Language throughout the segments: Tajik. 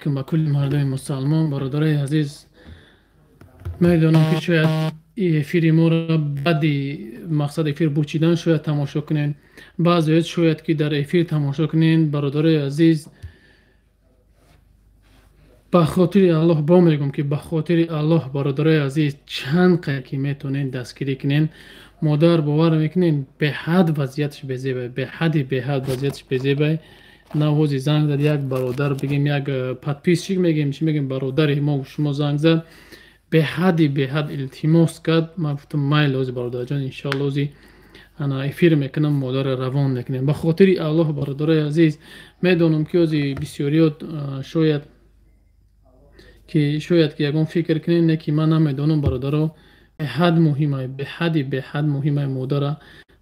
Алейкум ба кулли мардуми мусалмон. Бародарои азиз, медонам ки шояд эфири моро баъди мақсад эфир бучидан шояд тамошо кунед, баъзеҳо шояд ки дар эфир тамошо кунед. Бародарои азиз, ба хотири Аллоҳ бо мегӯм ки ба хотири Аллоҳ, бародарои азиз, чанд қадр ки метавонед дастгирӣ кунед. Модар бовар мекунед, беҳад вазъияташ безебай, беҳади беҳад вазъияташ безебай. Навози занг зад як бародар, бигем як подписчик мегем, чӣ мегем, бародари мо шумо занг зад, беҳади беҳад илтимос кард. Ман гуфтам майли ози бародарҷон, иншоалло ози ана эфир мекунам, модарро равон мекунем. Ба хотири Аллоҳ, бародарои азиз, медонам ки ози бисёриёт шояд ки ягон фикр кунед, не ки ман намедонам, бародаро, беҳад муҳимай, беҳади беҳад муҳимай модара.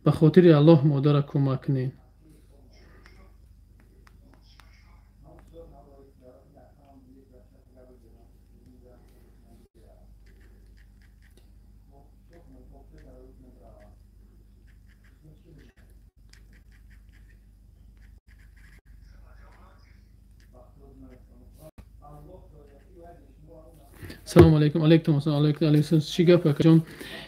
Ба хотири Аллоҳ модара кӯмак кунед. Салому алейкум. Алейкум ассалом. Алейкум. Чӣ гап, акаҷон?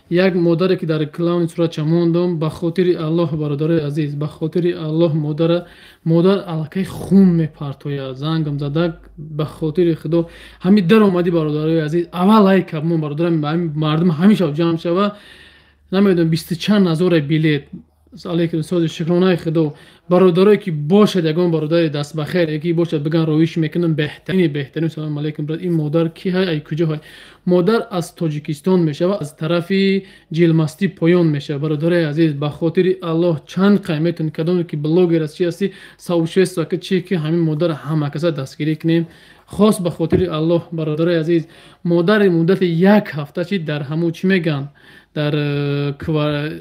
Як модаре ки дар клауни суратча мондум, ба хотири Аллоҳ, бародарои азиз, ба хотири Аллоҳ модара, модар аллакай хун мепартояд. Зангам задак, ба хотири Худо ҳами даромадӣ, бародарои азиз, аввал лайк мо, бародарам, мардум ҳамеша ҷамъ шава, намедонам бисту чанд ҳазоре билет. Алейкум сози шукронаи Худо. Бародарое ки бошад, ягон бародари дастбахер яки бошад, биган роиш мекунам, беҳтарини беҳтарин. Салому алейкум, брат. Ин модар ки ҳай, ай куҷо ҳай? Модар аз Тоҷикистон мешава, аз тарафи Ҷилмастӣ поён мешава. Бародарои азиз, ба хотири Аллоҳ чанд қай метавонед, кадоме ки блогер аст, чи ҳастӣ, сообщество ки чи ки ҳамин модарро ҳама каса дастгирӣ кунем, хос ба хотири Аллоҳ. Бародарои азиз, модари муддати як ҳафта чи дар ҳамун чӣ мегӯянд, дар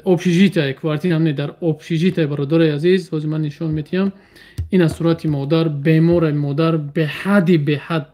общежитие, квартира не, дар общежитие. Бародарои азиз, ҳозир ман нишон медиҳам, ин аз сурати модар, бемора модар, беҳади беҳад.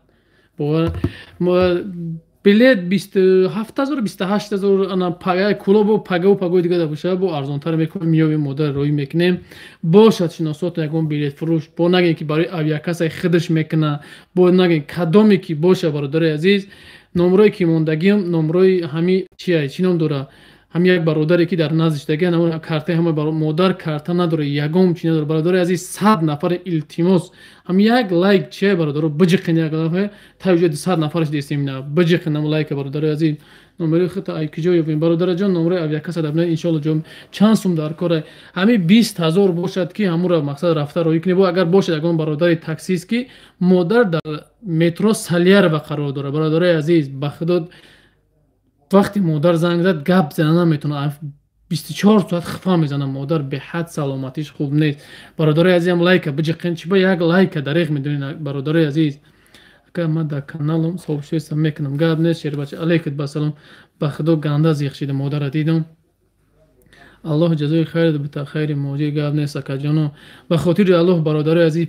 Билет 27 000, 28 000, ана пага кулобу пагаву пагои дига боша, бо арзонтар мекунем, меёбем, модар роӣ мекунем. Бошад шиносото ягон билетфурӯш, бо нагем ки барои авиакассаи худаш мекуна, бо нагем кадоме ки боша. Бародарои азиз, номроe ки мондагиам, номрои ҳами чия, чӣ ном дора, ҳами як бародаре ки дар наздиш даги картаи ҳама модар карта надора, ягон чи надора. Бародари азиз, 100 нафар, илтимос, ҳам як лайк чия, бародаро, биҷиқин, як таҷои 100 нафараш дестем, на биҷиқин ам лайка. Бародари азиз, номери худ ай куҷо ёбем? Бародараҷон, номрои авиакасса дабна, иншоалло ҷо чанд сум дар кора, ҳами 20 000 бошад ки ҳамуро мақсад рафта роӣ кунем. Бо агар бошад ягон бародари таксист ки модар дар метро Салярова қарор дорад. Бародарои азиз, ба худо, вақте модар занг зад, гап зана наметавонад, 24 соат хифа мезанад модар, беҳад саломатиш хуб нест. Бародарои азизам, лайка биҷиқин, чи ба як лайка дареғ медонед, бародарои азиз. Ака, ман дар каналам сообщество мекунам, гап нест, шербача. Алейкум басалом. Ба худо ганда зиқ шида, модара дидам. Аллоҳ ҷазои хайр бита, хайри моҷи. Гап нест, акаҷоно. Ба хотири Аллоҳ, бародарои азиз,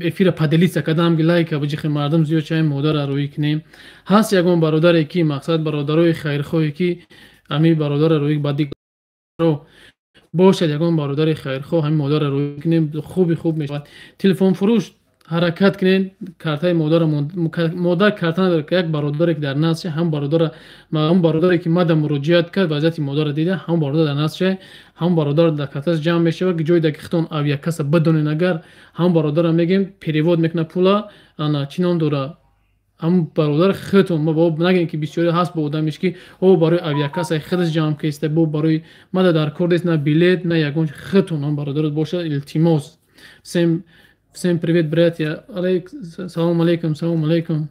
эфира поделиться кардам ки лайка биҷиқи, мардум зиёд чаем, модара рӯӣ кунем. Ҳаст ягон бародаре ки мақсад бародарои хайрхоҳе ки ҳами бародара рӯӣ ба дигаро бошад, ягон бародари хайрхоҳ, ҳами модара рӯӣ кунем, хуби хуб мешавад. Телефонфурӯш, ҳаракат кунед, картаи модара, модар карта надорад, як бародаре ки дар наздше, ҳам бародара, ҳам бародаре ки мада муроҷиат кард, вазъияти модарро дида, ҳам бародар дар наздше, ҳам бародар дар карташ ҷамъ мешавад, ҷое дар ки худтон авиакасса бидонед, агар ҳам бародара мегем, перевод мекунад пула, ана чӣ ном дора, ҳам бародар худтон нагем ки бисёре ҳаст бо одамеш ки о барои авиакассаи худаш ҷамъ кеста, бо барои мада дар кор нест, на билет, на ягон, худтон ҳам бародарот бошад, илтимос. Всем всем привет, братья. Алейк, салом алейкум, салом алейкум.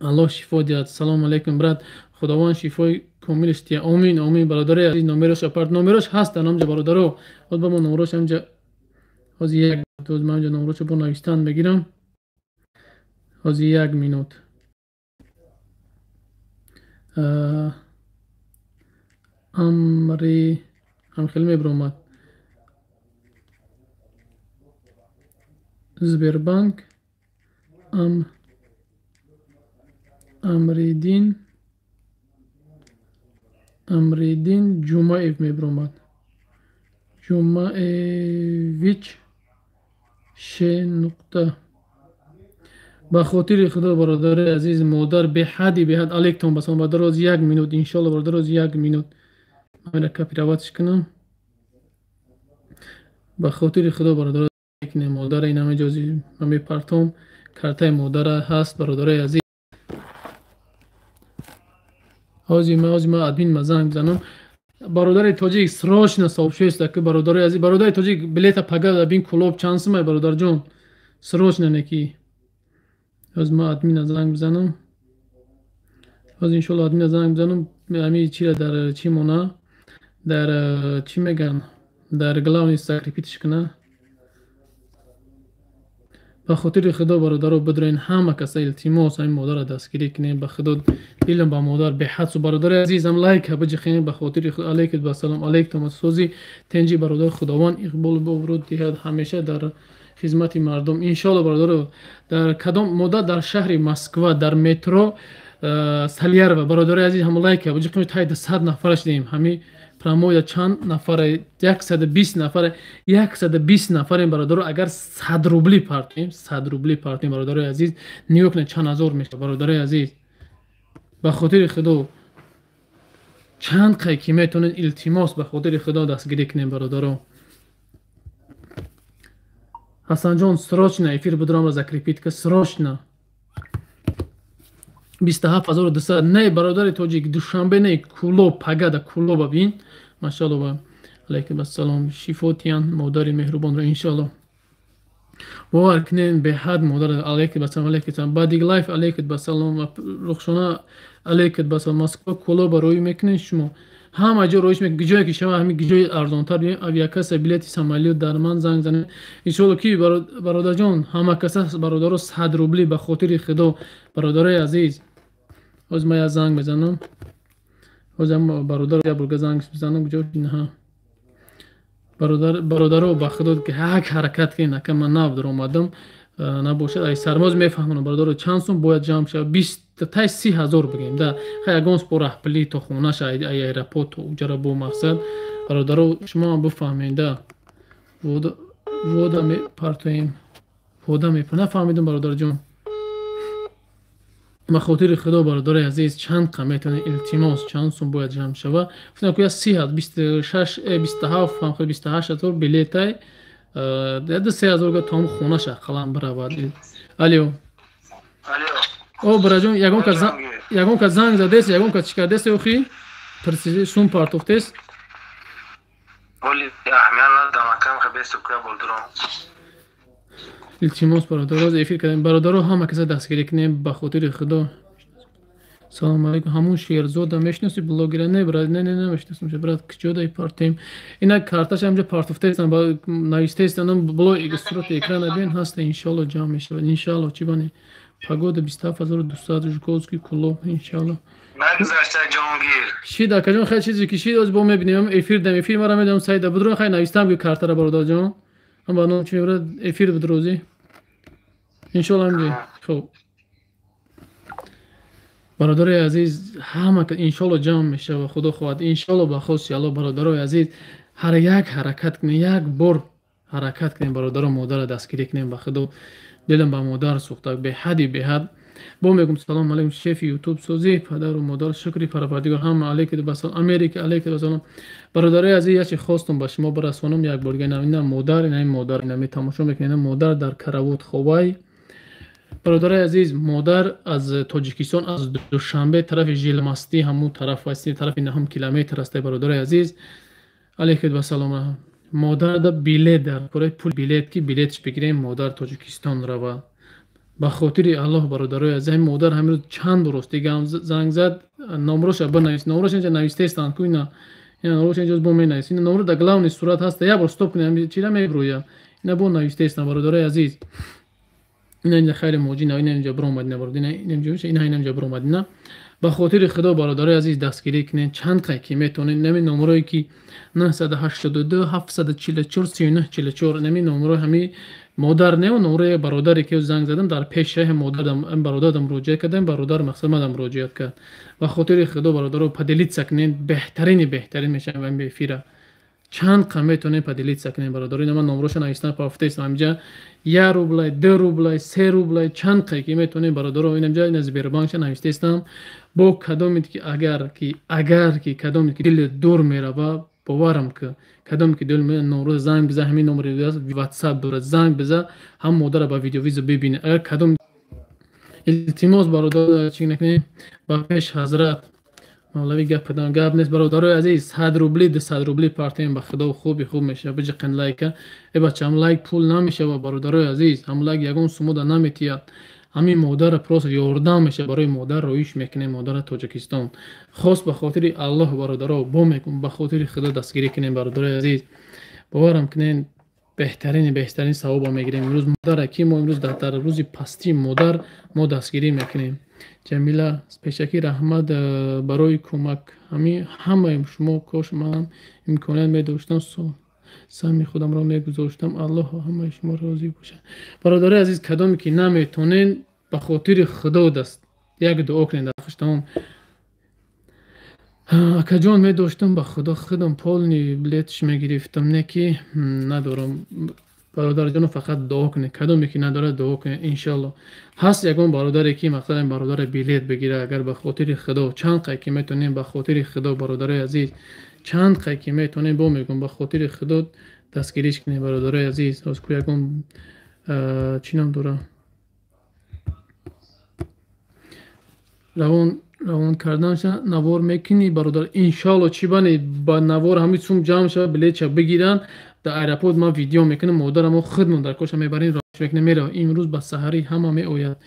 Аллоҳ шифо диҳад. Салом алейкум, брат. Худованд шифои комилаш диҳад. Омин, омин. Бародари азиз, номерош апарт, номерош ҳаст дар номҷа, бародаро. Ҳоз ба мо номерош ҳамҷа, ҳозир як, ҳозир ман ҳамҷа номерошо бо навиштан мегирам. Ҳозир як минут. Амри ҳам хеле мебиромад. Сбербанк, Амридин, Амридин Ҷумаев мебиромад. Ҷумаевич ше нуқта. Ба хотири худо бародари азиз, модар беҳади беҳад алейктон басалом. Бародар, оз як минут иншоалло, бародар, оз як минут ман копировать кунам. Ба хотири худо бародар, модара ин ҳама ҷози ман мепартом, картаи модара ҳаст бародари азиз. Ҳозир ман админ ма занг бизанам. Бародари тоҷик срочно сообщество ки бародари азиз, бародари тоҷик билета пага бин Кӯлоб чанд сумай бародарҷон, срочно неки. Ҳозир ман админа занг бизанам. Ҳозир иншоалло админа занг бизанам. Ҳами чира дар чӣ мона, дар чӣ меган, дар главный закрепить ш куна. Ба хотири худо бародаро бидроен, ҳама каса илтимос ҳамин модарро дастгирӣ кунем. Ба худо дилам ба модар беҳад су. Бародари азизам лайка биҷихем ба хотири худо. Алейкум басалом, алейкум сози тенҷи бародар, худованд иқболу обрӯ диҳад ҳамеша дар хизмати мардум иншоалло. Бародаро, дар кадом модар дар шаҳри Москва дар метро Салярова бародари азиз ҳам лайка биҷихем. Тайда 100 нафар шудем, ҳами промоя чанд нафаре, 120 нафаре, 120 нафарем бародаро. Агар 100 рубли партем, 100 рубли партем бародарои азиз, нигоҳ кунед чанд ҳазор мешавад бародарои азиз. Ба хотири худо чанд қай ки метавонед илтимос ба хотири худо дастгирӣ кунем бародаро. Ҳасанҷон срочно эфир будрамро закрепить ка срочно. 27200 не бародари тоҷик, Душанбе не, Кӯлоб, пагада Кӯлоба бин. Машаалло, алейкум ассалом, шифотиян модари меҳрубонро иншоалло. Бовар кунед беҳад модар. Алейкум ассалом, алейкум ассалом, бадиг лайф, алейкум ассалом, Рухшона, алейкум ассалом. Москва Кӯлоба рӯй мекунед шумо, ҳама ҷо рӯйш мекунед, ҷое ки шава ҳами ҷои арзонтар биёем. Авиакасса билети самолёт дар ман занг занед иншоалло. Ки бародарҷон, ҳама каса бародаро 100 рубли ба хотири худо бародарои азиз. Ҳозир ман як занг мезанам, ҳозир бародар як бурга занг бизанам. Куҷо ҳа бародаро, ба худо ки ҳак ҳаракат кунед, ака ман нав даромадам набошад, ай сармоз мефаҳмонам бародаро чанд сум бояд ҷамъ шавад. 20 тай 30 ҳазор бигем да, хай ягон спор раҳпулӣ то хонаша, ай аэропорт то уҷара бо мақсад бародаро шумо ҳам бифаҳмед да. Вода мепартоем, вода мепартоем, нафаҳмидам бародарҷон. Ба хотири худо бародари азиз чанд қа метавонед илтимос чанд сум бояд ҷамъ шава. Гуфтам ки 30, 26, 27, 28 ҳазор билетай, 3 ҳазор га том хонаша ақаллан биравад. Алло. О бираҷон, ягон кас занг задест, ягон кас чӣ кардест охи? Пурсиди сум партофтест? Оли аҳамият надам, акам хабесту ка болдурам. Илтимос бародаро, эфир кардем бародаро, ҳама каса дастгирӣ кунем ба хотири худо. Салом алейкум, ҳамун Шерзода мешиноси блогера? Не брат, не, не, намешиносам брат, куҷодай партем? Ина карташ ҳамҷо партофтаестам, навистаестам, блоги сурати экрана бин ҳаста, иншоалло ҷамъ мешавад, иншоалло. Чӣ бани? Погода 27200 Жуковский Кӯлоб иншоалло. Нагузашта Ҷонгир. Шид акаҷон, хай чизе ки шид, оз бо мебинем эфир дам, эфир мара медам сайда будро, хай навистам ки картара бародарҷон. Ам ба ном чӣ мебарад эфир будрозӣ. Иншоалло ҳамҷи. Хуб. Бародарои азиз, ҳама иншоалло ҷамъ мешавад, худо хоҳад, иншоалло ба хости Аллоҳ. Бародарои азиз, ҳар як ҳаракат кунем, як бор ҳаракат кунем бародаро, модарро дастгирӣ кунем ба худо. Дилам ба модар сӯхта беҳади беҳад. Бо мегум салом алейкум шефи ютуб созӣ, падару модар, шукри Парвардигор, ҳама алейкум басалом, Америка алейкум басалом. Бародарои азиз, як хостум ба шумо барасонам як бор дигар. Ина модар, ина модар, ина метамошо мекунед, ина модар дар каравот ховай. Бародарои азиз, модар аз Тоҷикистон, аз Душанбе тарафи Жилмастӣ, ҳамун тараф аст, тарафи 9 километр аст. Бародарои азиз, алейкум басалом. Модар да билет дар кораи пул билет ки билетш бигирем, модар Тоҷикистон рава. Ба хотири Аллоҳ бародарои азиз, ҳамин модар ҳамин рӯз чанд бор дига ҳам занг зад, номроша бинавис, номрош инҷа навистаестанд ку, ина номрош инҷа бо менавис, ина номро дар главный сурат ҳаста, як бор стоп кунед, ҳамин чира мебурӯя, ина бо навистаестанд бародарои азиз. Ина инҷа хайри моҷина, ина инҷа биромад, ина бародар, ина инҷа, ина инҷа биромад, ина. Ба хотири худо бародарои азиз дастгирӣ кунед, чанд қай ки метавонед. Нами номрое ки 982 744 39 44, нами номрои ҳами модар не, номрои бародаре ки занг задам дар пешаи модарам, бародарам муроҷиат кардам, бародар мақсад мадам муроҷиат кард. Ба хотири худо бародаро поделиться кунед, беҳтарини беҳтарин мешавад ин эфира. Чанд қа метавонем поделиться кунем, бародаро. Ина ман номроша навистам, пафтестам инҷа 1 рублай, 2 рублай, 3 рублай, чанд қа ки метавонем, бародаро. Инамҷа ина Сбербанкша навистестам. Бо кадомед ки агар ки кадомед ки дил дур мерава, боварам ки кадоме ки дил номро занг биза, ҳамин номри WhatsApp дорад, занг биза, ҳам модарро ба видеовизо бибине. Агар кадом илтимос, бародар, чӣ накунем ба пеш ҳазрат мавлавӣ гап дам гап нест, бародарои азиз. 100 рубли, 200 рубли партем, ба худо хуби хуб мешава. Биҷиқен лайка, э бачам, лайк пул намешава, бародарои азиз. Ҳам лайк ягон сумода наметиҳад. Ҳамин модарро просто ёрдам мешава, барои модар роиш мекунем, модара Тоҷикистон. Хос ба хотири Аллоҳ, бародаро, бо мекун, ба хотири худо дастгирӣ кунем, бародарои азиз. Боварам кунем, беҳтарин савоба мегирем имрӯз модара, ки мо имрӯз дар рӯзи пастии модар мо дастгирӣ мекунем. Ҷамила, пешакӣ раҳмат барои кӯмак ҳамаи шумо. Кош ман имконият медоштам, сами худамро мегузоштам. Аллоҳ ҳамаи шумо розӣ бошад. Бародарои азиз, кадоме ки наметонен, ба хотири худо даст як дуо кунед дар хуштамом. Акаҷон, медоштам, ба худо худам полный билетш мегирифтам, не ки надорам. Бародарҷоно, фақат дуо кунед, кадоме ки надорад, дуо кунед. Иншалло ҳаст ягон бародаре ки мақсад бародаре билет бигира, агар ба хотири худо чанд қай ки метонем, ба хотири худо, бародарои азиз, чанд қай ки метонем, бо мегӯм, ба хотири худо дастгириш кунед, бародарои азиз. Ҳоз ку ягон чӣ ном дора, равон карданша навор мекунӣ, бародар? Иншалло, чӣ бане ба навор ҳамин сум ҷамъ шава, билетша бигиранд, дар аэропорт ман видео мекунам, модарамо худмон дар коша мебарем, рош мекунем, мерава. Имрӯз ба саҳарӣ ҳама меояд.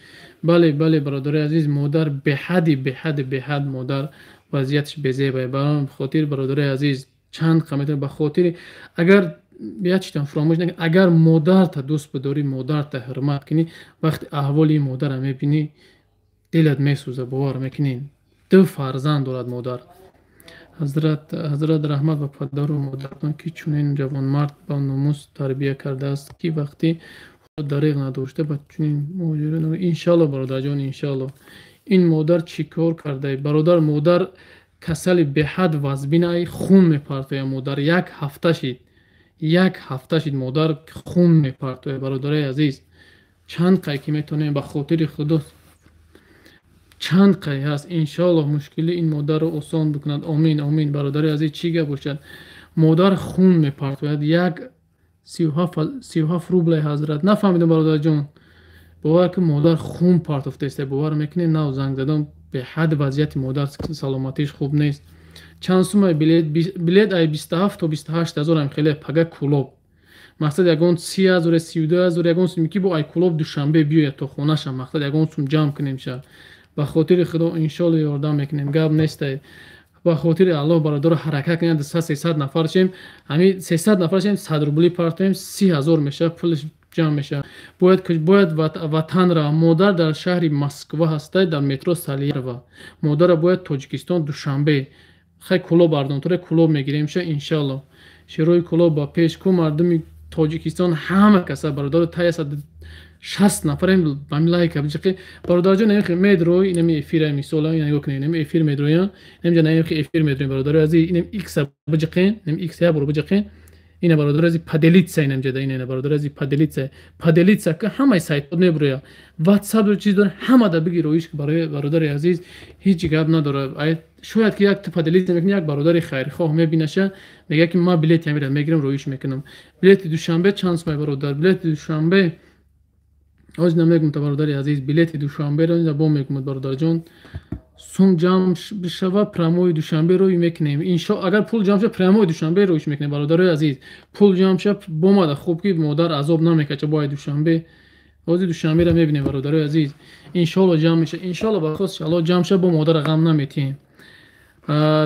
Бале, бале, бародарои азиз, модар беҳади беҳади беҳад, модар вазъияташ безебае. Ба хотир, бародарои азиз, чанд қа метавонед, ба хотири агар як чизтон фаромӯш накунед, агар модарта дӯст бидорӣ, модарта ҳурмат кунӣ, вақти аҳволи модарро мебинӣ, дилат месӯзад, бовар мекунӣ. Ду фарзанд дорад модар. Ҳазрат, раҳмат ба падару модаратон, ки чунин ҷавонмард ба номус тарбия кардааст, ки вақти худ дариғ надошта ба чунин муҳоҷира. Иншалло, бародарҷон, иншалло. Ин модар чӣ кор кардае, бародар? Модар касали беҳад вазбинай, хун мепартояд модар. Як ҳафта шид, як ҳафта шид, модар хун мепартояд, бародарои азиз. Чанд қай ки метавонем, ба хотири худо, чанд қай ҳаст. Иншоаллоҳ мушкили ин модарро осон бикунад. Омин, омин. Бародари азиз, чӣ гап бошад, модар хун мепартояд. Як 37 рублай, ҳазрат, нафаҳмидам, бародарҷон. Бовар ки модар хун партофтааст, бовар мекунед? Нав занг задам, беҳад вазъияти модар саломатиш хуб нест. Чанд сумай билет? Билет ай 27 то 28 ҳазорам хеле. Пага Кулоб, мақсад ягон 30 ҳазор, 32 ҳазор, ягон суме ки бо ай Кулоб Душанбе биёяд то хонаша, мақсад ягон сум ҷамъ кунем ша. Ба хотири худо, иншоалло, ёрдам мекунем, гап нестай. Ба хотири Аллоҳ, бародаро, ҳаракат кунем, 200, 300 нафар шем. Ҳамин 300 нафар шем, 100 рубли партоем, 30 000 мешавад, пулаш ҷамъ мешавад. Бояд ватанра, модар дар шаҳри Москва ҳастай, дар метро Салярова. Модарра бояд Тоҷикистон, Душанбе, хай Кулоб ардонтуре, Кулоб мегирем ша, иншоалло. Шерои Кулоб ба пеш ку, мардуми Тоҷикистон ҳама каса, бародаро, тай 60 нафарем, ба лайка биҷиқи. Бародарҷон, инами медрой, инами эфира, мисола ина нигоҳ кунед, инами эфир медроям, инамҷа инами эфир медроем, бародарои азиз. Инам икса биҷиқен, инам икс як бор биҷиқен. Ина, бародарои азиз, поделиться, инамҷада ина, бародарои азиз, поделиться, поделиться ка, ҳамаи сайтҳо меброя, WhatsApp чиз дора, ҳамада биги роиш. Барои бародари азиз, ҳеҷ гап надорад. Шояд ки як ту поделиться мекунӣ, як бародари хайрхоҳ мебинаша, мегӯяд ки ман билети ҳамира мегирам, роиш мекунам. Билети Душанбе чанд сумай, бародар? Билети Душанбе ҳоз намегум та, бародари азиз. Билети Душанберо бо мегумад, бародарҷон. Сум ҷамъ бишава, прямой Душанбе рӯй мекунем, иншо. Агар пул ҷамъ шава, прямой Душанбе рӯйш мекунем, бародарои азиз. Пул ҷамъ шава, бомада хуб ки модар азоб намекача. Бояд Душанбе, ҳозир Душанберо мебинем, бародарои азиз. Иншоалло ҷамъ меша, иншоалло, ба хости Аллоҳ ҷамъ шава, бо модара ғам наметиҳем.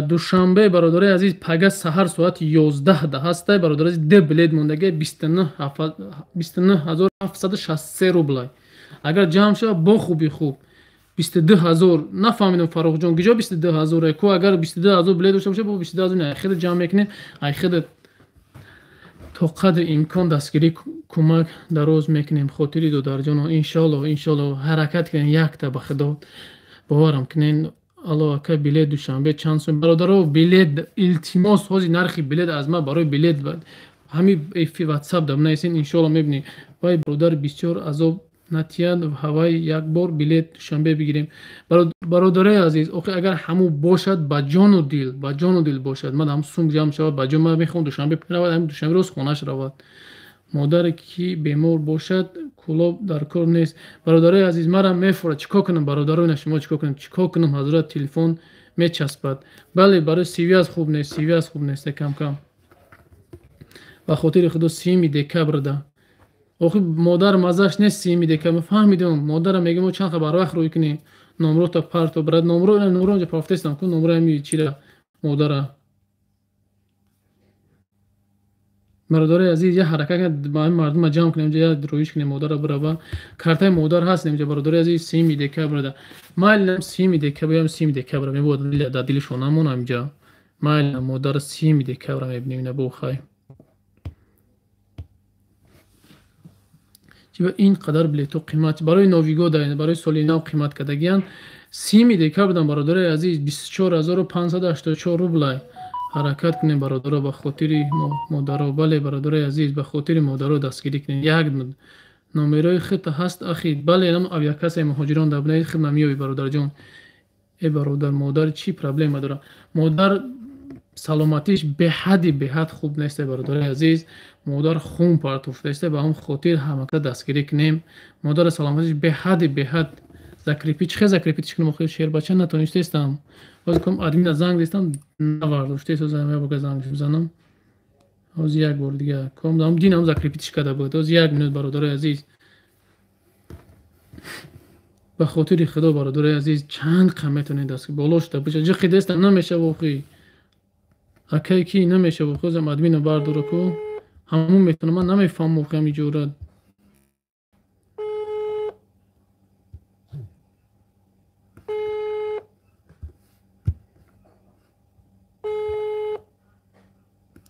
Душанбе, бародарои азиз, пага саҳар соати 11 да ҳастай, бародарои азиз. Д билет мондаги 29 763 рублай. Агар ҷамъ шава, бо хуби хуб. 22 000 нафаҳмидам, Фаррухҷон, киҷо 22 000 ку? Агар 22 000 билет дошта боша, бо 22 000 айхеда ҷамъ мекунем, айхеда то қадри имкон дастгирӣ, кӯмак дароз мекунем. Хотири додарҷоно, иншоалло, иншоалло, ҳаракат кунем якта. Ба худо, боварам кунен. Алло, ака, билет Душанбе чанд сум? Бародаро, билет илтимос, ҳозир нархи билет аз ман барои билет ҳами эфи WhatsApp да бинависен, иншоалло мебинем. Вай бародар бисёр азоб натияд, ҳавай як бор билет Душанбе бигирем. Бародарои азиз, охи агар ҳаму бошад ба ҷону дил, ба ҷону дил бошад, ман ҳам сум ҷамъ шавад, ба ҷон ман мехоҳам Душанбе равад, ҳами Душанбе рост хонаш равад. Модаре ки бемор бошад, кулоб дар кор нест. Бародарои азиз, марам мефурад, чӣ кор кунам? Бародарои на шумо чӣ кор кунам? Чӣ кор кунам? Ҳазрат телефон мечаспад. Бале, барои сивиаз хуб нест, сивиаз хуб нест, кам-кам. Ба хотири худо 30 декабрда. Охи модар мазаш нест 30 декабр. Фаҳмидам, модара мегӯем мо чанд хабар вақт рӯй кунем. Номро та парто брат, номро, номро онҷа пафтестам ку, номро ҳами чира модара. Бародарои азиз, як ҳаракат кунед, ба ҳамин мардума ҷамъ кунем, инҷа як рӯиш кунем, модара бирава. Картаи модар ҳаст инҷа, бародарои азиз, 30 декабрда. Майлам 30 декабр, ям 30 декабр мебод дар дилшон намонам инҷа. Майлам модара 30 декабр мебинем, ина бо хай. Чиба ин қадар билетҳо қимат барои Новигода, барои соли нав қимат кардагиянд. 30 декабрдан, бародарои азиз, 24584 рублай. Ҳаракат кунем, бародаро, ба хотири модаро. Бале, бародарои азиз, ба хотири модаро дастгирӣ кунем. Як номерои хит ҳаст, ахи. Бале, нам авиакассаи муҳоҷирон дар бунаи хит намеёбӣ, бародарҷон. Э бародар, модар чӣ проблема дорад? Модар саломатиш беҳадди беҳад хуб нест, бародарои азиз. Модар хун партофтааст, ба ҳам хотир ҳамака дастгирӣ кунем. Модари саломатиш беҳадди беҳад закрепи. Чӣ хел закрепитиш кунем? Охир шербача натонистестам. Ҳозир кум админа занг дестам, навардоштест, ҳозир як бор занг бизанам. Ҳозир як бор дига ком дам динам закрепитиш карда буд. Ҳозир як минут, бародарои азиз. Ба хотири худо, бародарои азиз, чанд қам метавонед даст боло шуда бошад. Ҷиқи дестам намешава охи. Акай ки намешава, хозам админа бардора ку. Ҳамун метавонам, ман намефаҳмам охи ҳамин ҷурат.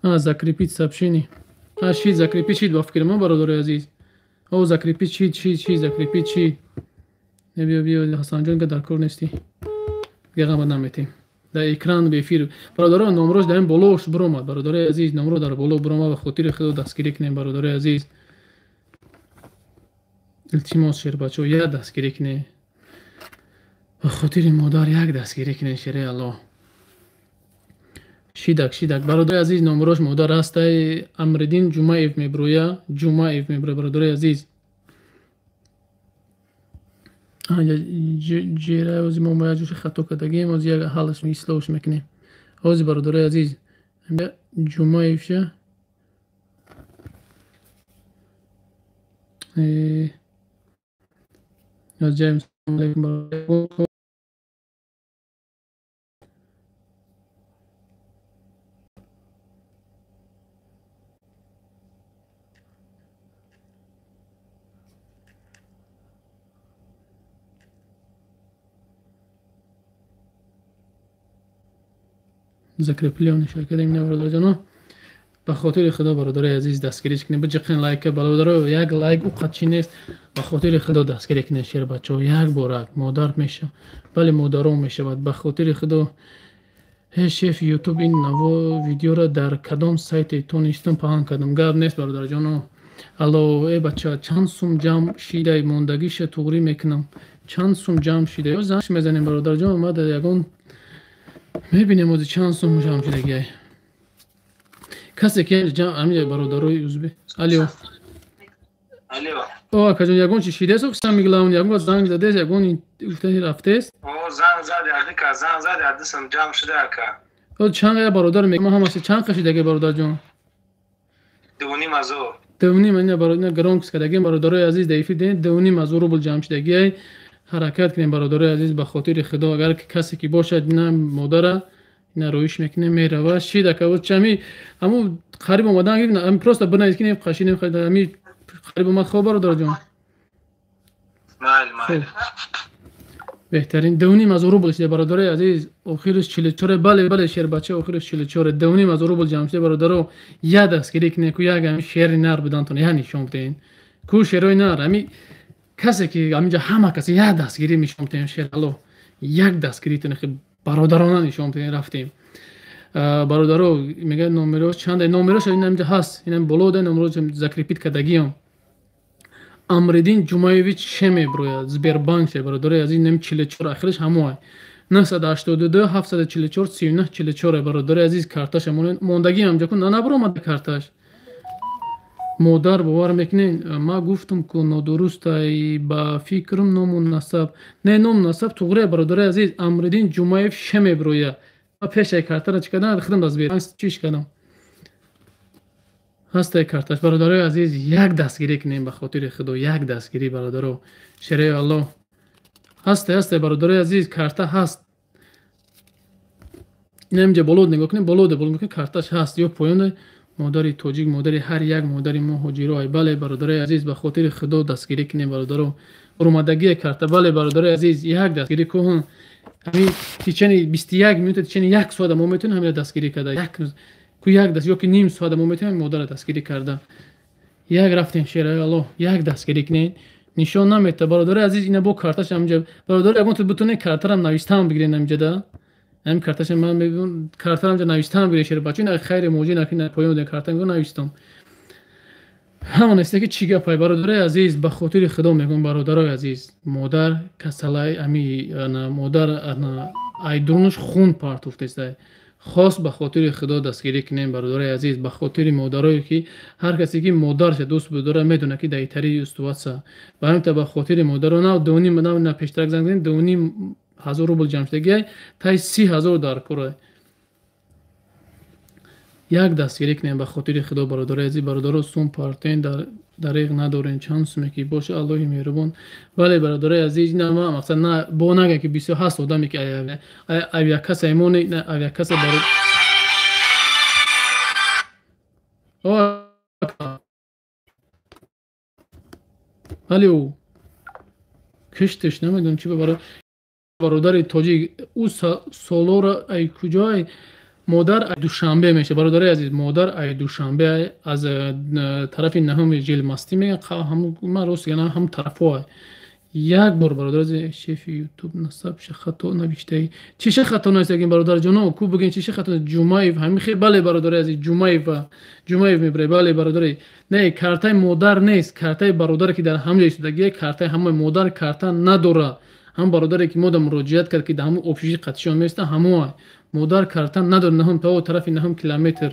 Закрепить сообщение. Шид, закрепить шид, ба фикри ман, бародарои азиз. О, закрепить шид, шид, шид, закрепить шид. Биё, биё, Ҳасанҷон, ка дар кор нестӣ. Дига ғамат наметем. Дар экран ба эфир. Бародаро, номрош дар ин болош биромад. Бародарои азиз, номро дар боло биромад, ба хотири худо дастгирӣ кунем, бародарои азиз. Илтимос, шербачо, як дастгирӣ кунем. Ба хотири модар як дастгирӣ кунем, шераи Аллоҳ. Шидак, шидак. Бародари азиз, номрош модар ҳастай. Амриддин Ҷумаев меброя. Ҷумаев меброя, бародари азиз. Ҷера, ози мо як ҷоша хато кардагием, ози як ҳалаш ислоҳш мекунем. Ози бародари азиз, Ҷумаевша. Алейкум. Закреплённый шакадем на бародарҷоно. Ба хотири худо, бародарои азиз, дастгирӣ кунед. Биҷиқин лайка, бародаро, як лайк уқад чӣ нест. Ба хотири худо дастгирӣ кунед, шербачаҳо. Як борак модар мешавад, бале, модарон мешавад. Ба хотири худо. Э шеф ютуб, ин наво видеоро дар кадом сайте тонистам паҳн кардам? Гап нест, бародарҷоно. Алло, э бача, чанд сум ҷамъ шидай? Мондагиша туғрӣ мекунам. Чанд сум ҷамъ шидай? Занг мезанем, бародарҷон, ма дар ягон мебинем ози чанд сум ҷамъ шидагиай. Касе ки ҳамин бародарои узбе. Алло. Алло. О, акаҷон, ягон чи шидааст, охи сами главный, ягон занг задест, ягон гуфтани рафтест? О, занг зади, ака, занг зади, адисам ҷамъ шуда, ака. О, чанд я бародар мегӯям, ҳамаша чанд қа шидаги, бародарҷон? 2,5 ҳазор. 2,5, ина бародар, громкость кардагим, бародарои азиз, дар эфир дидем, 2,5 ҳазор рубл ҷамъ шидагиай. Ҳаракат кунем, бародарои азиз, ба хотири худо, агар ки касе ки бошад, ина модара ина роиш мекунем, мерава. Шид, ака, вот чами ҳаму қариб омадан, ами просто бинавис ки қашинем, ами қариб омад. Хоб, бародарҷон. Майли, майли. Беҳтарин. 2,5 ҳазор рубл шида, бародарои азиз. Охириш 44. Бале, бале, шербача, охириш 44. 2,5 ҳазор рубл ҷамъ шуда, бародаро. Як дастгирӣ кунем ку, як ами шери нар бидантон, як нишон бидем ку шерои нар. Ами касе ки ҳаминҷа ҳама касе як дастгирӣ мешон бидем, шер Алло. Як дастгиритон бародарона нишон бидем рафтем. Бародаро мегӯяд номерош чанд? Номерош инамҷа ҳаст, инам боло да номерош закрепить кардагиам. Амриддин Ҷумаевич че меброяд? Сбербанк ше бародарои азиз, инам 44 ахираш ҳамоай. 982 744 39 44 бародарои азиз, карташа мондагиам ҳамҷа кун, набаромада карташ. Модар бовар мекунед, ма гуфтам ку нодурустай ба фикрам ному насаб. Не, ному насаб туғрия бародарои азиз, Амриддин Ҷумаев ше меброяд. Пешаи картара чӣ кардам? Худам да Сбербанк чиш кардам. Ҳастай карташ бародарои азиз, як дастгирӣ кунем ба хотири Худо, як дастгирӣ бародаро. Шераи Аллоҳ. Ҳастай, ҳастай бародарои азиз, карта ҳаст. Инамҷа боло нигоҳ кунем, боло боло мекунем, карташ ҳаст ё поён. Модари тоҷик, модари ҳар як модари мо ҳоҷиро. Ай бале бародарои азиз, ба хотири Худо дастгирӣ кунем бародаро. Урмадагии карта, бале бародарои азиз, як дастгирӣ кун. Ҳамин течени 21 минута, течени як соата мо метавонем ҳаминро дастгирӣ карда. Як ку як даст ёки ним соата мо метавонем модарро дастгирӣ карда. Як рафтем шераи Аллоҳ, як дастгирӣ кунед. Нишон намета бародарои азиз, ина бо карташ ҳаминҷа. Бародаро ягон ту бутуне картарам навиштаам бигирен ҳаминҷа да. Ҳамин карташа ман мебинам, картарам ҷа навиштаам бигирен шераи бача. Ина хайри мӯҷи накин поён дем карта мегӯ навиштам. Ҳамон аст ки чӣ гапай бародарои азиз, ба хотири Худо мегӯм бародарои азиз, модар касалай ами модар айдунаш хун партуфтестай. Хос ба хотири Худо дастгирӣ кунем бародарои азиз, ба хотири модарое ки ҳар касе ки модарша дӯст бидорад медонад ки дар итари устуватса. Ба ҳамин та ба хотири модаро нав дуним нав на пештарак занг занем, 2,5 ҳазор рубл ҷамъ шудагиай, таи 30 000 дар кора. Як дастгирӣ кунем ба хотири Худо бародарои азиз. Бародаро сум партен дар дариқ надорем, чанд суме ки боша Аллоҳи меҳрубон. Бале бародарои азиз, ина ма мақсад на бо нага ки бисёр ҳаст одаме ки авиакасса имоне, на авиакасса баро Алло, киштеш намедонам чӣ ба бародари тоҷик ӯ солора ай куҷой. Модар ай Душанбе меша бародари азиз, модар ай Душанбе аз тарафи наҳуми жилмастӣ мегӯянд, ман рост гӯям ҳамун тарафҳо. Як бор бародари азиз, шефи ютуб насабша хато навиштаи. Чиша хато навиштагин бародарҷоно, ку бигӯен чиша хато? Ҷумаев ҳамин хел. Бале бародари азиз, Ҷумаев, Ҷумаев мебарад. Бале бародари, не, картаи модар нест, картаи бародаре ки дар ҳамҷа истодагия, картаи ҳамаи модар карта надорад. Ҳам бародаре ки мода муроҷиат кард ки дар ҳамун общежитие қатишон меиста, ҳамоа модар карта надорад. Наҳум то тарафи наҳум километр.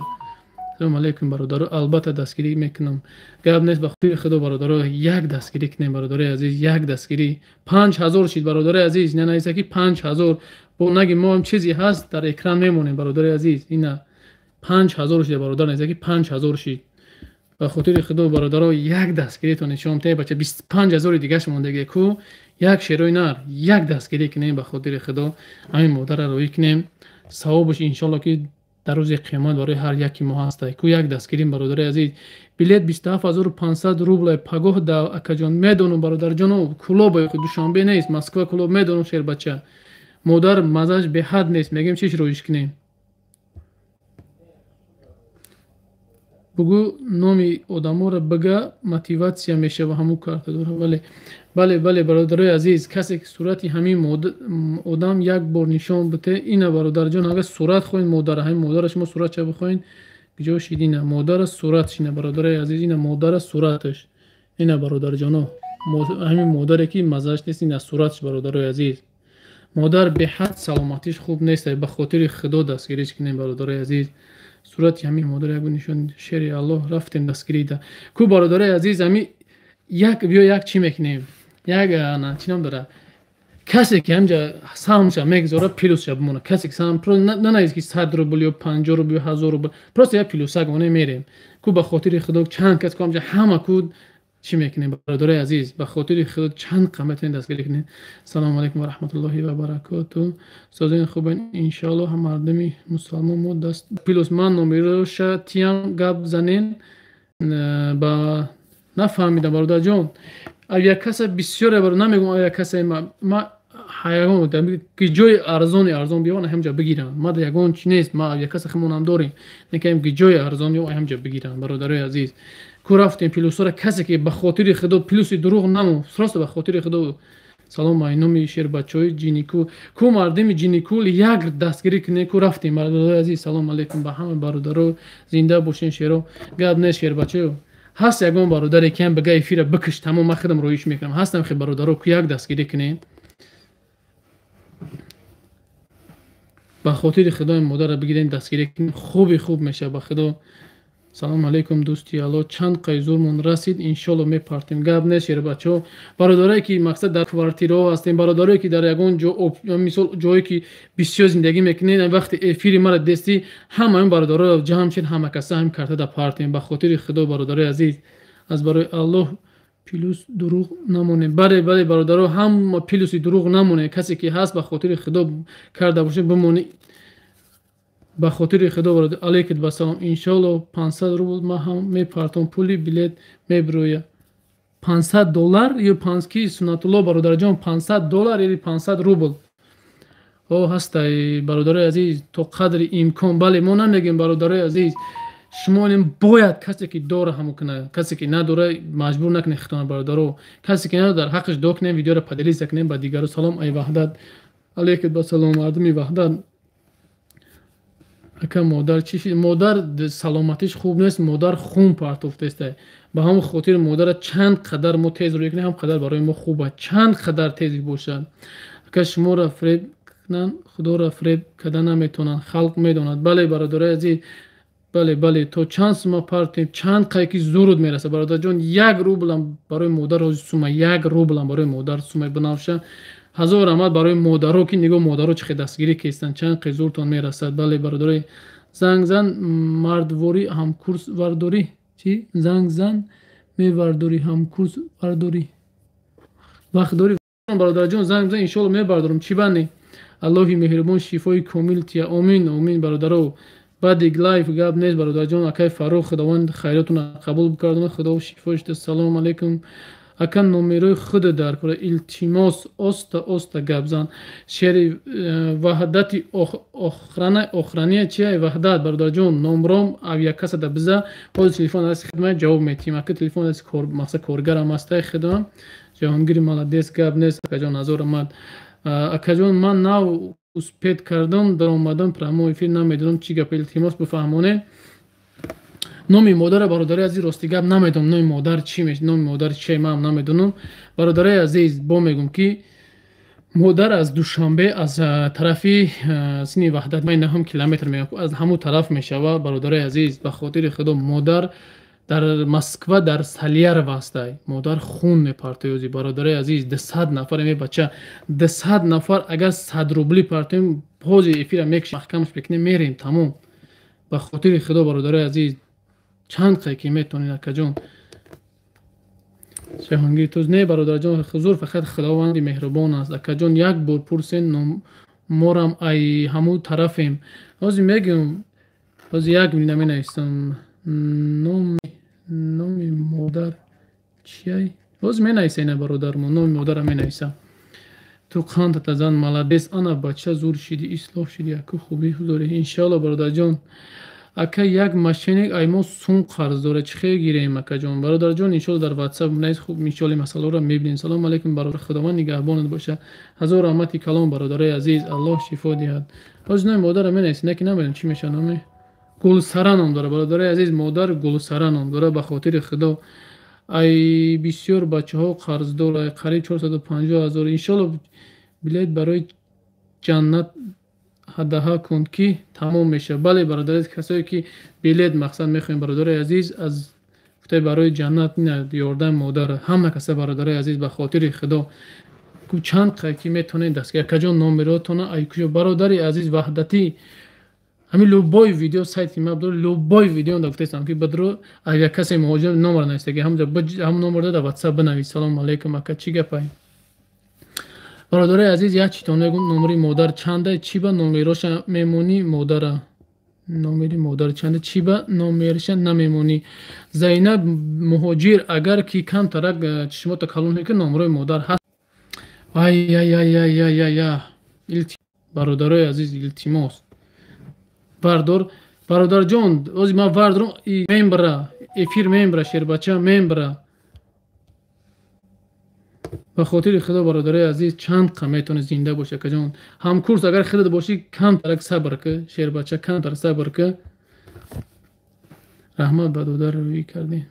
Салому алайкум бародаро, албатта дастгирӣ мекунам, гап нест. Ба хотири Худо бародаро, як дастгирӣ кунем бародарои азиз, як дастгирӣ. 5000 шид бародарои азиз, ина нависа ки 5000. Бо наги мо ҳам чизе ҳаст дар экран мемонем бародарои азиз. Ина 5000 шид бародар, нависа ки 5000 шид. Ба хотири Худо бародаро, як дастгиритон нишон те бача, 25 000 дигаш мондагие ку. Як шерои нар, як дастгирӣ кунем ба хотири Худо, ҳамин модарро роҳӣ кунем. Савобаш иншоалло ки дар рӯзи қиёмат барои ҳар яки мо ҳастай ку. Як дастгирим бародари азиз. Билет 27 500 рубла пагоҳ да акаҷон. Медонам бародарҷоно, Кулоб Душанбе нест, Москва Кулоб медонам шербача. Модар мазааш беҳад нест, мегӯем чиш роҳиш кунем. Бугӯ номи одаморо бига, мотиватсия мешава ҳамун карта дора. Бале, бале, бале бародарои азиз, касе ки сурати ҳамин одам як бор нишон бите. Ина бародарҷон, агар сурат хоҳед модара, ҳамин модара шумо суратша бихоҳед, куҷо шид? Ина модара суратш, ина бародарои азиз, ина модара сураташ, ина бародарҷоно, ҳамин модаре ки мазааш нест, ина суратш бародарои азиз. Модар беҳад саломатиш хуб нест, ба хотири Худо дастгириш кунем бародарои азиз. Сурати ҳамин модар як нишон. Шери Аллоҳ, рафтем дастгирида ку бародарои азиз. Ҳами як биё, як чӣ мекунем, як чӣ ном дора, касе ки ҳамҷа саҳмша мегузора, плюсша бимона. Касе ки саҳм нанавис ки 100 рубл ё 50 рубл ё 1000 рубл, просто як плюсак моне мерем ку. Ба хотири Худо, чанд кас ку ҳамҷа ҳама ку чӣ мекунем бародарои азиз? Ба хотири Худо, чанд қа метавонед дастгирӣ кунед? Салому алайкум ва раҳматуллоҳи ва баракоту. Созин хубен иншоалло, ҳам мардуми мусалмон мо даст плюс. Ман номероша тиям, гап занен ба нафаҳмидам бародарҷон. Авиакасса бисёре намегӯм, авиакасса ма ягон ки ҷои арзони арзон биёван, ҳамҷа бигирам. Ма да ягон чи нест, ма авиакасса химонам дорем, некаем ки ҷои арзон ё ҳамҷа бигирам бародарои азиз. Ку рафтем плюсора. Касе ки ба хотири Худо плюси дурӯғ наму, просто ба хотири Худо. Салом айноми шербачаҳои Ҷиникул. Ку мардими Ҷиникул як дастгирӣ кунед, ку рафтем, бародарои азиз. Салом алейкум ба ҳама бародаро, зинда бошен шеро. Гап нест, шербачаё. Ҳаст ягон бародаре ки ҳам бага эфира бикиш, тамом, ман худам роиш мекунам. Ҳастам хе бародаро, ку як дастгирӣ кунед. Ба хотири худои модарро бигирем, дастгирӣ кунем, хуби хуб мешавад ба худо. Салом алейкум дӯсти Алло, чанд қай зурмон расид, иншолло мепартем. Гап нест, шербачаҳо. Бародарое ки мақсад дар квартираҳо ҳастем, бародарое ки дар ягон ҷо, мисол ҷое ки бисёр зиндагӣ мекунед, вақти эфири мара дестӣ, ҳама ин бародароро ҷамъ шед, ҳама каса ҳам карта да партем. Ба хотири худо, бародарои азиз, аз барои Аллоҳ плюс дурӯғ намонем. Бале, бале, бародаро, ҳама плюси дурӯғ намонем. Касе ки ҳаст, ба хотири худо карда бошед, бимонед. Ба хотири худо, бародар, алейкум ба салом. Иншолло 500 рубл ман ҳам мепартом, пули билет мебироя. 500 доллар ё панҷ ки Суннатулло бародарҷон, 500 доллар или 500 рубл? О, ҳастай, бародарои азиз, то қадри имкон. Бале, мо намегем, бародарои азиз, шумо бояд касе ки дора ҳамо кунад, касе ки надора маҷбур накунед хитона, бародаро. Касе ки надора, дар ҳаққаш дуо кунем, видеоро поделиться кунем ба дигаро. Салом ай Ваҳдат, алейкум ба салом мардуми Ваҳдат. Ака, модар чӣ шид? Модар саломатиш хуб нест, модар хун партофтеста. Ба ҳамон хотир модара чанд қадар мо тез рӯй кунем, ҳам қадар барои мо хуб аст, чанд қадар тез бошад. Ака, шуморо фиреб кунанд, худоро фиреб карда наметавонанд, халқ медонад. Бале, бародарои азиз, бале, бале, то чанд сума партем, чанд қай ки зуруд мерасад, бародарҷон, як рублам барои модар ҳозир сума, як рублам барои модар сумаи бинавша. Ҳазор раҳмат барои модаро, ки нигоҳ модаро чӣ хел дастгирӣ кестанд, чанд қай зуртон мерасад. Бале, бародарои, занг зан мардворӣ ҳамкурс вардорӣ, чӣ? Занг зан мевардорӣ ҳамкурс вардорӣ. Вақт дорӣ, бародарҷон, занг зан, иншоалло мебардорам, чӣ бане? Аллоҳи меҳрубон шифои комил тия. Омин, омин, бародаро. Баъди лайф гап нест, бародарҷон, акай Фаррух, худованд хайротонро қабул бикардонад, худо шифош диҳад. Салом алейкум. Ака, номерои худа дар кора, илтимос, оста оста гап зан. Шери Ваҳдати охрана, охрания чия? Ваҳдат, бародарҷон, номром авиакассада биза, ҳозир телефон дасти хидмат ҷавоб метиҳем. Ака, телефон дасти кор, мақсад коргарам ҳастай хидмат. Ҷаҳонгири молодец, гап нест, акаҷон, ҳазор раҳмат. Акаҷон, ман нав успеть кардам, даромадам прямой эфир, намедонам чӣ гап, илтимос бифаҳмонед. Номи модара, бародари азиз, рости гап намедонам, номи модар чӣ меш, номи модар чие, ман намедонам. Бародари азиз, бо мегӯм ки модар аз Душанбе, аз тарафи сини Ваҳдат, ман наҳум километр мегӯям, аз ҳамун тараф мешава, бародари азиз, ба хотири худо, модар дар Москва, дар Салярова ҳастай. Модар хун мепартоёзи, бародари азиз, 200 нафар мебача, 200 нафар агар 100 рубли партоем, ҳозир эфира мекушем, маҳкамаш мекунем, мерем, тамом. Ба хотири худо, бародари азиз, чанд қай ки метавонед, акаҷон. Ҷаҳонгир туз не, бародарҷон, ҳузур фақат худованди меҳрубон аст. Акаҷон, як бор пурсен, ном морам ай ҳамун тарафем. Ҳозир мегӯям, ҳозир як минута менависам. Номи модар чиай? Ҳозир менависа ина бародармо, номи модарам менависа. Ту қандата зан, молодец, ана бача зур шиди, ислоҳ шиди, аку хубӣ дорӣ. Иншоалло, бародарҷон. Ака, як мошенник ай мо сум қарз дора, чӣ хел гирем, акаҷон? Бародарҷон, иншоалло дар WhatsApp навис, хуб, иншоалло масъаларо мебинем. Салом алейкум, бародар, худованд нигаҳбонат боша. Ҳазор раҳмати калом, бародарои азиз, Аллоҳ шифо диҳад. Ҳозир номи модарам менависем, не ки намедонам чӣ мешавад номи. Гулсара ном дора, бародарои азиз, модар Гулсара ном дора, ба хотири худо. Ай бисёр бачаҳо қарздор, ай қариб 450 ҳазор. Иншоалло билет барои ҷаннат ҳадаҳа кун ки тамом мешавад. Бале, бародари, касое ки билет мақсад мехоҳем, бародарои азиз, аз гуфтаи барои ҷаннат ёрдам модар, ҳама каса, бародарои азиз, ба хотири худо, чанд қай ки метавонед дастгир. Акаҷон, номеротона ай куҷо? Бародари азиз Ваҳдатӣ, ҳамин любой видео сайти ма бидор, любой видео да гуфтаистам ки бидро, агар касе муҳоҷир номер навистаги, ҳамон номер да WhatsApp бинавис. Салом алейкум, ака, чӣ гапай? Бародарои азиз, як читон мегӯм, номери модар чанда, чӣ ба номероша мемонӣ модара? Номери модар чанда, чӣ ба номерша намемонӣ? Зайнаб муҳоҷир, агар ки камтарак чишмота калон ки номерои модар ҳаст. Ай ай ай ай ай ай ай, бародарои азиз, илтимос. Бардор, бародарҷон, ози ман вардорам, мембра, эфир мембра, шербача мембра. Ба хотири худо бародарои азиз, чанд қа метавонӣ зинда бошӣ, акаҷон. Ҳамкурс агар худат бошӣ, камтарак сабр ки, шербача, камтар сабр ки. Раҳмат ба додар рӯӣ кардем.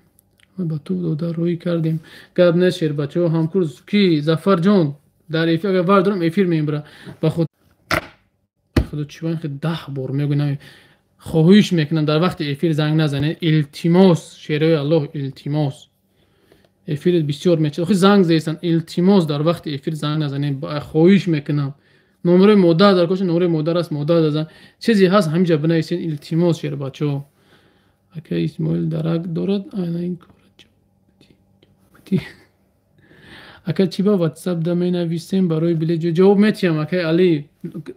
Ба ту додар рӯӣ кардем. Гап нест, шербачаҳо, ҳамкурс ки Зафарҷон дар эфир агар вардорам эфир мебара. Ба худо чӣ хел 10 бор мегӯям, хоҳиш мекунам дар вақти эфир занг назанед. Илтимос, шерои Аллоҳ, илтимос. Эфир бисёр мечад. Охи занг зестан, илтимос дар вақти эфир занг назанед. Хоҳиш мекунам. Номерои модар дар коша, номерои модар аст, модар зан. Чизе ҳаст ҳаминҷа бинависед, илтимос, шербачаҳо. Ака Исмоил дарак дорад, айна ин кора ҷавоб. Ака чӣ ба WhatsApp да менависем барои билет? Ҷавоб метиҳам, акай Али.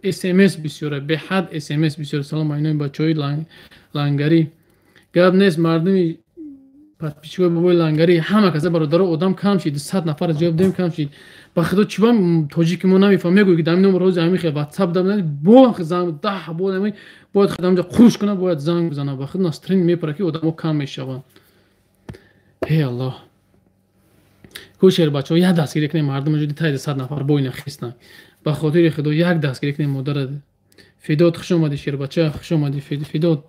SMS бисёра, беҳад SMS бисёра. Салом айнои бачаҳои лангарӣ. Гап нест, мардуми подписчикои бобои лангарӣ, ҳама каса бародаро, одам кам шид, 100 нафар ҷавоб дем, кам шид. Ба худо чӣ ба тоҷики мо намефаҳм, мегӯй ки дар ин номер ҳози ҳамин хел WhatsApp да бо занг 10 бор ҳамин бояд худамҷа қуш кунад, бояд занг бизанад. Ба худо настрин мепара ки одамо кам мешаванд. Эй Аллоҳ. Ку шербачаҳо, як дастгирӣ кунем мардум ҷуди таи 100 нафар бо ина хистанд. Ба хотири худо як дастгирӣ кунем модарат. Фидод, хуш омадӣ шербача, хуш омадӣ Фидод.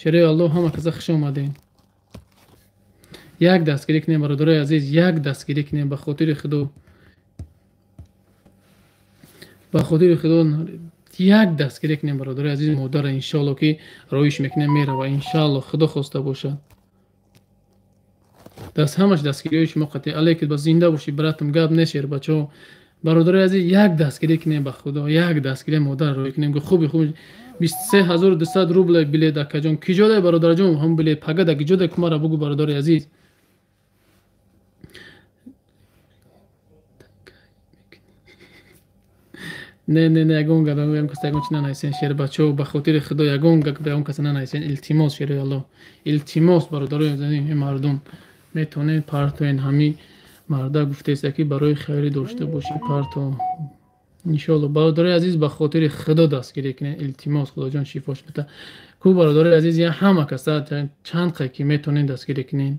Шерои Аллоҳ, ҳама каса хуш омадед. Як дастгирӣ кунем бародарои азиз, як дастгирӣ кунем ба хотири худо. Ба хотири худо як дастгирӣ кунем бародарои азиз, модара иншоалло ки роиш мекунем мерава, иншоалло худо хоста бошад. Даст ҳамаш дастгириҳои шумо қатъи алейкум, ба зинда бошӣ братам, гап нест шербачаҳо. Бародарои азиз, як дастгирӣ кунем ба худо, як дастгирӣ модар роӣ кунем. Хуби хуб 23200 рубл билет акаҷон. Киҷодай бародарҷон ҳам билет пагада киҷодай кумара бугу бародари азиз. Не не не, ягон гап ягон кас ягон чи нанависен шербачаҳо, ба хотири худо ягон гап ягон кас нанависен. Илтимос, шерои Аллоҳ, илтимос бародарои мардум, метавонед партоен. Ҳами марда гуфтеста ки барои хайрӣ дошта бошӣ парто. Иншоалло бародарои азиз, ба хотири худо дастгирӣ кунед, илтимос, худоҷон шифош бита. Ку бародарои азиз, я ҳама каса чанд қай ки метавонед дастгирӣ кунед.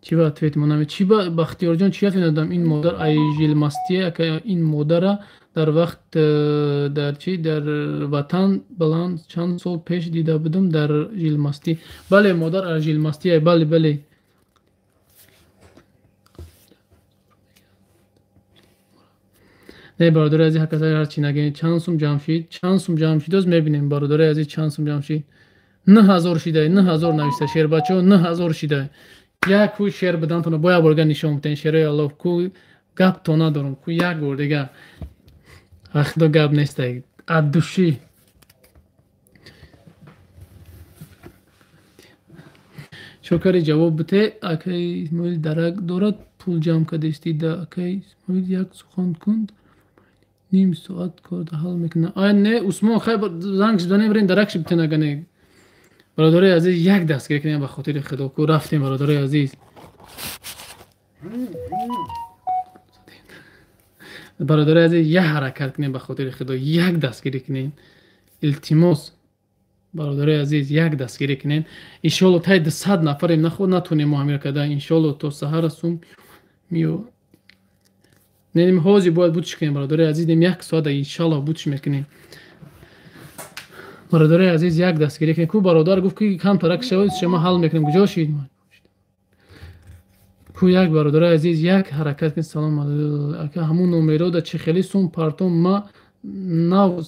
Чӣ ба ответ монам? Чӣ ба Бахтиёрҷон чӣ ответ додам? Ин модар айжилмастия, ака ин модара дар вақт дар чӣ дар ватан баланд чанд сол пеш дида будам дар жилмастӣ. Бале, модар аз жилмастия, бале, бале. Не бародари азиз, ҳар кас ҳар чӣ нагӯед. Чанд сум ҷамъ шид? Чанд сум ҷамъ шид? Оз мебинем бародари азиз, чанд сум ҷамъ шид. 9000 шидай, 9000 нависта шербачаҳо, 9000 шидай. Як ку шер бидантона бо як бор дига нишон биден, шерои Аллоҳ. Ку гап то надорам, ку як бор дига. Ахдо гап нестай. От души. Шокари ҷавоб бите, акай Исмоил дарак дорад, пул ҷамъ кардести да акай Исмоил як сухан кун, ним соат кор ҳал мекунад. Ай не, Усмон, хай занг занем, бирем дарак ши битен агане. Бародарои азиз, як дастгирӣ кунем ба хотири худо. Ку рафтем бародарои азиз. Бародарои азиз, як ҳаракат кунем ба хотири худо, як дастгирӣ кунем. Илтимос бародарои азиз, як дастгирӣ кунем. Иншоалло таи 200 нафарем, наход натонем мо ҳамира карда. Иншоалло то саҳара сум миё. Нем ҳозир бояд бутиш кунем бародарои азиз, нем як соата иншоалло бутиш мекунем. Бародарои азиз, як дастгирӣ кунем. Ку бародар гуфт ки камтарак шавад, шумо ҳал мекунем. Куҷо шид? Ку як бародарои азиз, як ҳаракат кунед. Салом ака, ҳамун номеро да чӣ хеле сум партом, ма нав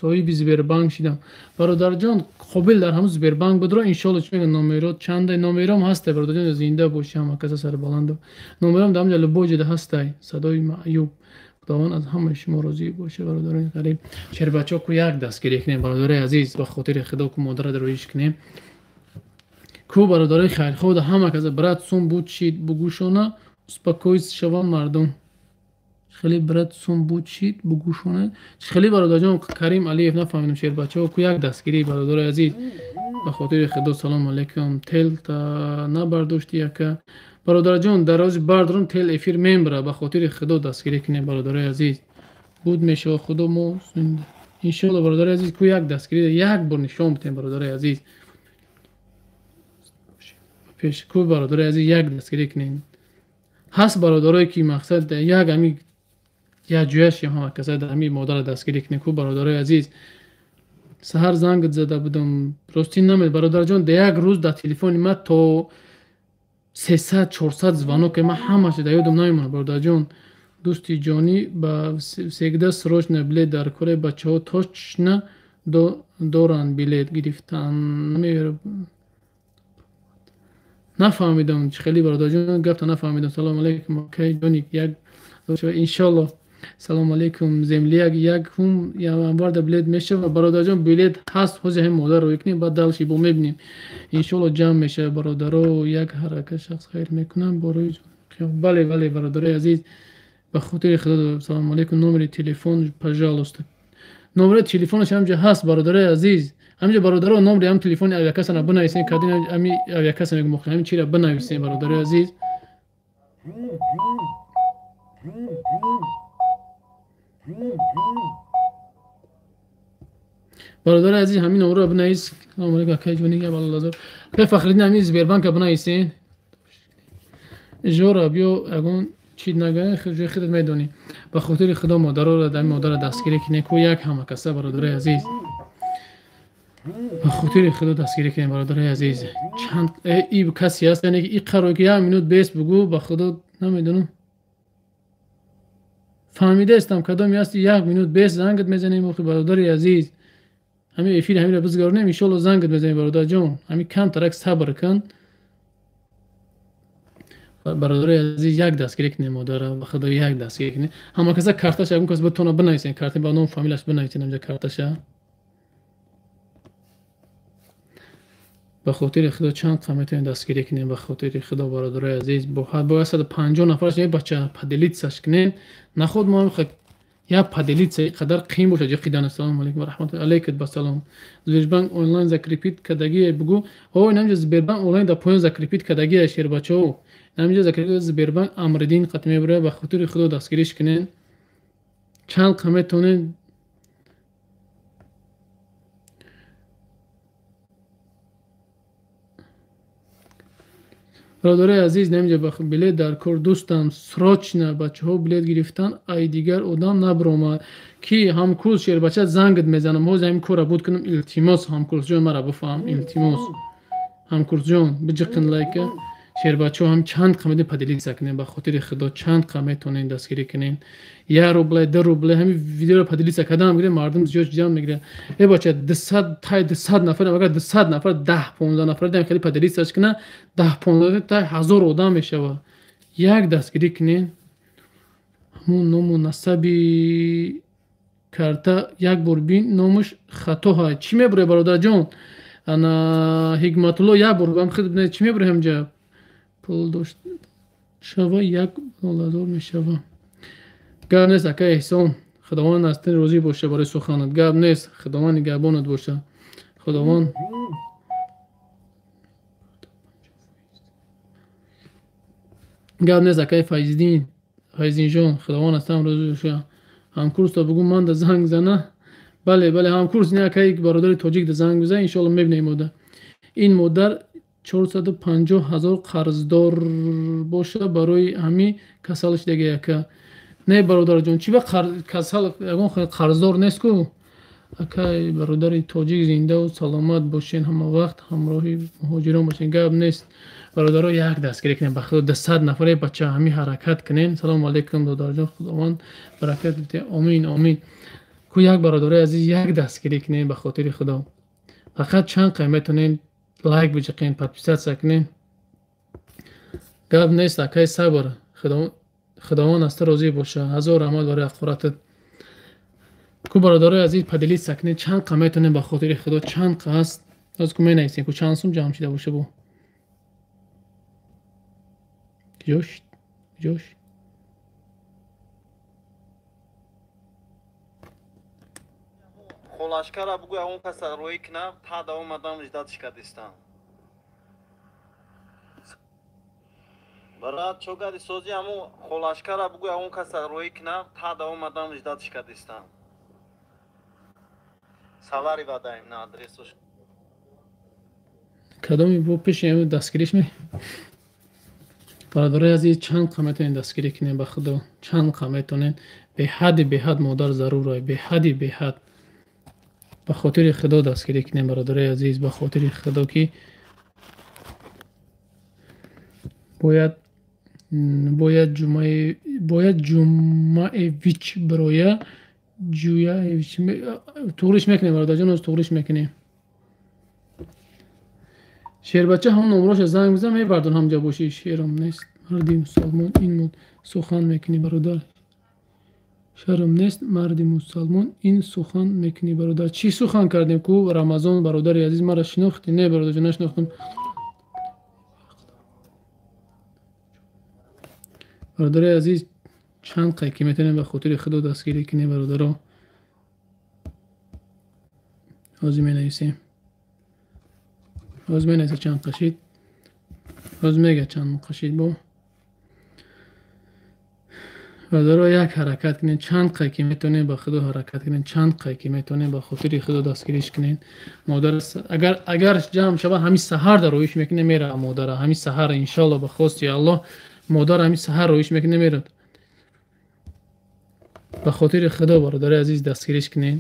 соҳиби Сбербанк шидам. Бародарҷон, қобил дар ҳамун Сбербанк будро, иншоалло чӣ мегӯянд номеро чанда номером ҳастай бародарҷон, зинда бошӣ ҳама каса сарбаланду. Номером дар ҳамҷа любой ҷода ҳастай. Садои маъюб. Худованд аз ҳамаи шумо розӣ боша бародарони ғариб. Шербачаҳо, ку як дастгирӣ кунем бародарои азиз, ба хотири худо ку модарро роиш кунем. Ку бародарои хайрхоҳ да ҳама каса брат сум буд шид бугӯшона, успокоить шаванд мардум. Хеле брат сум буд шид бугӯшона. Хеле бародарҷон Карим Алиев нафаҳмидам шербачаҳо, ку як дастгирӣ бародарои азиз ба хотири худо. Салом алейкум. Тел та набардошти яка. Бародарҷон, дар рози бардорам тел эфир мембара, ба хотири худо дастгирӣ кунем бародарои азиз. Буд мешава худо мо зинда. Иншоалло бародарои азиз, ку як дастгирӣ як бор нишон бидем бародарои азиз. Пеш ку бародарои азиз як дастгирӣ кунем. Ҳаст бародарое ки мақсад як ами як ҷояшем ҳама каса ами модарро дастгирӣ кунем. Ку бародарои азиз, саҳар зангат зада будам, ростӣ намед бародарҷон, да як рӯз дар телефони ман то 300-400 звонок, ман ҳамаша дар ёдам намемонад бародарҷон. Дӯсти ҷонӣ, ба всегда срочно билет дар кори бачаҳо точно доранд билет гирифтан. Нафаҳмидам чӣ хеле бародарҷон, гапта нафаҳмидам. Салому алайкум акай ҷони, як иншоллоҳ. Салому алайкум земляк, якум январда билет мешава бародарҷон? Билет ҳаст, ҳозир ҳамин модарро мекунем, баъд дальше бо мебинем, иншоллоҳ ҷамъ мешава бародаро. Як ҳаракат шахс хайр мекунам борои. Бале, бале бародарои азиз, ба хотири худо. Салому алайкум, номери телефон пожалуйста. Номери телефонаш ҳамҷа ҳаст бародарои азиз, ҳамҷа бародаро номери ҳам телефони авиакассана бинависем, кадин ами авиакасса мегӯм, ҳамин чира бинависем бародарои азиз. Бародари азиз, ҳамин номерро бинавис. Салому алайкум акай ҷони, Аллоҳ. Акай Фахриддин, ҳамин Сбербанка бинависен. Жора биё ягон чиз нагӯ, ҷои худат медонӣ. Ба хотири худо модароро дар модарро дастгирӣ кунем, ку як ҳама каса бародарои азиз. Ба хотири худо дастгирӣ кунем бародарои азиз. Чанд и касе ҳаст, яъне ки и қарор ки як минут бес бугӯ, ба худо намедонам. Фаҳмидаистам кадоме ҳасти, як минут бес зангат мезанем охи бародари азиз. Ҳамин эфир ҳаминро бизгаронем, иншолло зангат мезанем бародарҷон. Ҳамин камтарак сабр кун. Бародари азиз, як дастгирӣ кунем модарро, ба худо як дастгирӣ кунем. Ҳама каса карташа ягон кас битона бинависен, карта ба ном фамилияш бинависен ҳамҷа карташа. Ба хотири худо чанд қа метавонем дастгирӣ кунем, ба хотири худо бародарои азиз. Бо 150 нафараш як бача поделитсаш кунем. Наход мо як поделитса қадар қиин бошад ҷиқидан. Ассалому алайкум ва раҳматуллоҳи алайкум басалом. Сбербанк онлайн закрепит кардагие бугӯ. О, инамҷа Сбербанк онлайн дар поён закрепит кардагие шербачаҳо. Инамҷа закрепит Сбербанк Амриддин қат мебарад, ба хотири худо дастгириш кунем. Чанд қа метавонем бародарои азиз, намҷа билет дар кор дӯстам, срочно бачаҳо билет гирифтан, ай дигар одам набаромад. Ки ҳамкурс шербача зангат мезанам, ҳозир ҳамин корро буд кунам, илтимос ҳамкурсҷон маро бифаҳм, илтимос ҳамкурсҷон биҷиқин лайка. Шербачаҳо ҳам чанд қа метавонем поделитса кунем, ба хотири худо чанд қа метавонем дастгирӣ кунем. 1 рубле, 2 рубле ҳамин видеоро поделитса кардан мегирем, мардум зиёд ҷамъ мегирад. Э бача, 200 тай 200 нафар, агар 200 нафар 10-15 нафар дам хеле поделитсаш кунад, 10-15 тай 1000 одам мешавад. Як дастгирӣ кунем. Ҳамон ному насаби карта як бор бин, номаш хато ҳай. Чӣ мебуред бародарҷон? Ана Ҳикматулло як бор ҳам худ бинед чӣ мебуред ҳамҷа? Пул дошт шава як доллар мешава. Гап нест ака Эҳсон, Худованд аз тин розӣ боша барои суханат. Гап нест, Худованд нигаҳбонат боша. Худованд гап нест акай Файздин, Файздинҷон, Худованд аз тан розӣ боша. Ҳамкурсто бугӯ ман да занг зана. Бале, бале ҳамкурс не акай бародари тоҷик да занг бизан, иншоалло мебинем модар. Ин модар 450 000 қарздор боша барои ҳамин касалаш дега яка. Не бародарҷон, чӣ ба касал ягон қарздор нест ку? Акай бародари тоҷик зиндаву саломат бошен, ҳама вақт ҳамроҳи муҳоҷирон бошен. Гап нест бародаро, як дастгирӣ кунем, ба худо 200 нафаре бача ҳамин ҳаракат кунем. Салому алайкум додарҷон, Худованд баракат бидиҳад. Омин, омин. Ку як бародарои азиз як дастгирӣ кунем ба хотири худо. Фақат чанд қай метавонем лайк биҷиқем, подписатсия кунем. Гап нест акай сабр, Худованд аз ту розӣ боша. Ҳазор раҳмат барои ақоратат. Ку бародарои азиз поделитса кунед, чанд қа метавонем ба хотири худо, чанд қа ҳаст. Аз ку менависем ку чанд сум ҷамъ шида боша бо. Ҷош, ҷош. Холашкара бугӯ ягон каса роӣ кунам, та да омадам ждатш кардистам. Брат, чо гади сози ҳамун холашкара бугӯ ягон каса роӣ кунам, та да омадам ждатш кардистам. Салари вадаем на адресош. Кадоми бо пеши ҳамин дастгириш ме? Бародарои азиз, чанд қа метавонед дастгирӣ кунед ба худо, чанд қа метавонед. Беҳади беҳад модар зарур, беҳади беҳад. Ба хотири худо дастгирӣ кунед бародарои азиз, ба хотири худо ки бояд Ҷумаевич бироя Ҷуяевич туғриш мекунем бародарҷон, оз туғриш мекунем. Шербача ҳам номроша занг бизан, мебардон ҳамҷа бошӣ. Шерам нест, марди мусалмон ин муд сухан мекунӣ бародар. Шарм нест, марди мусалмон ин сухан мекунӣ бародар. Чӣ сухан кардем ку Рамазон бародари азиз, мара шинохтӣ? Не бародарҷон, нашинохтам. Бародари азиз, чанд қай ки метавонем ба хотири худо дастгирӣ кунем бародаро. Ҳозир менависем. Ҳозир менависа чанд қашид. Ҳозир мега чанд қашид бо. Бародаро, як ҳаракат кунед, чанд қай ки метавонем ба худо ҳаракат кунед, чанд қай ки метавонем ба хотири худо дастгириш кунед. Модар агар ҷамъ шава, ҳамин саҳар дар роиш мекунем мера модара, ҳамин саҳар иншоалло ба хости Аллоҳ модар ҳамин саҳар роиш мекунем мерад. Ба хотири худо бародари азиз дастгириш кунед.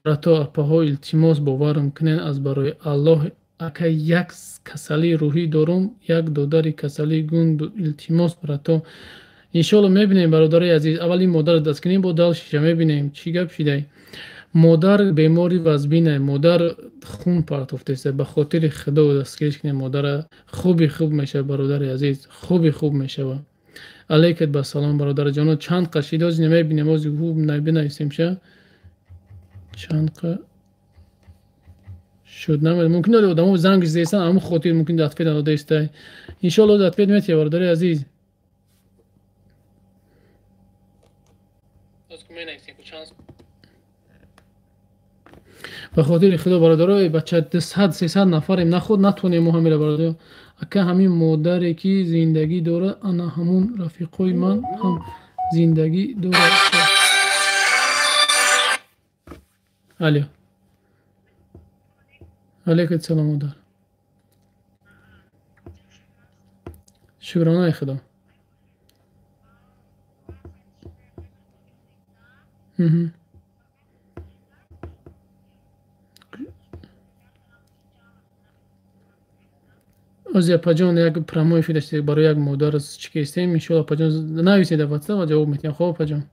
Брато, апаҳо, илтимос боварам кунед аз барои Аллоҳ. Ака як касалии рӯҳӣ дорум, як додари касалии гун, илтимос брато. Иншоалло мебинем бародари азиз, аввал ин модарро даст кунем, бо дал шиша мебинем чӣ гап шидай. Модар бемори вазбинай, модар хун партофтеста, ба хотири худо дастгириш кунем модара. Хуби хуб мешава бародари азиз, хуби хуб мешава. Алейкат ба салом бародарҷоно. Чанд қашид оз намебинем, оз хуб бинависем ша. Чанд қа шуд намедонам, мумкин одамо занг зестан, аммо хотир мумкин ответ надодаистай. Иншоалло ответ метия бародари азиз. Ба хотири худо бародаро, бача 200-300 нафарем, нахуд натонем мо ҳамира бародаро. Ака ҳамин модаре ки зиндагӣ дорад, ана ҳамун рафиқои ман ҳам зиндагӣ дорад. Алё. Алейкум салом модар. Шукронаи худо. Ози апаҷон як прямой эфир дошт барои як модар чӣ кистем, иншоалло апаҷон нависед дар WhatsApp ва ҷавоб медиҳам. Хоб апаҷон.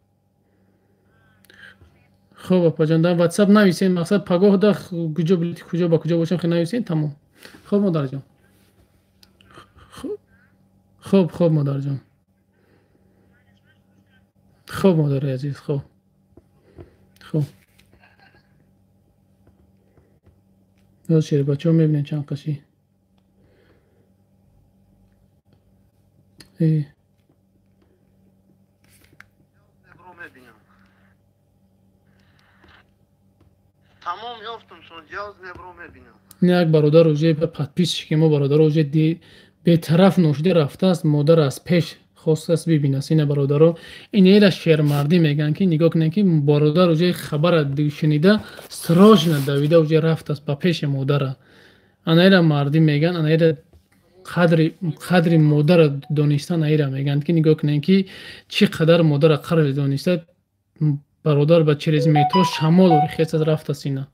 Хоб апаҷон, дар WhatsApp нависед, мақсад пагоҳ да куҷо билети куҷо ба куҷо бошам, хе нависед, тамом. Хоб модарҷон. Хоб, хоб модарҷон. Хоб модари азиз, хоб. Хоб. Боз шербачаҳо мебинед чанд қаши. Тамом ёфтум, сон ҷавз небро мебинам. Як бародар уже подписчики мо бародар уже бетараф ношида рафтааст, модар аз пеш хостааст бибинад. Ина бародаро, инера шермардӣ мегӯянд ки нигоҳ кунед ки бародар уже хабара шунида срочно давида уже рафтааст ба пеши модара. Анаера мардӣ мегӯянд, анаера қадри модара донистан аира мегӯянд ки нигоҳ кунед ки чӣ қадар модара қадр дониста бародар ба через метро шамол хест рафтааст ина.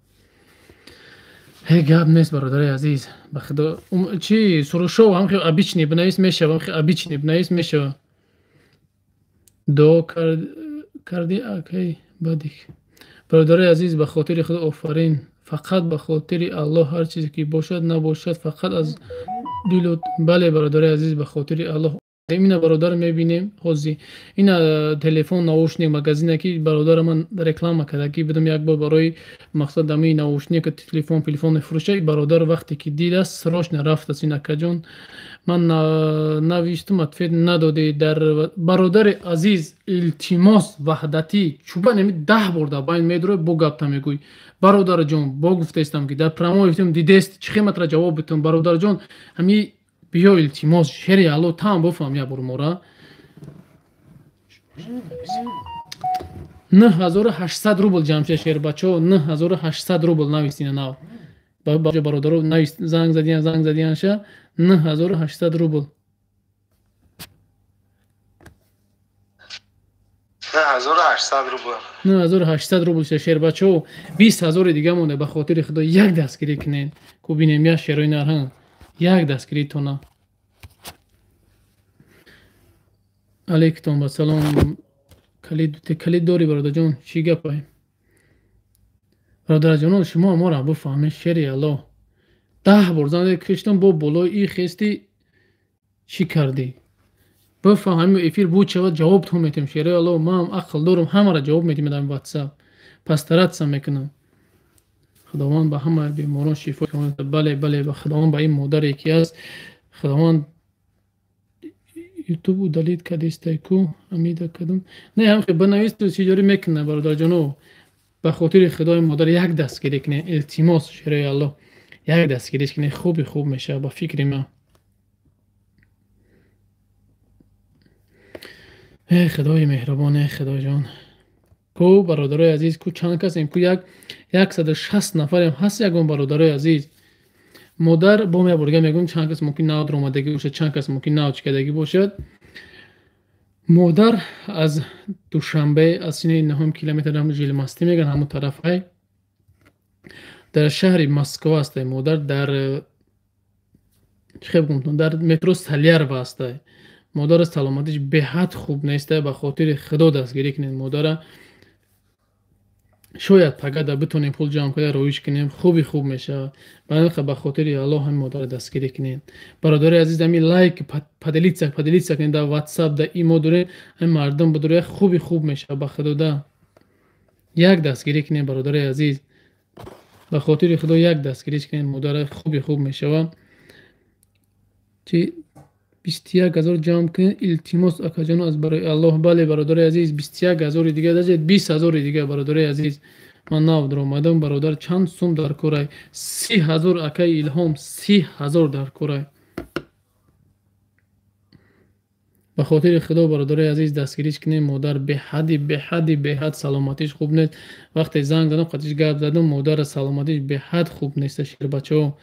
Ҳе гап нест бародари азиз, ба худо чи сурушов ҳам хел обичный бинавис мешава, ҳам хел обичный бинавис мешава. Дуо карди акай бадик. Бародари азиз, ба хотири худо офарин, фақат ба хотири Аллоҳ ҳар чизе ки бошад набошад фақат аз дилу. Бале бародари азиз, ба хотири Аллоҳ. Ина бародар мебинем ҳозир. Ина телефон наушник магазине ки бародари ман реклама карда ки бидам як бор барои мақсад дами наушник телефон мефурӯша. Бародар вақте ки дидааст срочно рафтааст. Ин акаҷон ман навиштум, ответ надодӣ. Дар бародари азиз илтимос ваҳдатӣ чӯба неми 10 бор дар байн медурӣ бо гапта мегӯй. Бародарҷон, бо гуфтаистам ки дар прямой эфир дидест чӣ қиматра ҷавоб битум. Бародарҷон, ҳами биё илтимос шери Алло там бофам я бор мора. 9800 рубл ҷамъ шербачо, 9800 рубл нависина нав. Бародаро навис, занг задиян, занг задиянша 9800 рубл. 9800 рубл. 9800 рубл шербачо. 20000 дига монда, ба хотири худо як дастгирӣ кунед. Ку бинем я шерои нарҳан. Як дастгирӣ тона. Алейкум ба салом. Калид дорӣ бародарҷон, чӣ гапай? Бародарҷонон, шумо моро бифаҳмед, шери Аллоҳ. 10 бор зан киштам бо болои и хести чӣ кардӣ? Бифаҳмем эфир буд шавад, ҷавоб ту метем, шери Аллоҳ. Ман ақл дорам, ҳамаро ҷавоб медиҳам дар WhatsApp. Пас таратса мекунам. Худованд ба ҳама беморон шифо кунад. Бале, бале, ба Худованд ба ин модаре ки аст, Худованд YouTube удалить кардистай ку, амида кадом. Не, ҳам хе банавис ту чиҷорӣ мекунад, бародарҷоно. Ба хотири Худои модар як дастгирӣ кунед, илтимос, шерои Аллоҳ. Як дастгирӣ кунед, хуби хуб мешавад ба фикри ман. Эй Худои меҳрубон, эй Худоҷон. Ку бародарои азиз, ку чанд касем, ку 160 нафарем ҳаст ягон бародарои азиз. Модар бо як борга мегӯм, чанд кас мумкин нав даромадагӣ бошад, чанд кас мумкин нав чикадагӣ бошад. Модар аз Душанбе, аз синаи 9 километр ҳам Жилмастӣ мегӯянд, ҳамон тарафай. Дар шаҳри Москва ҳастай модар, дар чӣ хел бигӯм, дар метро Салярова ҳастай. Модара саломатиш беҳад хуб нестай, ба хотири Худо дастгирӣ кунед модара. Шояд пагада битонем пул ҷамъ карда роиш кунем, хуби хуб мешавад. Ба хотири Аллоҳ ҳамин модара дастгирӣ кунед. Бародари азиз, ҳамин лайк, поделиться кунед дар WhatsApp, дар имо доред, ҳамин мардум бидоред, хуби хуб мешавад ба Худода. Як дастгирӣ кунед бародари азиз. Ба хотири Худо як дастгирӣ кунед, модара хуби хуб мешавад. Чи 21000 ҷамъ кунед, илтимос акаҷон аз барои Аллоҳ. Бале бародари азиз, 21000 дига, даже 20000 дига бародари азиз. Ман нав даромадам бародар, чанд сум дар корай? 30000 акаи Илҳом, 30000 дар корай. Ба хотири Худо бародари азиз дастгирӣ кунед модар, беҳади беҳади беҳад саломатиш хуб нест. Вақте занг задам, қатиш гап задам, модара саломатиш беҳад хуб нест. Шербачаҳо,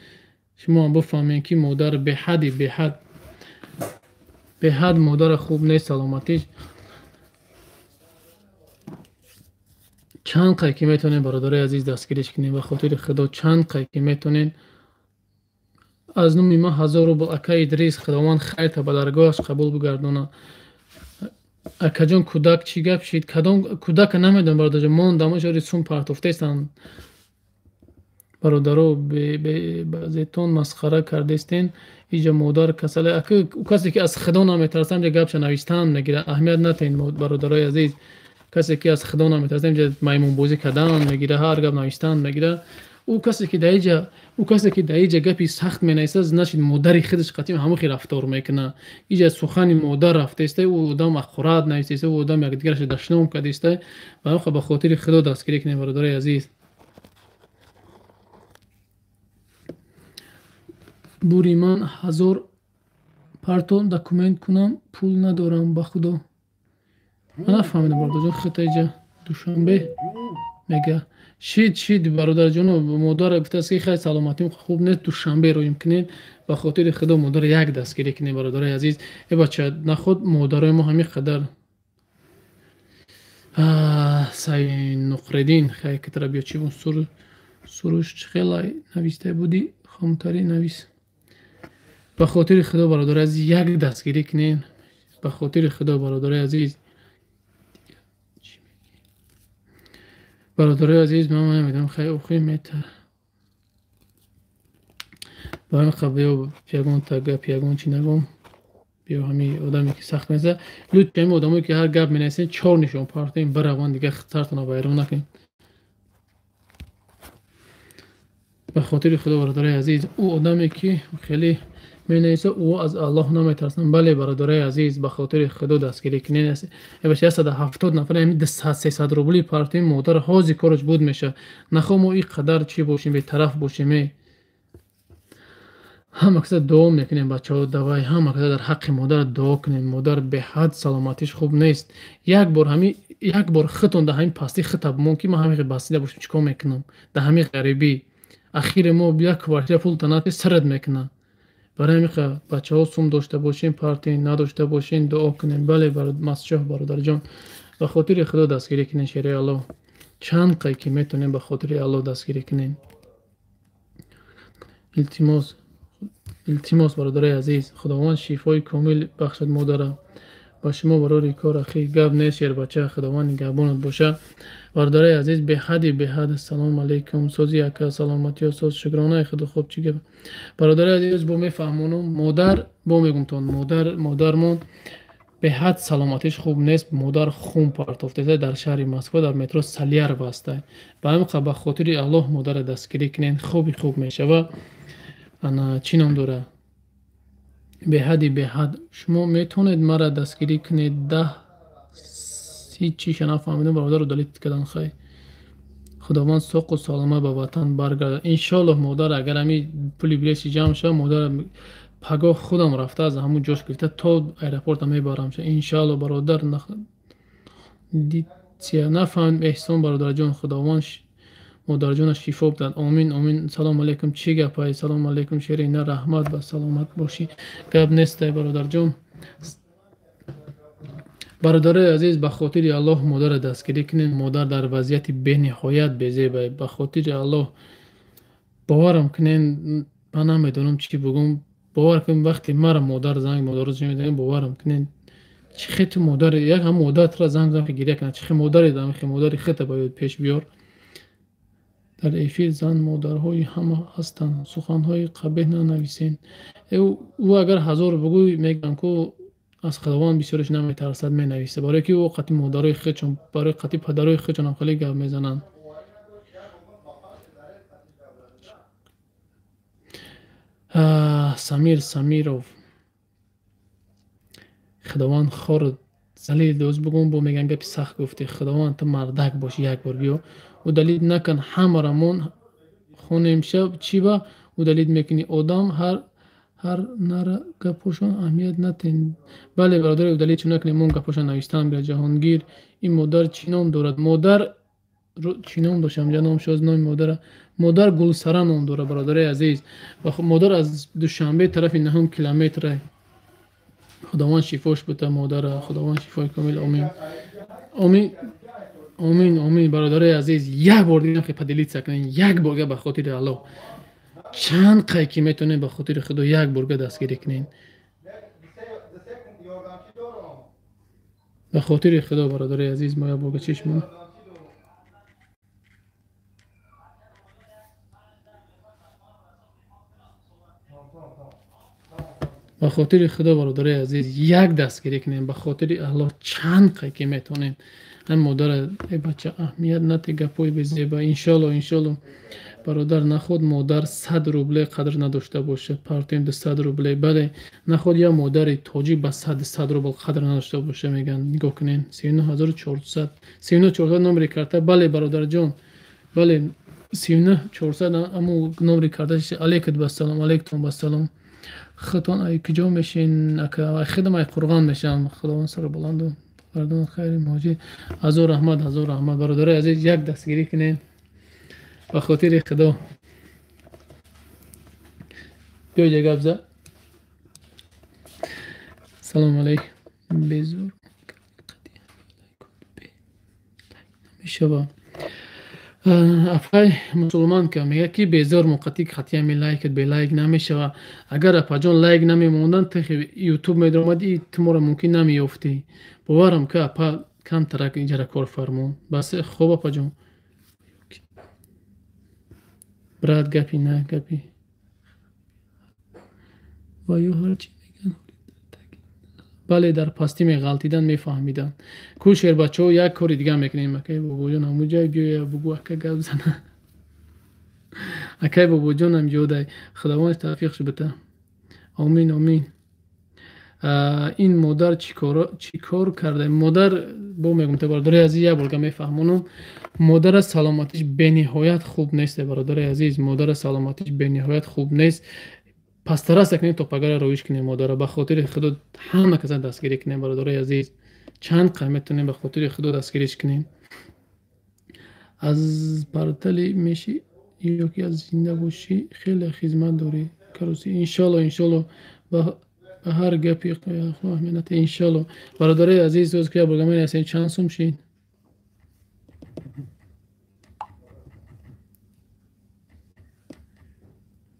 шумо ҳам бифаҳмед ки модар беҳади беҳад беҳад модара хуб нест саломатиш. Чанд қай ки метавонед бародари азиз дастгириш кунед, ба хотири Худо чанд қай ки метавонед. Аз номи ман 1000 рубл акаи Идрис, Худованд хайрта ба даргоҳаш қабул бигардонад. Акаҷон, кӯдак чӣ гап шид? Кадом кӯдака намедонам бародарҷон, мондам ошори сум партофтаистанд. Бародаро, баъзетон масхара кардестен, иҷа модар касале. Ака, касе ки аз Худо наметарсад, инҷа гапша навиштан мегирад. Аҳамият натиҳед бародарои азиз. Касе ки аз Худо наметарсад, инҷа маймунбозӣ кардан мегирад, ҳар гап навиштан мегирад. Ӯ касе ки дар иҷа, ӯ касе ки дар иҷа гапи сахт менависад, значит модари худаш қатъи ҳамон хел рафтор мекунад. Иҷа сухани модар рафтаиста, ӯ одам ақурат навиштаиста, ӯ одам якдигарашро дашном кардааста. Ба хотири Худо дастгирӣ кунед бародарои азиз. Бури ман 1000 партон документ кунам, пул надорам ба Худо. Ман нафаҳмидам бародарҷон, хита иҷа Душанбе мега. Шид, шид бародарҷоно, модар гуфтааст ки хай саломатим хуб нест, Душанбе роим кунед. Ба хотири Худо модар як дастгирӣ кунед бародарои азиз. Э бача, наход модарои мо ҳамин қадар. Сай Нуқриддин, хай китра биё чӣ бун суруш чӣ хелай навистае будӣ, хомтарӣ навис. Ба хотири Худо бародарои азиз як дастгирӣ кунед. Ба хотири Худо бародарои азиз. Бародарои азиз, ман намедонам, хай охи мета. Ба ҳамин қабл биё ягон та гап, ягон чӣ нагом. Биё ҳамин одаме ки сахт меза. Лутф ҳамин одамое ки ҳар гап менависед, 4 нишон партоем, бираванд, дигар сартонро вайрон накунед. Ба хотири Худо бародарои азиз, ӯ одаме ки хеле менависад, ӯ аз Аллоҳ наметарсад. Бале бародарои азиз, ба хотири Худо дастгирӣ кунед. Э баша 170 нафар ҳамин 200-300 рубли партоем, модар ҳозир кораш буд мешавад. Нахоҳ мо ин қадар чӣ бошем, бетараф бошем. Ҳама каса дуо мекунем бачаҳо, давай ҳама каса дар ҳаққи модар дуо кунем. Модар беҳад саломатиш хуб нест. Як бор ҳамин, як бор худтон дар ҳамин пастӣ худта бимон ки ман ҳамин бастида бошам, чӣ кор мекунам? Дар ҳамин ғарибӣ. Ахире мо як квартира пул танати сард мекунад. Барои ҳамин бачаҳо сум дошта бошем, партия надошта бошем, дуо кунем. Бале, масчоҳ бародарҷон, Ба хотири Худо дастгирӣ кунед, шери Аллоҳ. Чанд қай ки метонем ба хотири Аллоҳ дастгирӣ кунед. Илтимос, илтимос, бародарои азиз, Худованд шифои комил бахшад модара. Ба шумо барори кор ахи гап нест, шербача, Худованд нигаҳбонат боша. Бародарои азиз, беҳади беҳад ассалому алайкум. Сози ака, саломатиё соз, шукронаи Худо. Хуб чӣ гап? Бародарои азиз, бо мефаҳмонам, модар, бо мегумтон, модар, модармон беҳад саломатиш хуб нест. Модар хун партофтеса дар шаҳри Москва, дар метро Салярова аста. Ба ҳамин қадр ба хотири Аллоҳ модара дастгирӣ кунед, хуби хуб мешава. Ана чӣ ном дора? Беҳади беҳад. Шумо метавонед мара дастгирӣ кунед. 10 ҳеҷ чиша нафаҳмидам, бародару далит кардан. Хай, Худованд соқу салома ба ватан баргардад иншоаллоҳ. Модар, агар ҳами пули билети ҷамъ шава, модар пагоҳ худам рафта аз ҳамун ҷош гирифта то аэропорта мебарам иншоаллоҳ. Бародар, дитсия нафаҳмидам. Эҳсон бародарҷон, Худованд модарҷона шифо бидад. Омин, омин. Салому алайкум, чӣ гапай? Салому алайкум, шерина, раҳмат, ба саломат бошӣ. Гап нестай, бародарҷон. Бародарои азиз, ба хотири Аллоҳ модарро дастгирӣ кунед. Модар дар вазъияти бениҳоят безебай. Ба хотири Аллоҳ, боварам кунед, ман намедонам чӣ бугум. Бовар кунед, вақте мара модар занг, модаро занг мезанад, боварам кунед, чӣ хе ту модар, як ҳам модар тура занг зан, гиря кунад, чӣ хе модаре дам, хе модари хета ба ёд пеш биёр. Дар эфир зан модарҳои ҳама ҳастанд, суханҳои қабеҳ нанависен. Ӯ агар ҳазор бугӯй, мегӯям ку аз Худованд бисёреш наметарсад, менависа, барое ки ӯ қати модарои худшон, барои қати падарои худшонам хеле гап мезананд. Самир Самиров, Худованд хор залил дӯст бугум, бо меган гапи сахт гуфтӣ. Худованд ту мардак бош, як бор биё. Удалид накун, ҳамарамон хонем шаб. Чӣ ба удалид мекунӣ? Одам ҳар нара гапошон аҳамият натен. Бале, бародари, удалид чун накунем, мон гапошон навистан бира. Ҷаҳонгир, ин модар чӣ ном дорад? Модар чӣ ном дошт? Ҳамҷа ном шоз, номи модара. Модар Гулсара ном дорад, бародари азиз. Модар аз Душанбе тарафи 9 километра. Худованд шифош бита модара, Худованд шифои комил. Омин, омин, омин, омин. Бародари азиз, як бор дигар поделиться кунед, як бор ба хотири Аллоҳ. Чанд қай ки метавонед, ба хотири Худо як борга дастгирӣ кунед. Ба хотири Худо, бародари азиз, мо як борга чишмон. Ба хотири Худо, бародари азиз, як дастгирӣ кунем, ба хотири Аллоҳ, чанд қай ки метавонем. Ҳам модара, э бача, аҳамият нате гапҳои безеба. Иншоалло, иншоалло, бародар. Наход модар 100 рубле қадр надошта бошад, партоем 200 рубле. Бале, наход як модари тоҷик ба 100 рубл қадр надошта боша, мегӯянд. Нигоҳ кунед, 39400, 39400 номери карта. Бале, бародарҷон, бале, 39400 аму номери карта. Алейкум басалом, алейкум басалом. Худтон ай куҷо мешин, ака? Худам ай Қурғон мешавам. Худованд саро баланду мардон хайри муҳоҷир. Ҳазор раҳмат, ҳазор раҳмат, бародарои азиз, як дастгирӣ кунед ба хотири Худо. Биёед, гап за. Салому алайкум. Безур намешава. Апай мусулманка мегӯяд, ки безор муқатти қатъиян лайкат бе лайк намешава. Агар апаҷон лайк намемондан, техи ютуб медаромадӣ, ту моро мумкин намеёфтӣ. Боварам ки апа камтарак иҷара кор фармон. Бас, хуб, апаҷон. Брат, гапи на гапи ва ё ҳарчи мегӯянд. Бале, дар пастӣ меғалтидан, мефаҳмиданд ку. Шербачаҳо, як кори дигар мекунем. Акай бобоҷон ҳамуҷай биёя, бугӯ, ака гап зана. Акай бобоҷонам ҷодай, Худованд тавфиқш бита. Омин, омин. Ин модар чӣ кор карда? Модар, бо мегӯм та, бародари азиз, як борга мефаҳмонам, модара саломатиш бениҳоят хуб нест. Бародари азиз, модара саломатиш бениҳоят хуб нест. Пастараса кунем, то пагара ровиш кунем модара. Ба хотири Худо ҳама каса дастгирӣ кунем, бародарои азиз, чанд қай метавонем, ба хотири Худо дастгириш кунем. Аз портали меши ё ки аз зинда бошӣ, хеле хизмат дорӣ, кароси. Иншоалло, иншоалло. Ба Ба ҳар гапи аҳамият иншалло. Бародари азиз, оз ки бургамин ҳастем, чанд сум шид?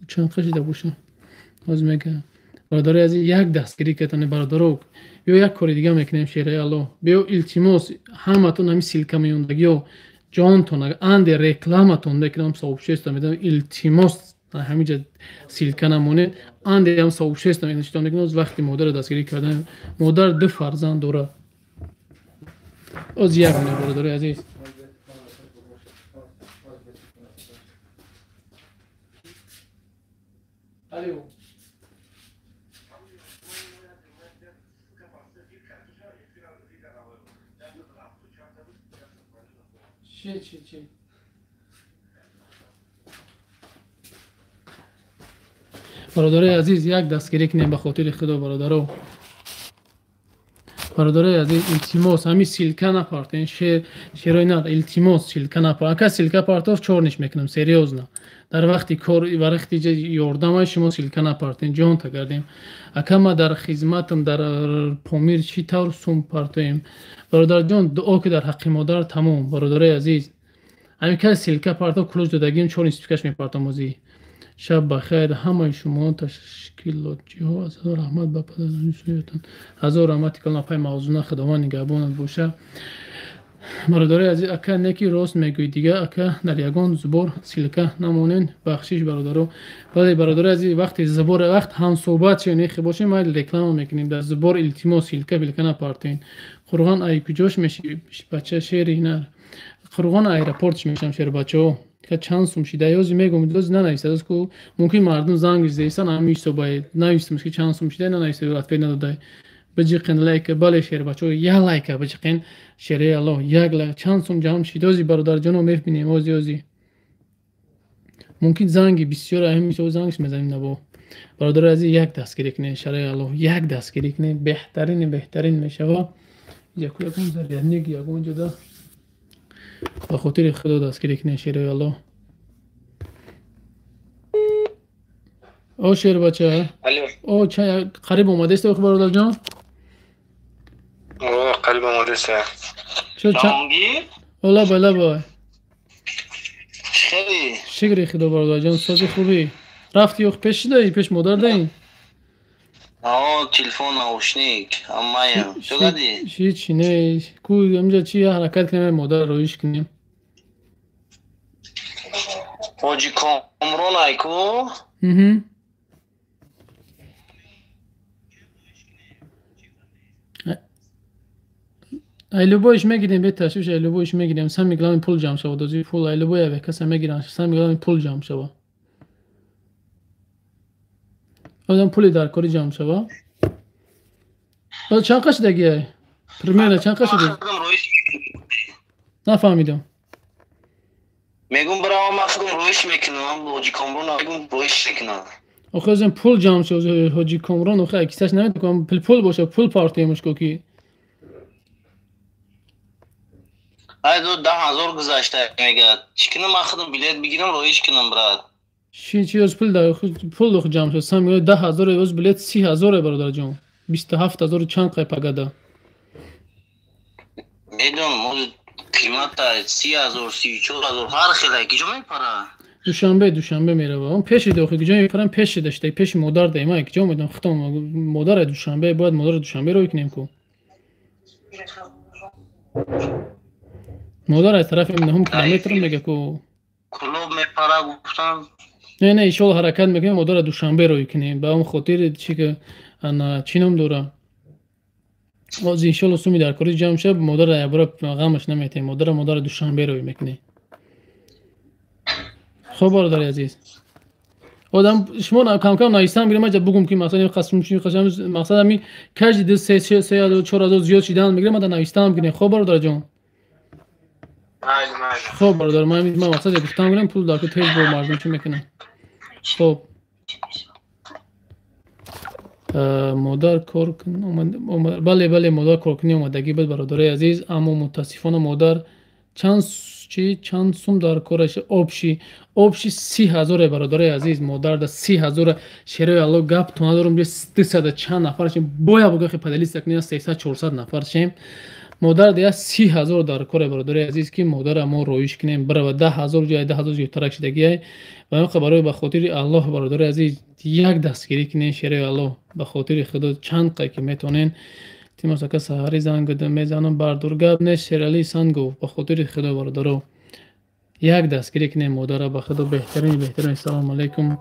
Чанд қашида боша? Оз мегӯям. Бародари азиз, як дастгирӣ кардани бародаро, биё як кори дига мекунем, шераи Аллоҳ. Биё илтимос, ҳаматон ҳамин ссылка меондагиё, ҷонтон, анде рекламатон мекунам, сообщество медам, илтимос, ҳамиҷа ссылка намонед, анде ҳам сообщество мекунам, читон мекунам, вақти модарро дастгирӣ кардан, модар ду фарзанд дорад. Оз як минут, бародари азиз. Алло. Чи. Бародари азиз, як дастгирӣ кунем ба хотири Худо, бародаро. Бародари азиз, илтимос, ҳамин ссылка напартен, шерои нар, илтимос, ссылка напар. Ака ссылка партов чорниш мекунам, серьёзно. Дар вақти кор, вақти ёрдамаи шумо ссылка напартен, ҷон тагардем. Ака ма дар хизматам, дар Помир чӣ тавр сум партоем? Бародарҷон, дуо ки дар ҳаққи модар тамом, бародари азиз. Ҳамин ка ссылка партов кулоч додагим, чор институкаш мепартам озӣ. Шаб бахайр, ҳамаи шумо ташкилотчиҳо, ҳазор раҳмат ба падарсӯятон. Ҳазор раҳмати калон апай Мавзуна, Худованд нигаҳбонат боша. Бародари азиз, ака не ки рост мегӯӣ, дига ака дар ягон зубор ссылка намонен, бахшиш бародаро. Бале бародари азиз, вақти зубор, вақт ҳамсӯҳбат шавем, нехи бошем, майли реклама мекунем, дар зубор илтимос ссылка билка напартоен. Қурғон ай куҷош меши бача шери нар? Қурғон аэропортш мешам шербачаҳо. Ка чанд сум шида, ёзи мегӯм, дози нанависта, доз ку мумкин мардум занг зеистан, ҳамин ҳисобай навистам ки чанд сум шида, нанависта, ответ надодай. Биҷиқен лайка, бале шербачаҳо, як лайка биҷиқен, шераи Аллоҳ, як лайк, чанд сум ҷамъ шид, ози бародарҷоно мебинем, ози ози. Мумкин занги бисёр ҳамин ҳисоб зангш мезанем набо. Бародари азиз, як дастгирӣ кунед, шараи Аллоҳ, як дастгирӣ кунед, беҳтарин беҳтарин мешава. Яку ягон зарядник ягон ҷода ба хотири Худо дастгирӣ кунед, шераи Аллоҳ. О шербача, о қариб омадест охи бародарҷон? О, қариб омадест. О, лабай, лабай. Хеле. Шукри Худо бародарҷон, сози хубӣ. Рафти ох пеш шидаи, пеш модар даи? О, телефон наушник, аммаям. Чӣ кардӣ? Ҳеҷ не, ку инҷа чи ҳаракат кунем, модар роиш кунем. Ҳоҷи Комрон айку? Ай любойш мегирем, беташвиш, ай любойш мегирем. Сами главный пул ҷамъ шава, дози пул, ай любой аве каса мегирам, сами главный пул ҷамъ шава. Одам пули дар кори ҷамъ шава. Чанд қашидаги ай? Примерно чанд қашидаги? Нафаҳмидам. Мегум бираво ман худам роиш мекунам, Ҳоҷи Комрон мегум роиш мекунам. Охе озем пул ҷамъ шава, Ҳоҷи Комрон охе акисаш наметавонам, пул боша, пул партиемш ко ки. Ай ду 10,000 гузашта мегӯяд. Чӣ кунам, ман худам билет бигирам, роиш кунам, брат. Чи оз пул да пул дох ҷамъ шуд. Сам мегӯяд 10,000 оз билет 30,000 бародарҷон. 27,000 чанд қай пагада. Медонам, оз қимата 30,000, 34,000 ҳар хела киҷо мепара? Душанбе мерава. Он пеши дохи киҷо мепарам, пеши дашта, пеши модар да има киҷо медонам, худам модар Душанбе, бояд модар Душанбе рой кунем ку. Модар аз тарафи 9 километр мега ку. Клуб мепара гуфтам. Не, не, иншоалло ҳаракат мекунем, модарро Душанбе рой кунем. Ба он хотир чи ки ана чӣ ном дора? Оз иншоалло суми дар кори ҷамъ шавад, модарро якбора ғамаш наметаҳем. Модарро Душанбе рой мекунем. Хоб бародари азиз. Одам шумо кам-кам нависам гирем, маҷа бугум ки масалан ин қасм чи қасм мақсад ҳами кажди 2 3 3 4,000 зиёд шидан мегирем, мада навистам гирем. Хоб бародарҷон. Хоб бародар, ман мақсад гуфтам гирем, пул дар ку тез бо мардум чӣ мекунам. Хоб. Модар кор омад, бале, бале, модар коркунӣ омадагӣ буд бародари азиз, аммо мутаассифона модар Чи чанд сум дар кораш общий? Общий 30 000, бародарои азиз, модарда 30 000. Шерои Алло, гап то надорум, 200 чанд нафар шем, боя бугахи поделиться кунем, 300 400 нафар шем. Модар я 30 000 дар коре, бародарои азиз, ки модара мо роиш кунем, барава 10 000 ҷои 10 000 зиёдтарак шидагиай. Ва ин барои ба хотири Аллоҳ, бародарои азиз, як дастгирӣ кунем. Шерои Аллоҳ, ба хотири Худо, чанд қай ки метонен. Тимос ака, саҳари занг мезанам, бардор, гап нест. Шерали Сангов, ба хотири Худо, бародаро, як дастгирӣ кунем модара, ба Худо, беҳтарин, беҳтарин. Салому алайкум,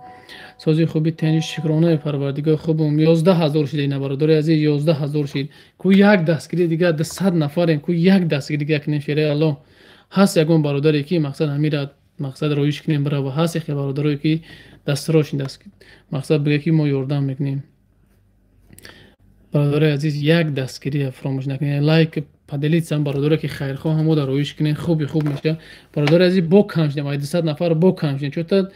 сози хуби, тенҷи, шукронаи Парвардигор, хубум. 11 000 шид ина, бародари азиз, 11 000 шид. Ку як дастгирӣ дигар, 200 нафарем, ку як дастгирӣ дигар кунем. Шераи Аллоҳ, ҳаст ягон бародаре ки мақсад ҳамира, мақсад роиш кунем, барава? Ҳаст яхе бародарое ки дастрошин даст, мақсад бига ки мо ёрдам мекунем? Бародарои азиз, як дастгирия фаромӯш накунед, лайк, поделиться. Бародарое ки хайрхоҳ, мо дар роиш кунем, хуби хуб мешавад. Бародари азиз, бо кам шудем, ай 200 нафар бо кам шудем, чӯта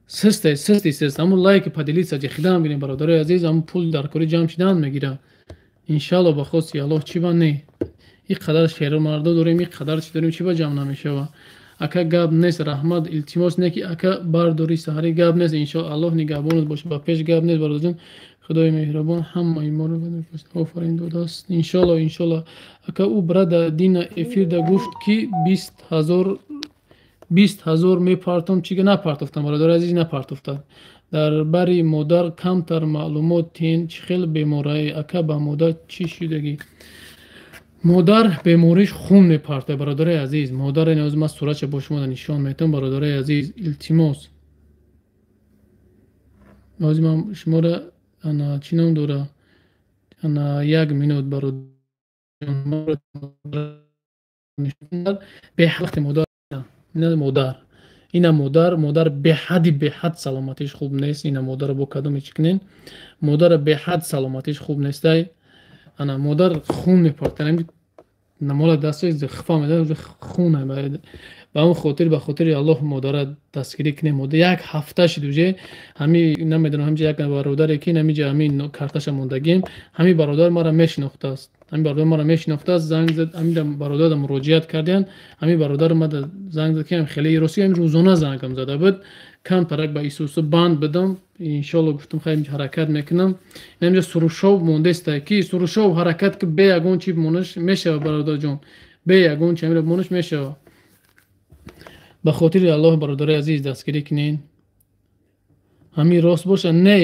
систе, систи, сист. Ҳамун лайк, поделиться ҷихидан бинем, бародарои азиз, ҳамун пул дар кори ҷамъ шидан мегира, иншалло, ба хости Аллоҳ. Чӣ ба не? Ин қадар шермардо дорем, ин қадар чӣ дорем, чӣ ба ҷамъ намешава? Ака, гап нест, раҳмат, илтимос не ки ака бардори саҳари, гап нест, иншоалло, Аллоҳ нигаҳбонат боша, ба пеш, гап нест, бародарҷон. Худои меҳрабон ҳамаи моро офарин додааст, иншолло, иншолло. Ака, ӯ брада дина эфирда гуфт ки 20 000, 20 000 мепартом, чига напартофтам? Бародари азиз, напартофтад. Дар бари модар камтар маълумот тиҳен, чӣ хел беморае? Ака, ба модар чӣ шудагӣ? Модар бемориш хун мепартояд, бародари азиз. Модар ҳозир ман суратша бо шумо нишон метавам. Бародари азиз, илтимос, ҳозир ман шуморо ана чӣ ном дора, ана як минут, бародар, беҳақти модар, ина модар, ина модар. Модар беҳади беҳад саломатиш хуб нест. Ина модарро бо кадоме чӣ кунен? Модара беҳад саломатиш хуб нестай. Ана модар хун мепартад, мола дасташ хифа медад, хун. Ба он хотир, ба хотири Аллоҳ, модара дастгирӣ кунем. Модар як ҳафта шид уже ҳами намедонам, ҳамҷа як бародаре ки намиҷа ҳамин карташа мондагим, ҳами бародар мара мешинохтааст, ҳами бародар мара мешинохтааст, занг зад, ҳамин бародарда муроҷиат кардиян. Ҳами бародар мада занг зад ки хеле рости ҳами рӯзона зангам зада буд, камтарак ба исусу банд будам. Иншолло, гуфтам, хайр, ҳаракат мекунам. Инамҷа Сурушов мондеста ки Сурушов ҳаракат ки, бе ягон чи монаш мешава, бародарҷон, бе ягон чи ҳамира монаш мешава. Ба хотири Аллоҳ, бародари азиз, дастгирӣ кунед. Ҳамин рост боша? Не,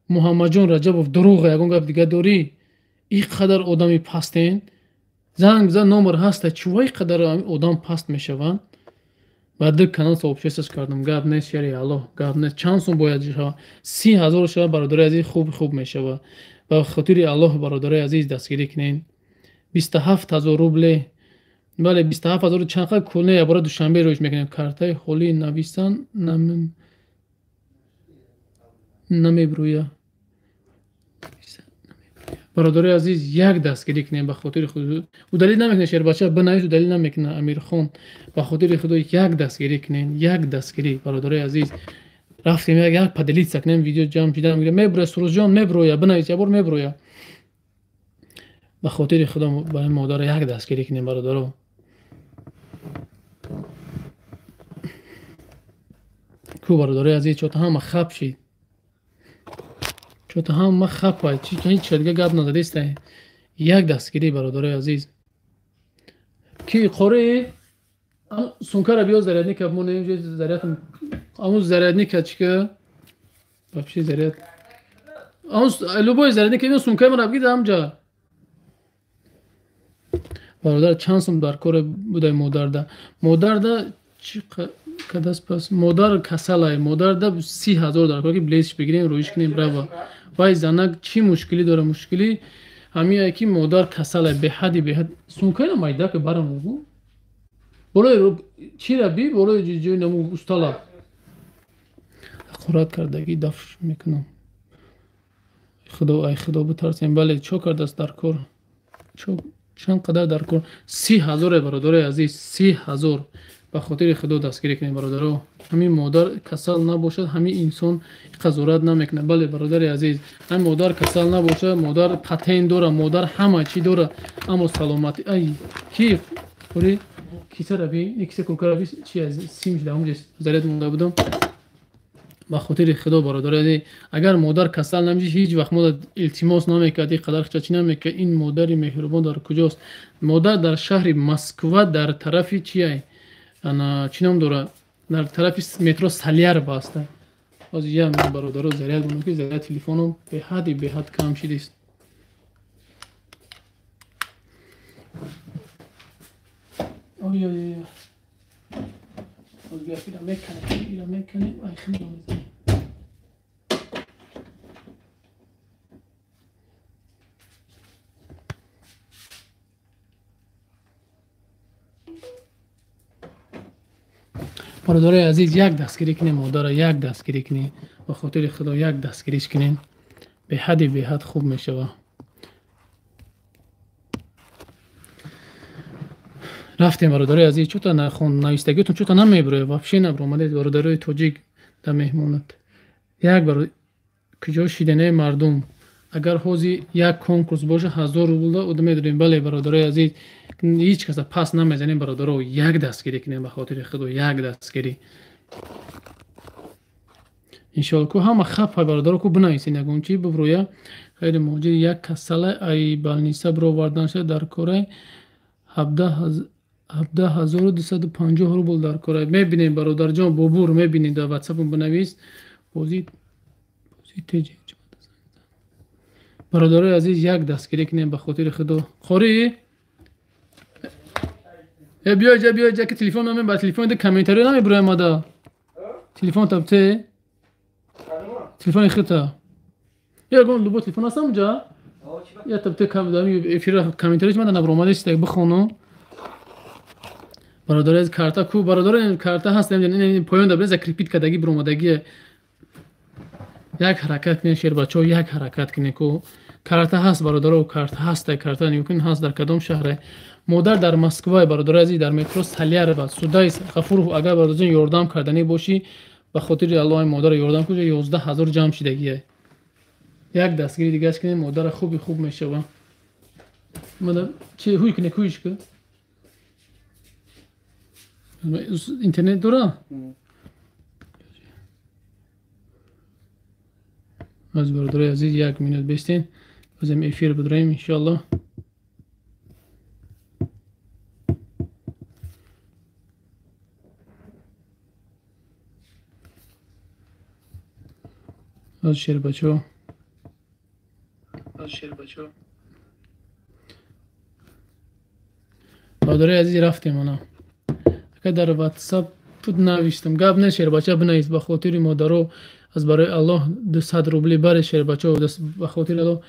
Муҳаммадҷон Раҷабов, дурӯға, ягон гап дига дорӣ? Ин қадар одами пастен, занг бизан, номер ҳаста. Чува ин қадар одам паст мешаванд? Ба ду канал сообществаш кардам. Гап нест, шери Аллоҳ, гап нест. Чанд сум бояд шава? 30 000 шава, бародари азиз, хуб хуб мешава. Ба хотири Аллоҳ, бародари азиз, дастгирӣ кунед. 27 000 рубле, бале, 27 000. Чанд қад кулне ябора Душанбе роиш мекунем. Картаи ҳолӣ нависан намебрӯя. Бародари азиз, як дастгирӣ кунем, ба хотири Худо. Удалить намекунем, шербача, бинавис, удалить намекуна. Амирхон, ба хотири Худо, як дастгирӣ кунем, як дастгирӣ, бародари азиз. Рафтем, як поделиться кунем, видео ҷамъ шидан меброя. Сурузҷон, меброя, бинавис, ябор меброя. Ба хотири Худо, ба ин модара як дастгирӣ кунем, бародаро. Ку, бародарои азиз, чота ҳама хап шид, чота ҳама хапай, ҳеҷ дига гап назадистай. Як дастгирӣ, бародарои азиз. Ки қори сумкара биё, зарядника монем, заряд, аму зарядника чика, вообще заряд, аму любой зарядника, ино сумкаи мара бигир ҳамҷа. Бародар, чанд сум дар коре будай модарда? Модарда чӣ кадаст? Пас модар касалай, модарда 30 000 дар кор ки билетш бигирем, рӯиш кунем, рава. Вай занак чӣ мушкилӣ дора? Мушкилӣ ҳамие ки модар касалай беҳади беҳад. Сумкаи майда ки барам, болои чира би, болои ҷои наму устала ҳақорат кардагӣ, дафш мекунам. Худо, ай Худо битарсем. Бале, чо кардааст дар кор? Чанд қадар дар кор? 30 000-е, бародарои азиз, 30 000. Ба хотири Худо дастгирӣ кунем, бародаро. Ҳамин модар касал набошад, ҳамин инсон қазорат намекунад. Бале, бародари азиз, ҳамин модар касал набошад, модар патент дора, модар ҳама чӣ дора, аммо саломатӣ. Ай, ки қори Киса раби, киса курка раби, чи аз симш дар онҷо заряд монда будам. Ба хотири худо бародари, агар модар касал намешид, ҳеҷ вақт модар илтимос намекард, ин қадар чӣ намекард. Ин модари меҳрубон дар куҷост? Модар дар шаҳри Москва, дар тарафи чия? Ана чӣ ном дорад? Дар тарафи метро Салярова аст. Ҳозир як минут бародаро заряд монам, ки заряд телефоном беҳади беҳад кам шидист. Ой ой ой. Ҳозир бия ира меканем, ира меканем, ай хеле мезанем. Бародарои азиз, як дастгирӣ кунем модарро, як дастгирӣ кунем, ба хотири худо як дастгириш кунем, беҳади беҳад хуб мешавад. Рафтем бародарои азиз, чӯта нахон навистагиатон чӯта намебирояд, вообще набиромадед бародарои тоҷик дар меҳмонат. Як бар куҷо шиданаи мардум, агар ҳозир як конкурс боша 1000 рубл да медорем. Бале бародарои азиз, ҳеҷ каса пас намезанем бародаро, як дастгирӣ кунем ба хотири худо, як дастгирӣ. Иншоалло ку ҳама хапа бародаро, ку бинависен ягон чи биброя. Хайри муҳоҷир як касала ай балниса бировардан шуда дар кораи 17250 рубл дар кораи. Мебинем бародарҷон Бобур, мебинем дар ватсапам бинавис. Бозӣ теҷ. Бародарои азиз, як дастгирӣ кунем ба хотири худо. Қорӣ биё ҷа, биё ҷа, ки телефон наме, ба телефон комментарио намебироям мада. Телефон табте? Телефони хита. Ягон лубо телефон ҳастам ҷа? Я табте эфир комментариош мада набиромадест, так бихону. Бародарои азиз, карта ку бародарои карта ҳаст, ин поён да закрепит кардагӣ биромадагие. Як ҳаракат кунед шербачаҳо, як ҳаракат кунед ку. Карта ҳаст бародаро, карта ҳаст, карта нигоҳ кунед ҳаст дар кадом шаҳре. Модар дар Москва бародарои азиз, дар метро Салярова. Судай Ғафуров, агар бародарҷон ёрдам карданӣ бошӣ, ба хотири Аллоҳ модарро ёрдам кун, 11000 ҷамъ шидагие. Як дастгири дигаш кунед, модара хуби хуб мешава. Мада чи ҳуй кунед, ҳуйш ку? Интернет дора? Аз бародарои азиз як минут бестен, бозем эфир бидроем иншоалло. Аз шербачо, аз шербачо. Бародарои азиз рафтем ана. Ака дар ватсап пут навиштам, гап не шербача бинавис, ба хотири модаро аз барои Аллоҳ 200 рубли баре шербачо, ба хотири Аллоҳ.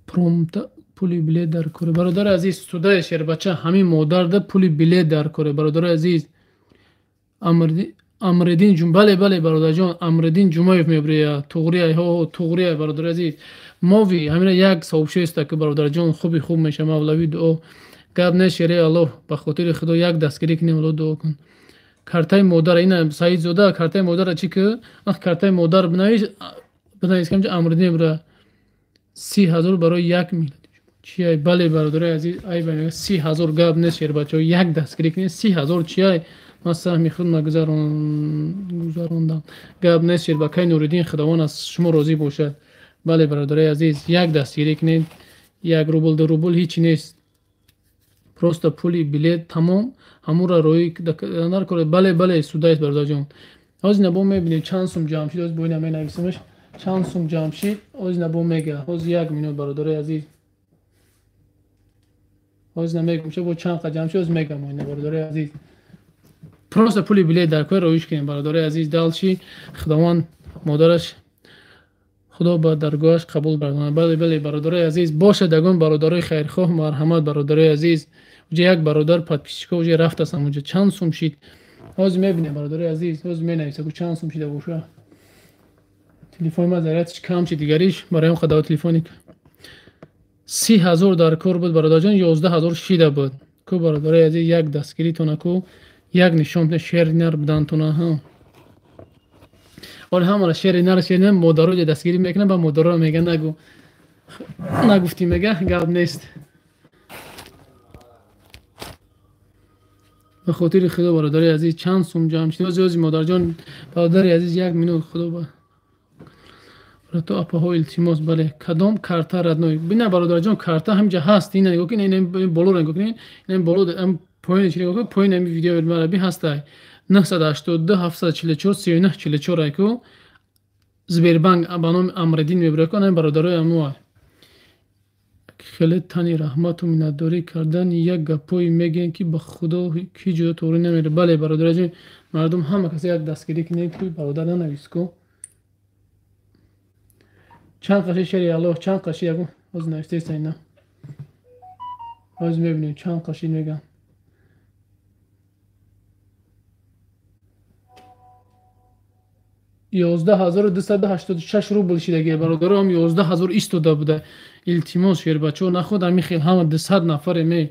Промта пули билет дар коре. Бародари азиз, судаи шербача ҳамин модарда пули билет дар коре. Бародари азиз, Амриддин Ҷум, бале бале бародарҷон, Амриддин Ҷумаев мебирия, туғрия, ҳо туғрия бародари азиз. Мови ҳамина як сообщество ки бародарҷон хуби хуб меша, мавлави дуо. Гап не шере Аллоҳ, ба хотири худо як дастгирӣ кунем, Аллоҳ дуо кун. Картаи модар, ина Саидзода картаи модара чӣ ки? Вақт картаи модар бинавис, бинавис камҷа Амриддин бира 30000 барои 1 миллион. Чи ай? Бале бародарои азиз, ай ба мега 30000 гап нест шербачаҳо, як дастгирӣ кунед, 30000 чи ай? Ман саҳми худ гузарондам. Гап нест шербакаи Нуриддин, Худованд аз шумо розӣ бошад. Бале бародарои азиз, як дастгирӣ кунед, 1 рубл 2 рубл ҳеҷ нест. Просто пули билет тамом, ҳамура роӣ нар кор. Бале бале судайст бародарҷон. Ҳозир набо мебинем чанд сум ҷамъ шид, ҳозир бо ина менависемаш чанд сум ҷамъ шид, ҳозир набо мега. Ҳозир як минут бародарои азиз. Ҳозир намегум ча бо чанд қа ҷамъ шид, ҳозир мегам ина бародарои азиз. Просто пули билет дар кор роиш кунем бародарои азиз. Далчи Худованд модараш Худо ба даргоҳаш қабул бардонад. Бале бале бародарои азиз, бошад ягон бародарои хайрхоҳ, марҳамат бародарои азиз. Уҷа як бародар подписчико уҷа рафтастам, уҷа чанд сум шид. Ҳозир мебинем бародарои азиз, ҳозир менависам чанд сум шида боша. Телефони ман зарядш кам шид, дигариш барои қадава телефони 30000 дар кор буд бародарҷон, 11000 шида буд. Ку бародарои азиз, як дастгиритона ку, як нишон шер нар бидантона. Ҳа оли ҳамара шери нар шери нар модаро дастгирӣ мекунам, ба модаро мега нагу нагуфтӣ мега гап нест. Ба хотири худо бародари азиз чанд сум ҷамъ шуд. Ози модарҷон бародари азиз як минут худо ба то апаҳо илтимос. Бале, кадом карта родной? Бина бародарҷон, карта ҳамҷа ҳаст. Ина нигоҳ кунед, ин болоро нигоҳ кунед, ин боло поёни чи нигоҳ кунед, поёни ҳамин видеои мараби ҳастай. 982 744 39 44 айку Сбербанк ба номи Амриддин мебарад. Ана бародарои амуа хеле тани раҳмату миннатдорӣ кардан як гапҳое мегӯянд, ки ба худо ҳеҷ ҷо тоғрӣ намерад. Бале бародараҷон, мардум ҳама касе як дастгирӣ кунед, ки бародар нанавис ку. Чанд қаши шери Аллоҳ, чанд қаши ягон ҳозир навиштеста ина. Ҳозир мебинем чанд қаши мегӯям. 11286 рубл шидаги бародарам, 11000 истода буда. Илтимос шербачо наход ҳамин хел ҳама 200 нафаре ме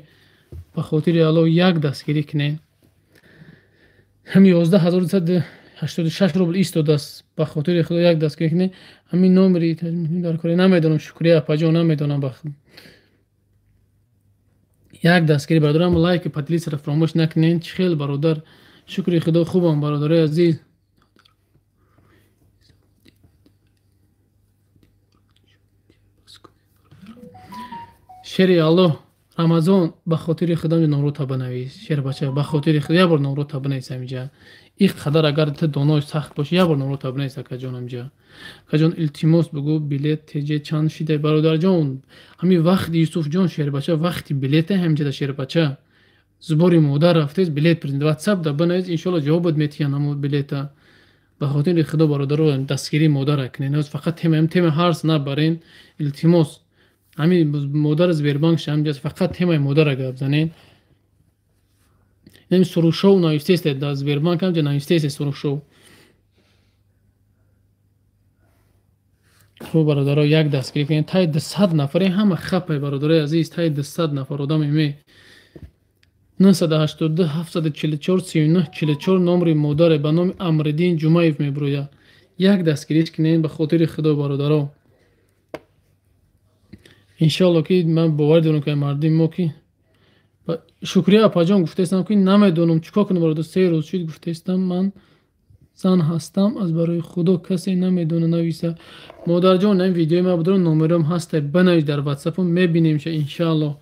ба хотири Аллоҳ як дастгирӣ кунед. Ҳам 11286 рубл истодааст, ба хотири Худо як дастгирӣ кунед. Ҳамин номери дар кори намедонам, Шукрия апаҷон намедонам. Як дастгирӣ бародарам, лайк поделиться фаромӯш накунед. Чӣ хел бародар, шукри Худо хубам бародарои азиз. Шери Аллоҳ Рамазон ба хотири худам номрота банавис. Шербача ба хотири худо як бор номрота банавис ҳаминҷа. Ин қадар агар ту донои сахт бошӣ, як бор номрота банавис акаҷон ҳаминҷа. Акаҷон илтимос бугӯ билет теҷе чанд шида бародарҷон. Ҳамин вақти Юсуфҷон шербача вақти билете ҳаминҷа да шербача. Зубори модар рафтез билет президент WhatsApp да банавис, иншоалло ҷавобат метиҳанд ҳамон билета. Ба хотири худо бародаро дастгирии модара кунед. Фақат тема ҳарс набарен, илтимос. Ҳамин модар Сбербанк ҳамҷаст, фақат темаи модара гап занед. Ин Сурушов навиштест дар Сбербанк ҳамҷа навиштест Сурушов. Хуб бародаро як дастгирӣ кунед. Таи 200 нафаре ҳама хапай бародарои азиз, таи 200 нафар одаме ме 982 744 39 44 номери модаре ба номи Амриддин Ҷумаев мебурӯяд. Як дастгирӣ кунед ба хотири худо бародаро. Иншоалло ки ман бовар дорам ки мардуми мо ки Шукрия апаҷон гуфтаистам ки намедонам чӣ кор кунам бародар, 3 рӯз шуд гуфтаистам ман зан ҳастам, аз барои худо касе намедона нависа. Модарҷон ин видеои ма будро номерам ҳаста, банавис дар WhatsApp мебинем ша иншоалло.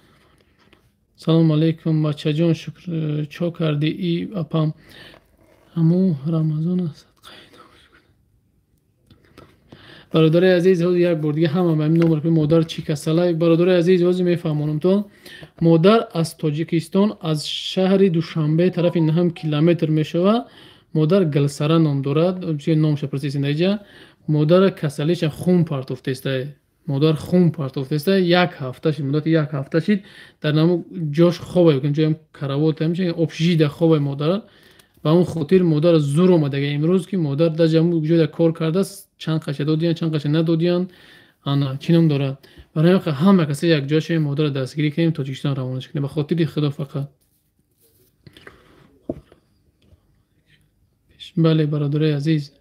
Салом алейкум бачаҷон, шукр чо карди и апам ҳаму Рамазон аст. Бародари азиз, ҳозир як бор дига ҳама ба ҳамин номер модар чӣ касалай. Бародари азиз, ҳозир мефаҳмонам то модар аз Тоҷикистон аз шаҳри Душанбе тарафи 9 километр мешавад. Модар Гулсара ном дорад, номша пурсисен даиҷа. Модара касалиша хун партофтеста, модар хун партофтеста, як ҳафта шид, муддати як ҳафта шид дар наму ҷош хобай, ҷоям каравот ҳамча общежитие хобай модар. Ба он хотир модар зур омадага имрӯз ки модар дар ҷамъ ҷоя кор кардааст, чанд қаша додиян, чанд қаша надодиян, ана чӣ ном дорад. Барои ҳама касе якҷоя шавем, модарро дастгирӣ кунем, Тоҷикистон равонаш кунем ба хотири худо фақат. Бале бародарои азиз,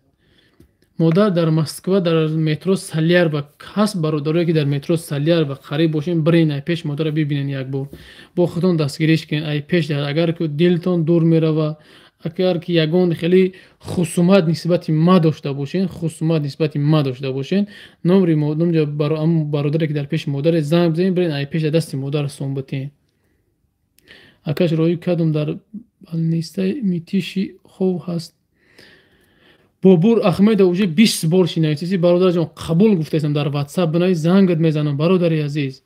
модар дар Москва дар метро Салярба ҳаст. Бародарое ки дар метро Салярба қариб бошем, бирен ай пеш модарро бибинен як бор, бо худтон дастгириш кунен ай пеш. Агар ки дилтон дур мерава, агар ки ягон хеле хусумат нисбати ма дошта бошен, хусумат нисбати ма дошта бошен, номри номҷа бародаре ки дар пеши модаре занг бизанед, бирен ай пеш дасти модар сом битен. Акаш роӣ кардум дар балнистаи митиши хов ҳаст. Бобур Ахмедов уже 20 бор шинависиси бародарҷон қабул гуфтаистам дар WhatsApp бинавис, зангат мезанам бародари азиз.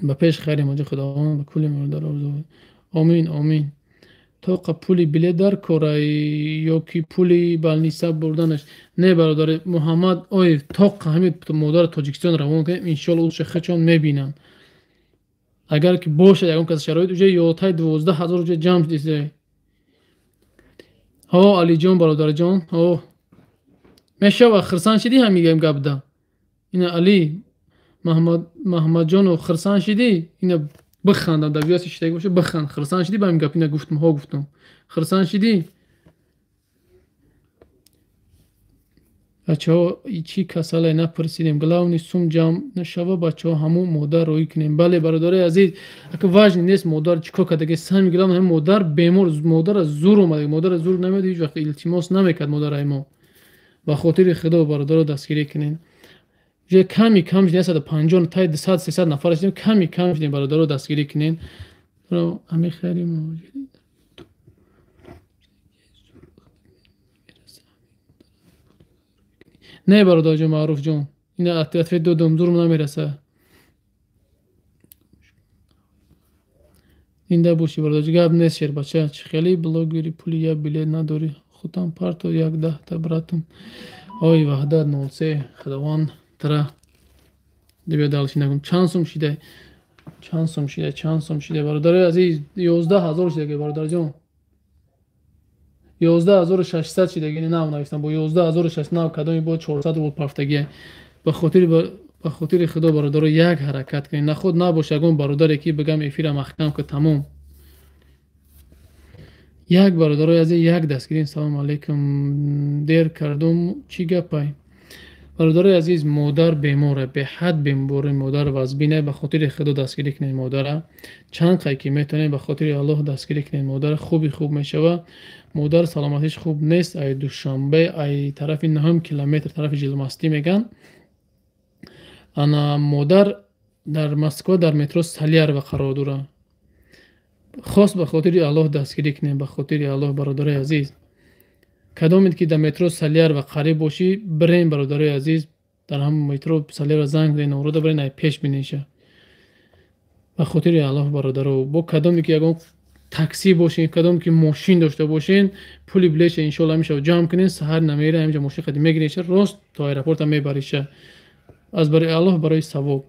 Ба пеш хайри моҷи Худованд ба кулли бародар орзу. Омин, омин. Тоқа пули билет дар кора ё ки пули балниса бурданаш? Не бародари Муҳаммад Оев, тоқа ҳамин модар Тоҷикистон равон кунем, иншоалло ӯша хачон мебинанд. Агар ки бошад ягон кас шароит, уже ётай 12000 уже ҷамъ шудист. Ҳо Алиҷон бародарҷон, ҳо мешава хирсан шидӣ ҳамин гапда? Ина Али Маҳмадҷонов хирсан шидӣ? Ина бихандам дар видео шидаги боша, биханд. Хирсан шидӣ ба ҳамин гап? Ина гуфтум, ҳо гуфтум. Хирсан шидӣ? Бачаҳо чӣ касале напурсидем. Главный сум ҷамъ нашава, бачаҳо ҳамун модар роӣ кунем. Бале, бародари азиз, ака важный нест модар чӣ кор кардаги. Самый главный ҳамин модар бемор, модара зур омада, модара зур намеояд, ҳеҷ вақт илтимос намекард модараи мо. Ба хотири худо бародаро дастгирӣ кунем. Ҷои ками кам шудем, 150 тай 200 300 нафар шудем, ками кам шудем, бародаро дастгирӣ кунем. Ҳамин хайри муҳоҷирӣ. Не, бародарҷон Маъруфҷон, ина ответ додам, зурм намераса. Инда бошӣ бародарҷон, гап нест шербача. Чӣ хеле блогери пули як билет надорӣ, худам парто як даҳта братум. Ой, Ваҳдат 03, худованд тара дибя далши нагум. Чанд сум шидай? Чанд сум шидай? Чанд сум шидай? Бародарои азиз, 11 000 шидаги бародарҷон. 11 600 шидаги, нав навистам бо 11 600 нав кадоми бо 400 рубл пафтагия. Ба хотири худо бародаро як ҳаракат кунед. Наход набош ягон бародаре ки бигам эфира маҳкам ку тамом. Як бародарои азиз як дастгирӣ. Салому алайкум. Дер кардум, чӣ гапай? Бародарои азиз, модар бемора, беҳад бемори модар вазбина. Ба хотири худо дастгирӣ кунед модара. Чанд қай ки метавонед ба хотири Аллоҳ дастгирӣ кунед модара, хуби хуб мешава. Модар саломатиш хуб нест, ай Душанбе, ай тарафи 9 километр тарафи Жилмастӣ меган. Ана модар дар Москва дар метро Салярова қарор дорад. Хос ба хотири Аллоҳ дастгирӣ кунед, ба хотири Аллоҳ бародарои азиз. Кадомед ки дар метро Салярова қариб бошӣ, бирен бародарои азиз, дар ҳамон метро Салярова занг бизанед, номрода бирен, ай пеш бинеша. Ба хотири Аллоҳ бародаро, бо кадоме ки ягон такси бошен, кадоме ки мошин дошта бошен, пули билетша иншоалло ҳамеша ҷамъ кунед, саҳар намера ҳамеша мошин қади мегиреша, рост то аэропорта мебариша. Аз барои Аллоҳ, барои савоб.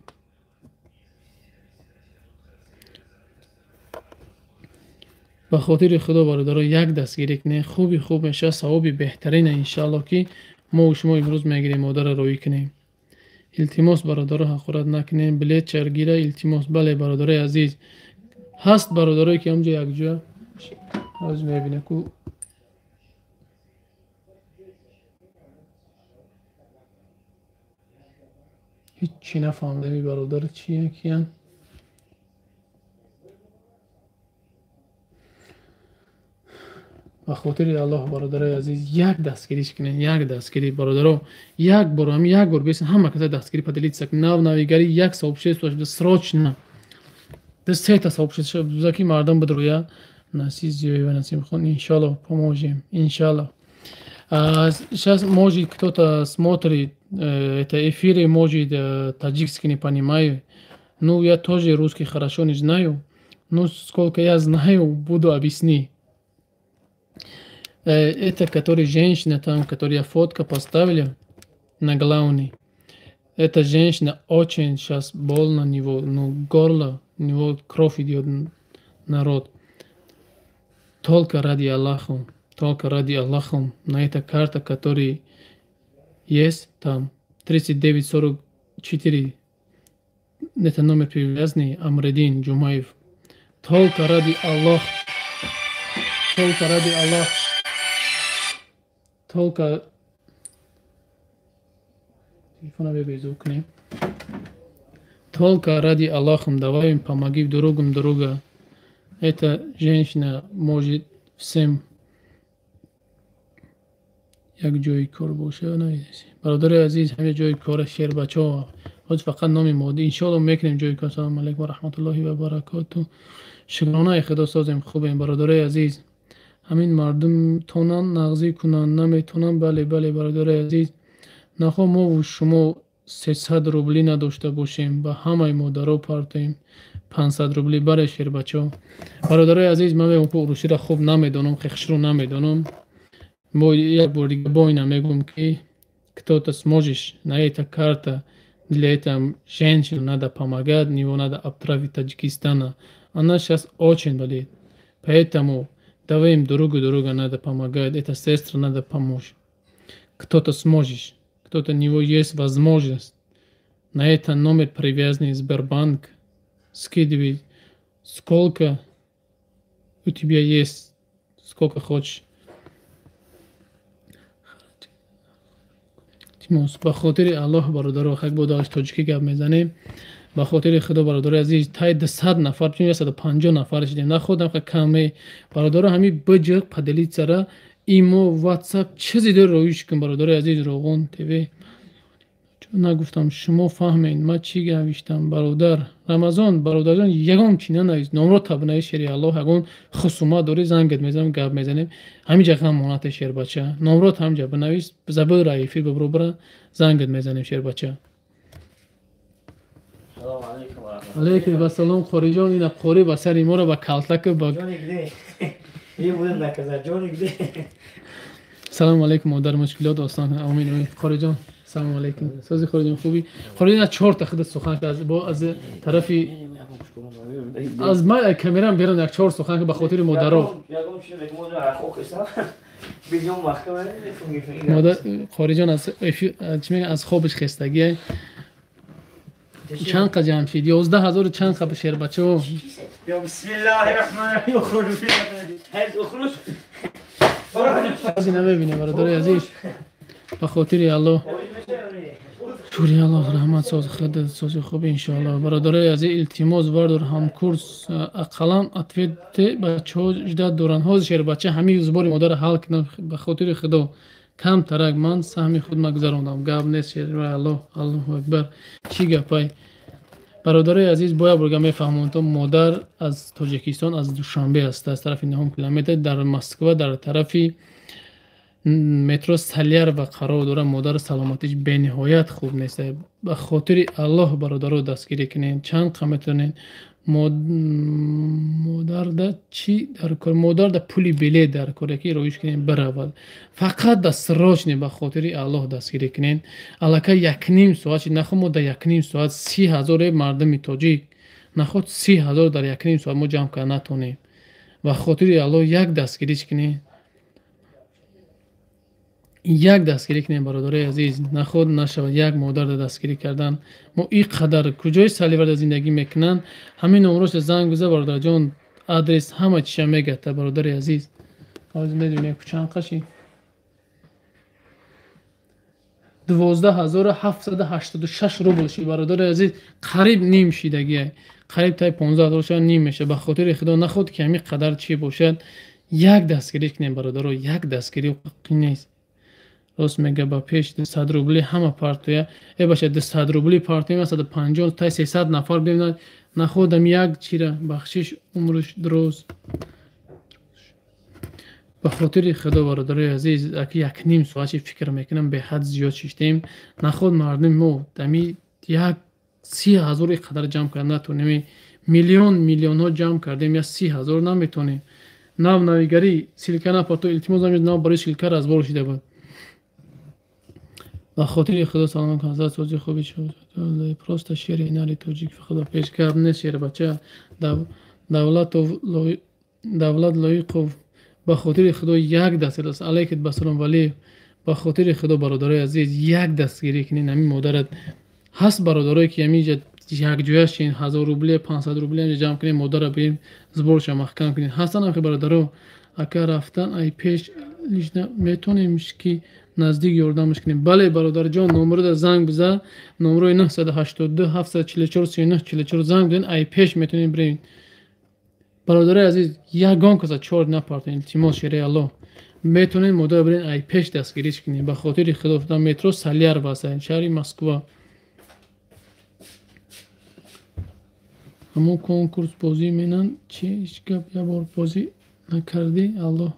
Ба хотири худо бародаро як дастгирӣ кунед, хуби хуб мешавад, савоби беҳтарина иншааллоҳ ки мо шумо имрӯз мегирем, модарро роӣ кунем. Илтимос бародаро ҳақорат накунем, билет чаргира илтимос. Бале бародарои азиз, ҳаст бародарое ки ҳамҷо якҷоя ҳоз мебинем ку ҳиччи нафаҳмидам ин бародар чие киян. Ба хотири Аллоҳ бародарои азиз як дастгириш кунед, як дастгирӣ бародаро, як бор ҳам як бор бесен ҳама каса дастгирӣ поделиться кунед. Нав навигари як сообщество шуда срочно. Ду сета сообщество шуда ки мардум бидроя. Насиз Зиёева Насимхон, иншаллоҳ поможем, иншаллоҳ. Сейчас может кто-то смотрит это эфиры, может таджикский не понимаю. Ну я тоже русский хорошо не знаю. Ну сколько я знаю, буду объяснить. Это который женщина там, которая фотка поставили на главный. Эта женщина очень сейчас больно него, ну горло, у него кровь идет, народ. Только ради Аллаха, только ради Аллаха на эта карта, которая есть там 3944, это номер привязанный, Амредин Джумаев. Только ради Аллаха, только ради Аллаха. Только телефона беззвук не. Только ради Аллаха давай им помоги другим друга. Эта женщина может всем як ҷои кор боша. Бародари азиз, ҳама ҷои кора шербачо. Ҳоз фақат номи моди иншоалло мекунем ҷои кор. Салому алайкум ва раҳматуллоҳи ва баракоту. Шукронаи худо созем, хубем бародари азиз. Ҳамин мардум тонан нағзӣ кунанд, наметонанд. Бале, бале бародари азиз, нахо мову шумо 300 рубли надошта бошем, ба ҳамаи модаро партоем 500 рубли. Бале шербачо. Бародарои азиз, ман мегӯям ки урусиро хуб намедонам, хехшро намедонам. Бо як бор дига бо ина мегӯям ки кто-то сможешь на эта карта для этого женщину надо помогать, него надо отправить Таджикистана. Она сейчас очень болеет. Поэтому давай им друг друга надо помогать, это сестра надо помочь. Кто-то сможешь, кто-то у него есть возможность. На этот номер привязанный Сбербанк скидывай сколько у тебя есть, сколько хочешь. Илтимос, ба хотири Аллоҳ, бародаро, хак бо даш тоҷикӣ гап мезанем. Ба хотири Худо, бародари азиз, тай 200 нафар, 150 нафар шидем. Находам ха каме. Бародаро, ҳами бҷ поделиться имо, WhatsApp чизи дор роиш кун, бародари азиз. Роғон ТВ нагуфтам, шумо фаҳмед ман чӣ навиштам, бародар Рамазон. Бародарҷон, ягон чи нанавис, номро табнаи, шери Аллоҳ. Ягон хусумат дорӣ, зангет мезанам, гап мезанем. Ҳамиҷа ғам монате, шербача, номрот ҳамҷа бинавис, забира эфир бибро, зангет мезанем, шербача. Алейкум вассалом, қориҷон. Ина қори ба сари моро ба калтаку ба. Салому алейкум, модар, мушкилот осон, амин, амин. Қориҷон, салому алейкум. Сози, қориҷон, хуби? Қориҷон, аз чор та худа сухан бо аз тарафи аз ма камерам берун, як чор сухан ба хотири модаро. Модар қориҷон аз чӣ мегӯянд, аз хобиш хестагӣ. Чанд қа ҷамъ шид? 11 ҳазору чанд қа, шербачао? Бисмиллаҳи. Намебинем, бародари азиз, ба хотири Аллоҳ, шукри Аллоҳ, раҳмат, соз сози хуби, иншоаллоҳ. Бародарои азиз, илтимос, вардор ҳамкурс, ақаллан ответе, бачаҳо ждать доранд. Ҳозир, шербача, ҳамин сбори модарро ҳал кунам, ба хотири Худо, кам тарак ман саҳми худ магузарондам. Гап нест, шери Аллоҳ, Аллоҳу акбар. Чӣ гапай, бародарои азиз? Бояд бурга мефаҳмонам то модар аз Тоҷикистон, аз Душанбе аст, аз тарафи нӯҳум километр, дар Москва, дар тарафи метро Салярова қарор дорад. Модар саломатиш бениҳоят хуб нест. Ба хотири Аллоҳ, бародаро, дастгирӣ кунед, чанд қа метавонед. Модарда чӣ дар кор? Модарда пули билет дар кор, яки роиш кунед, биравад. Фақат да срочно, ба хотири Аллоҳ, дастгирӣ кунед. Аллакай якним соат шид. Наход мо дар якним соат 30 ҳазоре, мардуми тоҷик, наход 30 ҳазор дар якним соат мо ҷамъ карда натонем. Ба хотири Аллоҳ, як дастгириш кунед, як дастгирӣ кунем, бародарои азиз. Наход нашавад як модарда дастгирӣ кардан. Мо и қадар куҷои Саливарда зиндагӣ мекунанд? Ҳамин номроша занг биза, бародарҷон, адрес ҳама чиша мегата, бародари азиз. Ҳозир медонем чанд қаши, 12 786 рубл шид, бародари азиз. Қариб ним шидагия, қариб таи 15 ҳазор шуда, ним меша. Ба хотири Худо, наход ки ҳамин қадар чӣ бошад, як дастгирӣ кунем, бародаро, як дастгирӣ нест. Рост мега, ба пеш 200 рубли ҳама партоя. Э баша, 200 рубли партоя, 150 та 300 нафар бимонад. Находам як чира бахшиш, умрш дроз. Ба хотири Худо, бародарои азиз, аки якним соат чи фикр мекунам, беҳад зиёд шиштем. Наход мардуми мо дами як 30 ҳазор қадар ҷамъ карда натонем. Миллион миллионҳо ҷамъ кардем, я 30 ҳазор наметонем. Нав навигарӣ ссылка напарто, илтимос. Нав барои ссылка разбор шида буд. Ба хотири Худо. Салом, ҳазрат, сози хуби? Просто шери нари тоҷик, худо пеш. Гап нест, шербача. Давлат Лоиқов, ба хотири Худо, як даст. Алейкум басалом, Валиев. Ба хотири Худо, бародарои азиз, як дастгирӣ кунед ҳамин модарат. Ҳаст бародарое ки ҳаминҷа якҷоя шин, 1000 рубле, 500 рубле ҷамъ кунем, модарра бирем, сборша маҳкам кунем. Ҳастан ахи, бародаро? Ака, рафтан ай пеш лично метонем ки наздик ёрдамаш кунем? Бале, бародарҷон, номерода занг биза, номерои 982 744 39 44 занг бизан, ай пеш метонем бирем. Бародарои азиз, ягон каса чор напартон, илтимос, шери Аллоҳ. Метонем модар бирем, ай пеш дастгириш кунем, ба хотири Худо. Дар метро Салярова, шаҳри Москва. Ҳамон конкурс бозӣ менанд чи? Ҳеҷ гап, як бор бозӣ накардӣ. Аллоҳ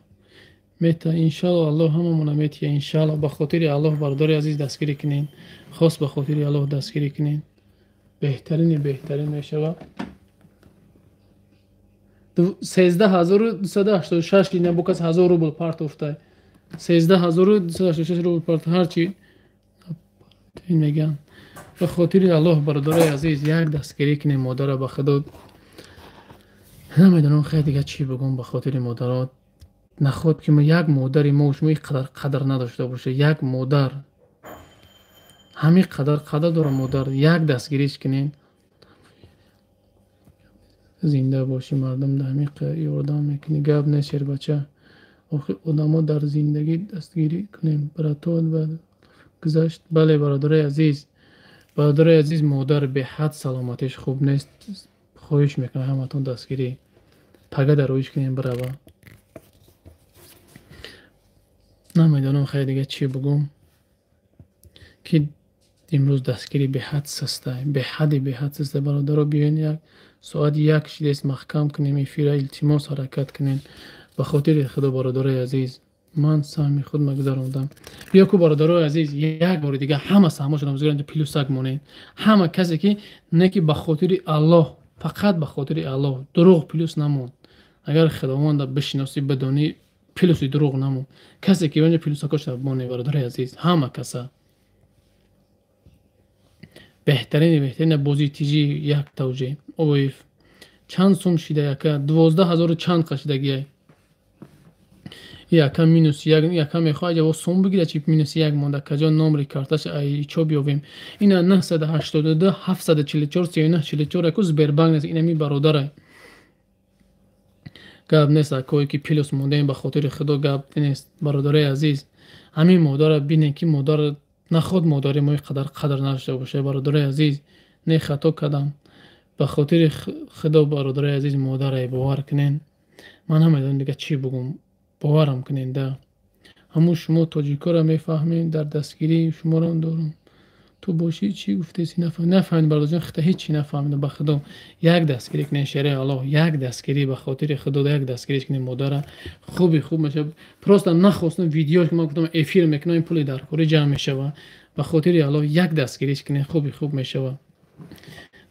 мета, иншалло, Аллоҳ ҳамамона метия, иншалло. Ба хотири Аллоҳ, бародари азиз, дастгирӣ кунед, хос ба хотири Аллоҳ дастгирӣ кунед, беҳтарини беҳтарин мешавад. 13 286 ина бо кас 1000 рубл партофтай, 13 286 рубл парт, ҳарчи мегӯянд. Ба хотири Аллоҳ, бародарои азиз, як дастгирӣ кунем модара, ба Худо. Намедонам, хеле дига чӣ бигӯм. Ба хотири модарот, наход ки як модари мо шумо ин қадар қадр надошта боша. Як модар ҳамин қадар қадр дора модар, як дастгириш кунем. Зинда бошӣ, мардум да ҳамин ёрдам мекунӣ. Гап нест, шербача. Охир одамо дар зиндагӣ дастгирӣ кунем, братот. Ба Гузашт. Бале, бародарои азиз, бародарои азиз, модар беҳад саломатиш хуб нест. Хоҳиш мекунам ҳаматон дастгирӣ. Пага дароиш кунем бирава. Намедонам хеле дига чӣ бугум, ки имрӯз дастгирӣ беҳад састай, беҳади беҳад састай. Бародаро, биёен як соат як шидест маҳкам кунем эфира, илтимос ҳаракат кунем ба хотири худо. Бародарои азиз, ман саҳми худ мегузарондам. Биё ку, бародарои азиз, як бори дига ҳама саҳмошонро мегузаронем, плюсак монем. Ҳама касе ки не ки ба хотири Аллоҳ, фақат ба хотири Аллоҳ, дурӯғ плюс намон. Агар худованда бишиносӣ, бидонӣ, плюси дурӯғ намон. Касе ки онҷо плюсакошро монем, бародарои азиз, ҳама каса беҳтарини беҳтарина бозии тиҷи як тавҷе оиф чанд сум шида, яка 12 000 чанд қашидагиай, яка минус як, яка мехоҳад ҷаво сум бигира, чи минус як монда. Каҷо номери карташ ай чо биёбем? Ина 982 744 39 44, яку Сбербанк нест, инами бародарай. Гап нест, акое ки плюс мондаем, ба хотири худо, гап нест. Бародарои азиз, ҳамин модарро бинем, ки модар наход, модари мо қадар қадр нашуда бошад. Бародарои азиз, не, хато кардам. Ба хотири худо, бародарои азиз, модарай бовар кунен. Ман намедонам дига чӣ бугум, боварам кунен да. Ҳамун шумо тоҷикоро мефаҳмед, дар дастгирии шуморам дорам. Ту бошӣ чӣ гуфтеси? Нафаҳмид, бародарҷон, хита ҳеҷ чӣ нафаҳмидам. Ба худо, як дастгирӣ кунен, шераи Аллоҳ, як дастгирӣ, ба хотири худо, як дастгирӣ кунен модара, хуби хуб мешавад. Просто нахостам видео, ки ман гуфтам эфир мекунам, ин пули даркорӣ ҷамъ мешавад. Ба хотири Аллоҳ, як дастгирӣ кунен, хуби хуб мешавад.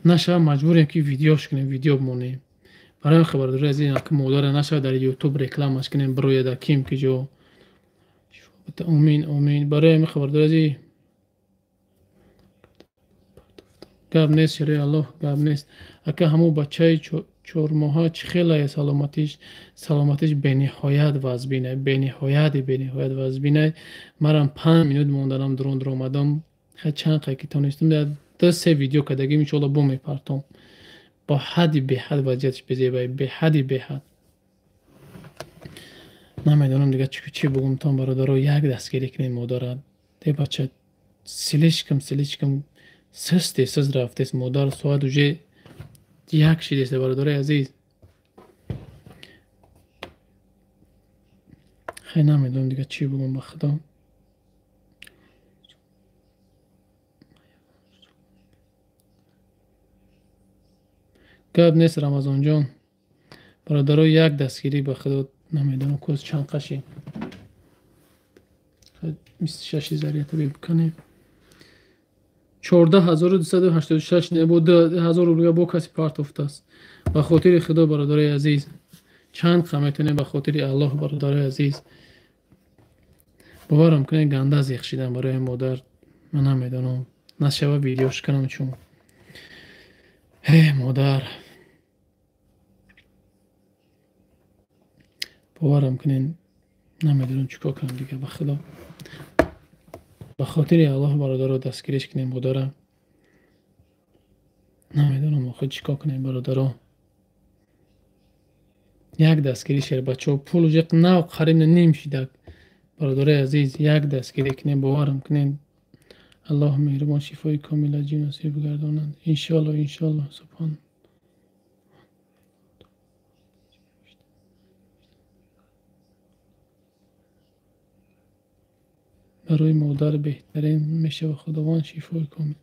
Нашава, маҷбурем ки видеош кунем, видео бимонем. Барои хабардорӣ аз ин, ки модара нашава дар ютуб рекламаш кунем, бирояда ким ки ҷо. Омин, омин. Барои ҳамин, хабардорӣ аз гап нест, шераи Аллоҳ, гап нест. Ака, ҳамун бачаи чормоҳа чӣ хелае саломатиш? Саломатиш бениҳоят вазбинай, бениҳояти бениҳоят вазбинай. Марам 5 минут монданам, дрон омадам. Чанд қай ки тонистам, ду се видео кардагим, иншоалло бо мепартом. Бо ҳадди беҳад вазъиятиш безебай, беҳадди беҳад. Намедонам дига чӣ бугумтон, бародаро. Як дастгирӣ кунед модара. Де бача слишком, слишком систе сиз рафтест модар. Соат уже як шидест, бародарои азиз. Хеле намедонам дига чӣ бугум, ба худо. Гап нест, Рамазонҷон. Бародаро, як дастгирӣ, ба худо. Намедонам кӯз чанд қаши, 26 зарията бикунем. 14 286, не, бо 2000 рубля бо каси партофтааст. Ба хотири худо, бародарои азиз, чанд қа метавонем, ба хотири Аллоҳ, бародарои азиз, боварам кунед, ганда зиқ шидам барои модар. Ман намедонам, нашава видеош кунам, чун э модар, боварам кунед, намедонам чӣ кор кунам дига. Ба худо, ба хотири Аллоҳ, бародаро, дастгириш кунем модара. Намедонам охир чӣ кор кунем, бародаро. Як дастгирӣ, шербачаҳо, пул уже нав қариб ним шидак. Бародарои азиз, як дастгирӣ кунем, боварам кунед. Аллоҳ меҳрубон шифои комил аҷиб насиб гардонад, иншоалло, иншоалло. Субҳон. Барои модар беҳтарин мешава, Худованд шифои комил.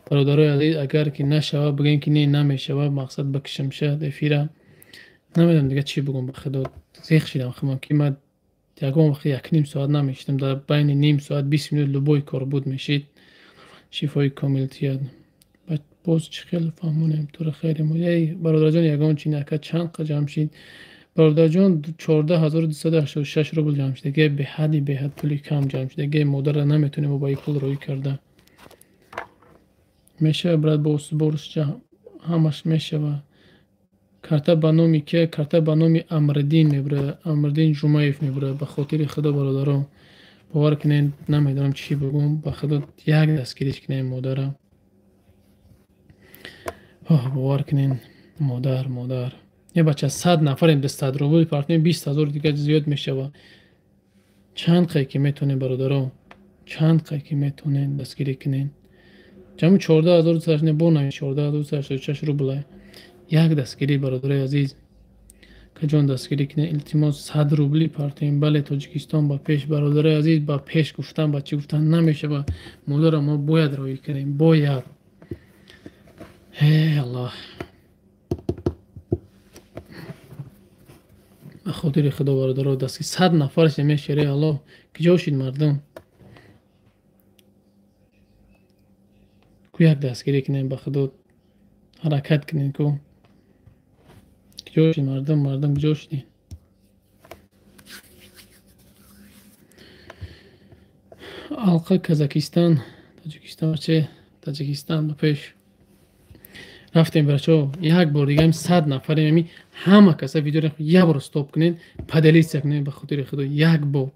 Бародарои азиз, агар ки нашава, бигӯем ки не, намешава, мақсад бикушам шад эфира. Намедонам дига чӣ бугум, ба худо, зиқ шидам худам, ки ман ягон вақт як ним соат намешидам. Дар байни ним соат, 20 минут любой кор буд, мешид. Шифои комил тияд. Боз чӣ хел фаҳмонем тура? Хайри эй бародарҷон, ягон чи нака. Чанд қа ҷамъ шид, бародарҷон? 14 286 рубл ҷамъ шидаге. Беҳади беҳад пули кам ҷамъ шидаге. Модарра наметонем ба ин пул роӣ карда. Мешава, брат, бо сборш ҳамаш мешава. Карта ба номи ке? Карта ба номи Амриддин мебурад, Амриддин Ҷумаев мебурад. Ба хотири худо, бародаро, бовар кунед, намедонам чӣ бугум. Ба худо, як дастгириш кунем модара. Бовар кунед, модар, модар. Е бача, 100 нафарем, 100 рубл партнем, 20 000 дига зиёд мешава. Чанд қай ки метонем, бародаро, Чанд қай ки метонен дастгирӣ кунен. Ҷамъи 14200 не бо нами 14286 рублай. Як дастгирӣ бародарои азиз. Каҷон дастгирӣ кунен, илтимос 100 рубли партоем. Бале, Тоҷикистон ба пеш бародарои азиз, ба пеш гуфтан, ба чӣ гуфтан намешава. Модарро мо бояд роӣ кунем, бояд. Э Аллоҳ. Ба хотири Худо бародаро дастгирӣ 100 нафарш мешере Аллоҳ. Киҷо шид мардум? Ку як дастгирӣ кунем, ба Худо ҳаракат кунем ку. Киҷо шид мардум, мардум киҷо шидем? Алқа Казакистон, Тоҷикистон че? Таҷикистон ба пеш. Рафтем бачаҳо, як бор дига 100 нафарем, ами ҳама каса видеоро як бор стоп кунед, поделиться кунед ба хотири Худо, як бор.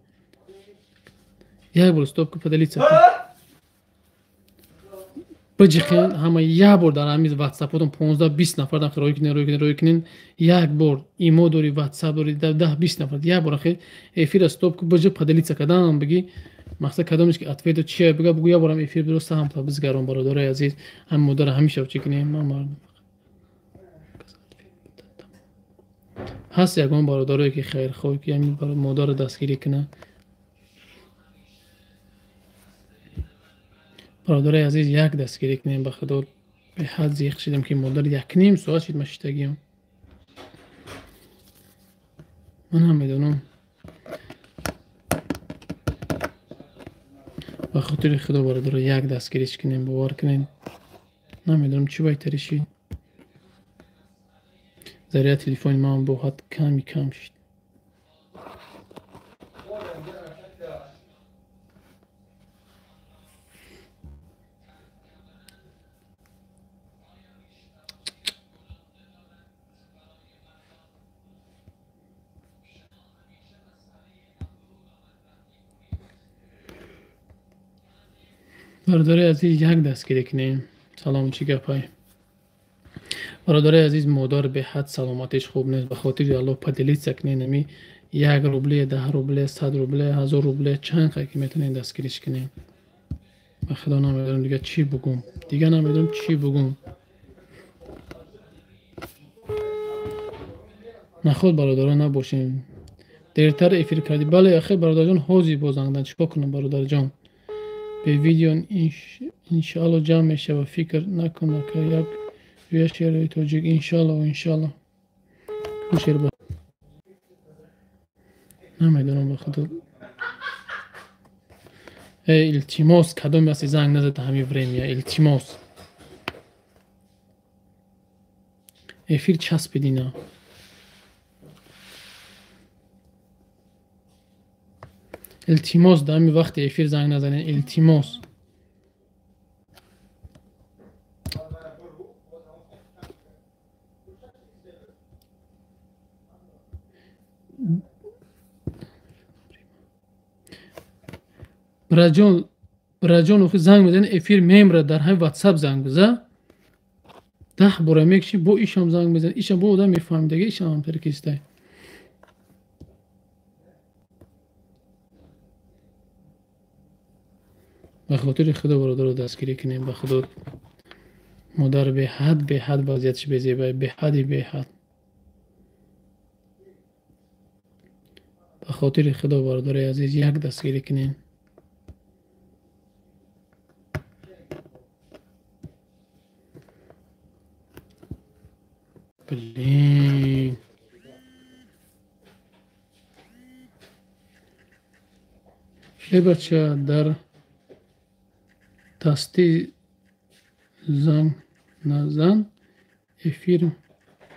Як бор стоп кун, поделиться кунед. Биҷиқен ҳама як бор дар ҳамин ватсапотон 15-20 нафардан роӣ кунед, роӣ кунед, роӣ кунед. Як бор имо дори, ватсап дори, 10-20 нафар як бор ахир эфира стоп кун, биҷиқ поделиться кадан бигӣ. Мақсад кадомеш ки ответ чия бига бугу як борам эфир биро саҳм та бизгарон бародарои азиз. Ҳам модарро ҳамеша чӣ кунем? Ман мардум ҳаст ягон бародарое ки хайрхоҳ ки ҳамин модарро дастгирӣ кунад. Бародарои азиз, як дастгирӣ кунем ба Худо. Беҳад зиқ шидем ки модар 1.5 соат шид ман шиштагиам. Ман ҳам медонам. Ба хотири Худо бародаро як дастгириш кунем, бовар кунем. Намедонам чӣ байтари шид. Заряд телефони ман бо ҳад ками кам шид. Бародарои азиз, як дастгирӣ кунем. Салом, чӣ гапай? Бародарои азиз, модар беҳад саломатиш хуб нест. Ба хотири Аллоҳ поделиться кунед. Ами 1 рубле, 10 рубле, 100 рубле, 1000 рубле, чанд қай ки метавонед дастгириш кунем. Ба Худо намедонам дига чӣ бугум. Дига намедонам чӣ бугум. Наход бародарон набошем. Дертар эфир кардӣ. Бале, ахир бародарҷон ҳозир бозандан. Чӣ кор кунам бародарҷон? Бе видео иншаалло ҷамъ мешава. Фикр накун ака, як рӯя шеъри тоҷик иншаалло, иншаалло. Ку шеър ба намедонам ба Худо. Э илтимос, кадоме аст занг назада ҳамин время, илтимос. Эфир часпидина. Илтимос, дар ҳамин вақти эфир занг назанед, илтимос. Бираҷон, Бираҷон охи занг мезанед, эфир мемра, дар ҳамин ватсап занг биза. 10 бора мекши, бо ишам занг мезанед, ишам бо одам мефаҳмидаги, ишам ҳам таркистай. Ба хотири Худо бародаро дастгирӣ кунем, ба Худо. Модар беҳад, беҳад вазъиятш безебай, беҳади беҳад. Ба хотири Худо бародарои азиз як дастгирӣ кунем. Блин. Э бача, дар дасти занг назан эфир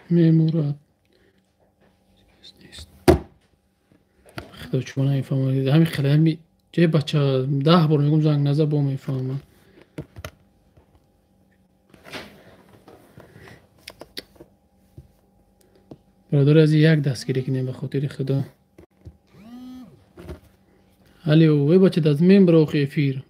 мемурад. Худо чума намефаҳмад. Ҳамин хеле ҳами ҷои бача 10 бор мегӯм занг наза, бо мефаҳмад. Бародари азиз, як дастгирӣ кунем ба хотири Худо. Алло, э бача, даст мембра охи эфир.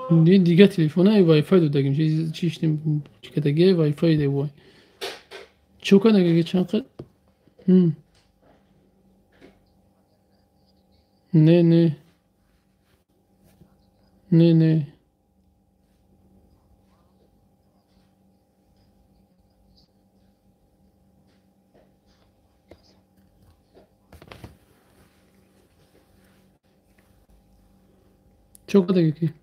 Дига телефона вайфай додагим. Чиштим чикадаги вайфай де вай. Чӯка нагаги чанд қад? Не, не. Не, не. Чё кадаги ки?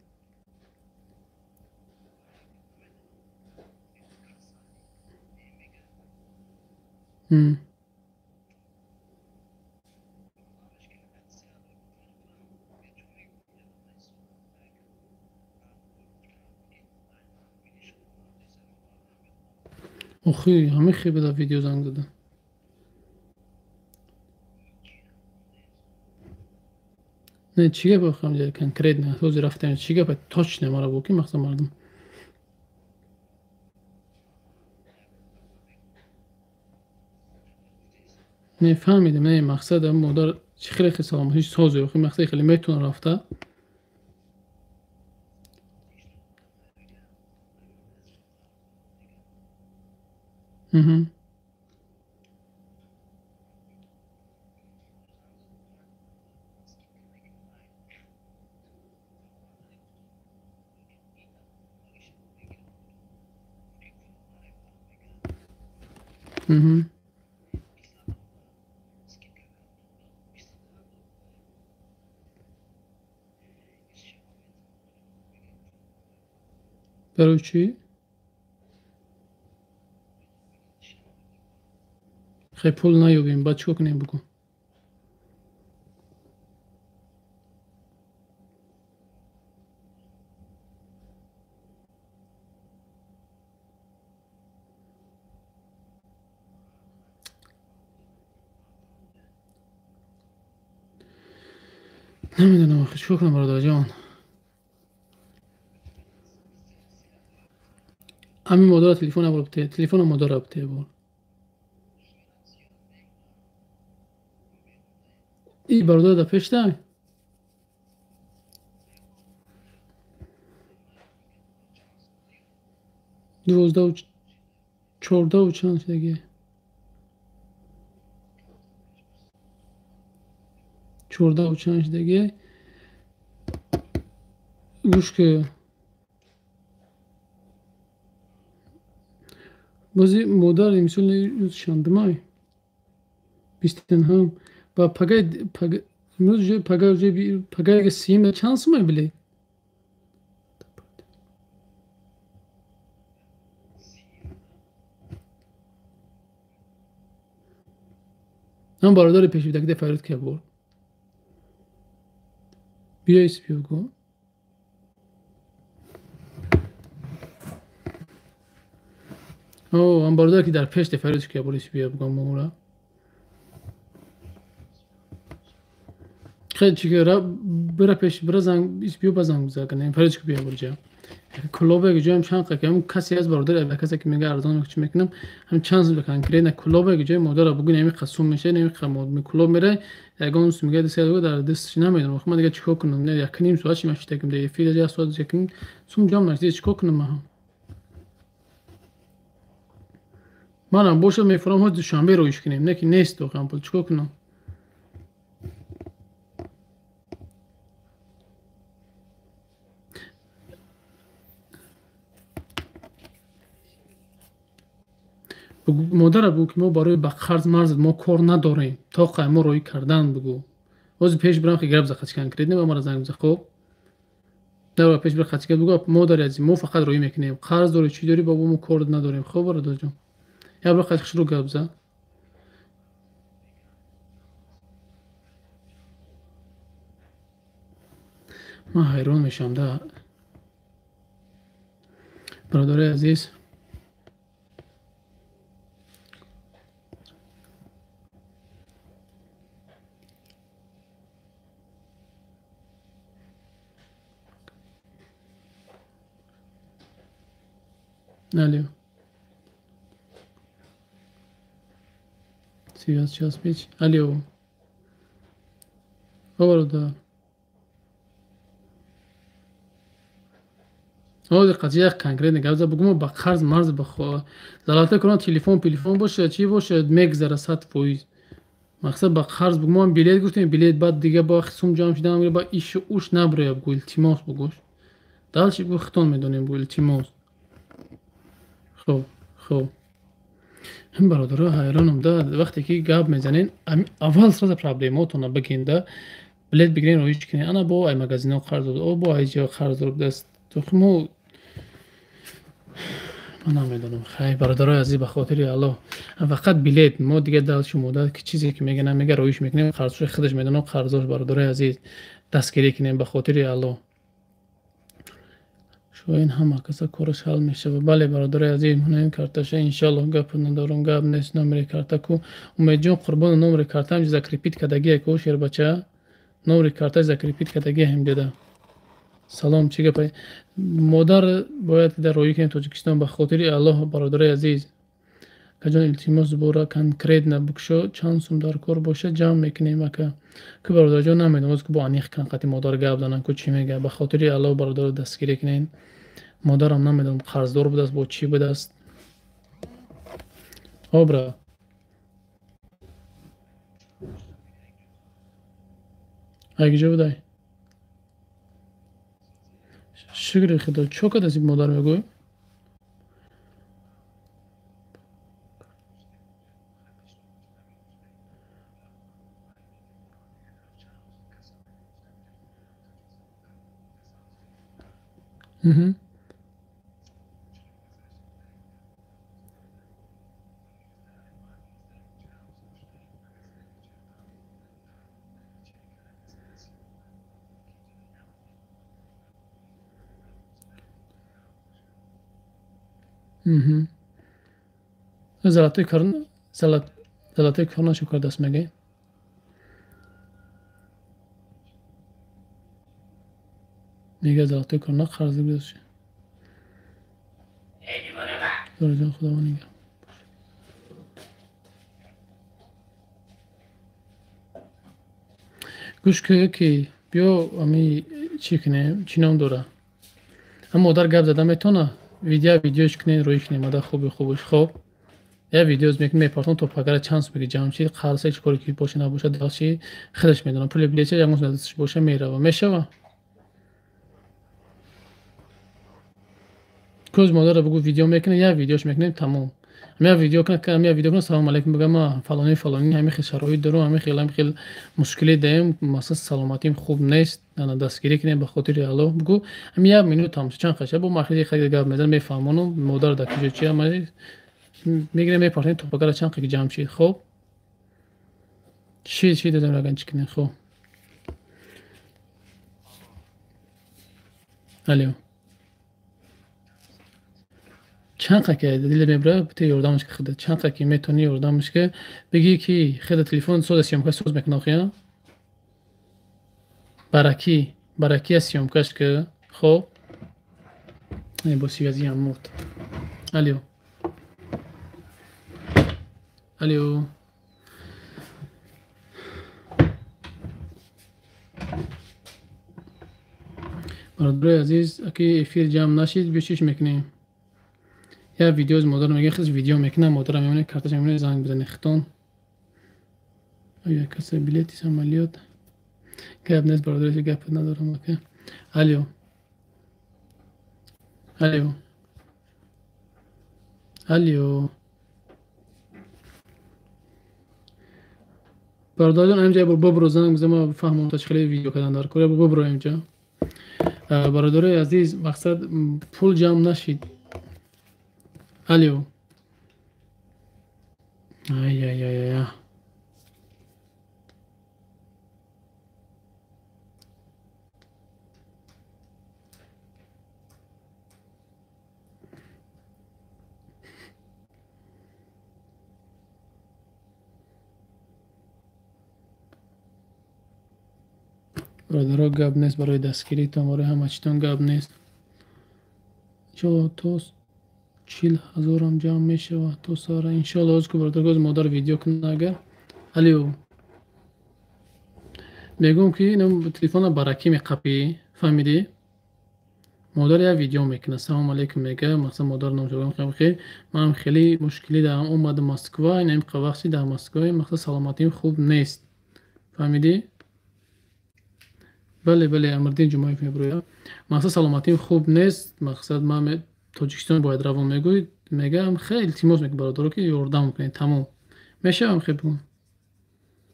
Охи, ҳамин хел бада видео занг зада. Не, чӣ гап охам конкретно? Ҳозир рафтем, чӣ гап точно мара бо ки мақсад мардум. Не фаҳмидем, не мақсад модар чӣ хеле хел саломатӣ созе, охи мақсад хеле метавона рафта. Барои чӣ? Хай пул наёбем, баъд чӣ кор кунем бугӯ? Намедонам охи чӣ кор кунам бародарҷон. Ҳамин модара телефон абор бите, телефона модара бите бор. И бародар дар пешта? Дувоздаҳу чордаҳу чанд шудаги? Чордаҳу чанд шудаги? Гӯш ки бози модар имсол шандумай бистенҳам ба пагай имрӯз уже пагай уже пагай сиюм чанд сумай билет? Ҳам бародари пешбидагида фарёд ки бор. Биё испиё гӯ. О, ҳам бародаре ки дар пеш фарёд ки бор испиё бигӯ мора. Хеле чӣ ра бира пеш бира занг испиё ба занг бизакунем фарёд ки биё бурҷа. Клубе ҷоям чанд қа ҳам касе аз бародар ва касе ки мега арзон чӣ мекунам ҳам чанд зуд конкретно клубе ҷои модарро бугӯ ҳамин қа сум мешавад ҳамин қа клуб мере ягон сум мега десад дар дастш намедонам охи ман дига чӣ кор кунам не як ним соат чӣ машитаким дар эфир як соат як ним сум ҷам нашид чӣ кор кунам ман манам бошад мефурам ҳоз душанбе роиш кунем не ки нест охи пул чӣ кор кунам. Модарро бугӯ ки мо барои ба қарз марз мо кор надорем то қай мо роӣ кардан бугӯ. Ҳозир пеш бирам ки гап за конкретно ба мара занг биза хоб. Дар пеш бир хачка бугӯ модари азиз мо фақат роӣ мекунем қарз дорӣ чӣ дорӣ бобо мо кор надорем хоб бародарҷон. Я бир хачка шурӯъ гап за. Ман ҳайрон мешавам да бародари азиз. Алло. Сейчас печь. Алло. Бародар. Ҳозир қатъия конкретно гап зад бугӯ мо ба қарз марз ба залата кунам телефон телефон бошад чӣ бошад мегзара 100%. Мақсад ба қарз бугу, мо билет гуфтем, билет баъд дига ба сум ҷамъ шидан, ба ишу уш наброя бугу, илтимос бугуш. Дальше гу хитон медонем бугу, илтимос. Хоб, хоб. Бародаро, ҳайронам да, вақте ки гап мезанен, аввал сразу проблемотона бигин да, билет бигирен, роҳиш кунен. Ана бо ай магазино қарз дод, о бо ай ҷо қарз дод даст. Мо ман намедонам. Хай, бародарои азиз, ба хотири Аллоҳ, фақат билет, мо дига дал шумо ки чизе ки мега намега роиш мекунем, қарзҳои худаш медонам, қарзош бародарои азиз дастгирӣ кунем ба хотири Аллоҳ. Шоин ҳама каса кораш ҳал мешавад. Бале, бародарои азиз, ман карташа иншаллоҳ гап надорам, гап нест, номери карта ку. Умедҷон Қурбон, номери картаам закрепить кардагия ку, шербача. Номери карта закрепить кардагия ҳам деда. Салом, чӣ гапа? Модар бояд дар роҳӣ кунем Тоҷикистон ба хотири Аллоҳ, бародарои азиз. Акаҷон, илтимос бора конкретно букшо, чанд сум дар кор бошад ҷамъ мекунем ака. Ку бародарҷон намедонам, ку бо аниқ кан қати модар гап занам, ку чӣ мега. Ба хотири Аллоҳ бародаро дастгирӣ кунем. Модарам намедонам қарздор будааст, бо чӣ будааст. Обра. Ай киҷо будай? Шукри Худо, чо кадаси модар мегӯй? Золотой корона, золотой корона шо кардаст мегӯй? Мега золотой корона қарз будааст. Дорҷон, Худованд нигаҳ. Гӯш ки ки биё ами чӣ кунем, чӣ ном дора? Ам модар гап зада метавона? Видеош кунем, рӯй кунем, модар хуби хубаш. Хоб. Я видеоз мекунем, мепартон то пагара чанд сум ки ҷамъ шид, қарза чӣ коре ки боша набоша, даши худаш медонам. Пули билетча ягон сум дасташ боша мерава. Мешава? Кӯз модарро бугу видео мекунем, я видеош мекунем, тамом. Я видео кунам, я видео кунам, салом алейкум бигам, ма фалони фалони ҳамин хел шароит дорам, ҳамин хел мушкилӣ даем, масалан саломатим хуб нест, ана дастгирӣ кунем ба хотири Аллоҳ. Бугу ҳамин як минут ҳам чанд қаша бо махиди хеле гап мезанам, мефаҳмонам, модар дар куҷо чи ама мегирем, мепартем то пагара чанд қаки ҷамъ шид. Хоб шид, шид дадам раган чӣ кунем. Хоб, алло, чанд қаки диле мебра, бите ёрдамаш ки худа, чанд қаки метавонӣ ёрдамаш ки бигӣ ки худа телефон соза съёмка соз мекунад, охия баракӣ, баракӣ аз съёмкаш ки. Хоб, бо связи ҳам мурд. Алло, алло, бародарои азиз, аки эфир ҷамъ нашид, биё чиш мекунем? Я видеоз модар мега, хез видео мекунам, модарам мемонад, карташ мемонад, занг бизанед хитон. Оя каса билети самолёт. Гап нест, бародари, гап надорам ака. Алло. Алло. Алло. Бародарҷон, ҳаминҷа як бор бобро занг бизан, ман фаҳмам та чӣ хеле видео кардан дар кор. Як бор бобро ҳаминҷа. Бародарои азиз, мақсад пул ҷамъ нашид. Алло. Ай ай ай ай. Бародаро, гап нест барои дастгиритон, барои ҳама читон гап нест. Иншоллоҳ то 40 000 ҷамъ мешавад то сара. Иншоллоҳ ҳоз ку бародаро модар видео кунад агар. Алло. Мегӯм ки инам телефона баракӣ меқапӣ, фаҳмидӣ? Модар як видео мекунад. Салом алейкум мега, мақсад модар номшо хел. Ман хеле мушкилӣ дорам, омадам Москва, ин ҳам вақти дар Москва, мақсад саломатим хуб нест. Фаҳмидӣ? Бале, бале, Амирдин Ҷумаев мебурӯяд. Мақсад саломатим хуб нест, мақсад ман Тоҷикистон бояд равон мегӯй, мегам хеле илтимос мекунам бародаро ки ёрдам кунед, тамом. Мешавам хел бигӯм.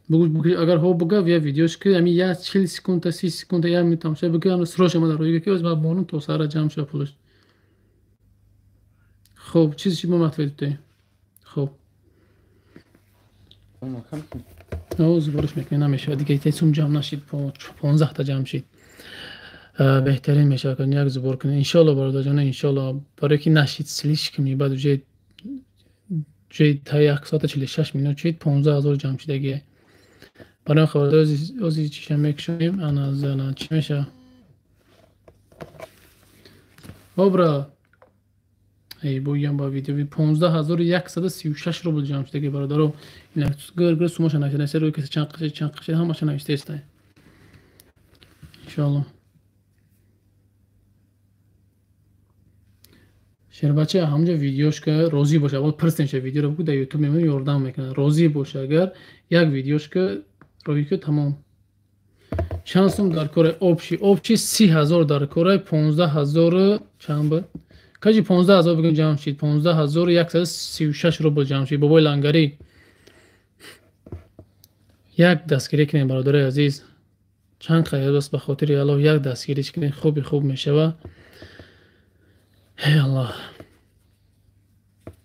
Бугу агар ҳо бугав я видеош ки ами я 40 секунда, 30 секунда, я минут тамоша бугам, срочно ма дар ки оз ма бонум то сара ҷамъ шава пулаш. Хоб, чиз чи мо матвед те. Хоб. Оз бориш мекунем, намешава дига ите сум ҷамъ нашид, 15 та ҷамъ шид. Беҳтарин мешава ки як зубор кунем. Иншоалло бародарҷон, иншоалло барои ки нашид слишком баъд уже та 1 соата 46 минут шид, 15,000 ҷамъ шидагие. Барои хабардор ози чиша мекушоем, ана зана чӣ мешава? Обра эй боям ба видео 15,136 рубл ҷамъ шидаги бародаро. Ина гир сумаша нависта, рӯи касе чанд қашид, чанд қашид ҳамаша нависта истай. Иншоалло. Шербача ҳамҷа видеошка розӣ боша, аввал пирсемша видеоро бугу дар YouTube мемонем, ёрдам мекунад. Розӣ боша агар як видеошка роӣ ки тамом. Чанд сум дар кора общий, общий 30,000 дар кора 15,000 чанд буд? Кажи 15,000 бигӯм ҷамъ шид, 15,136 рубл ҷамъ шид. Бобои лангарӣ. Як дастгирӣ кунем бародарои азиз. Чанд қайд аст ба хотири Аллоҳ як дастгирӣ кунем, хуби хуб мешава. Эй Аллоҳ.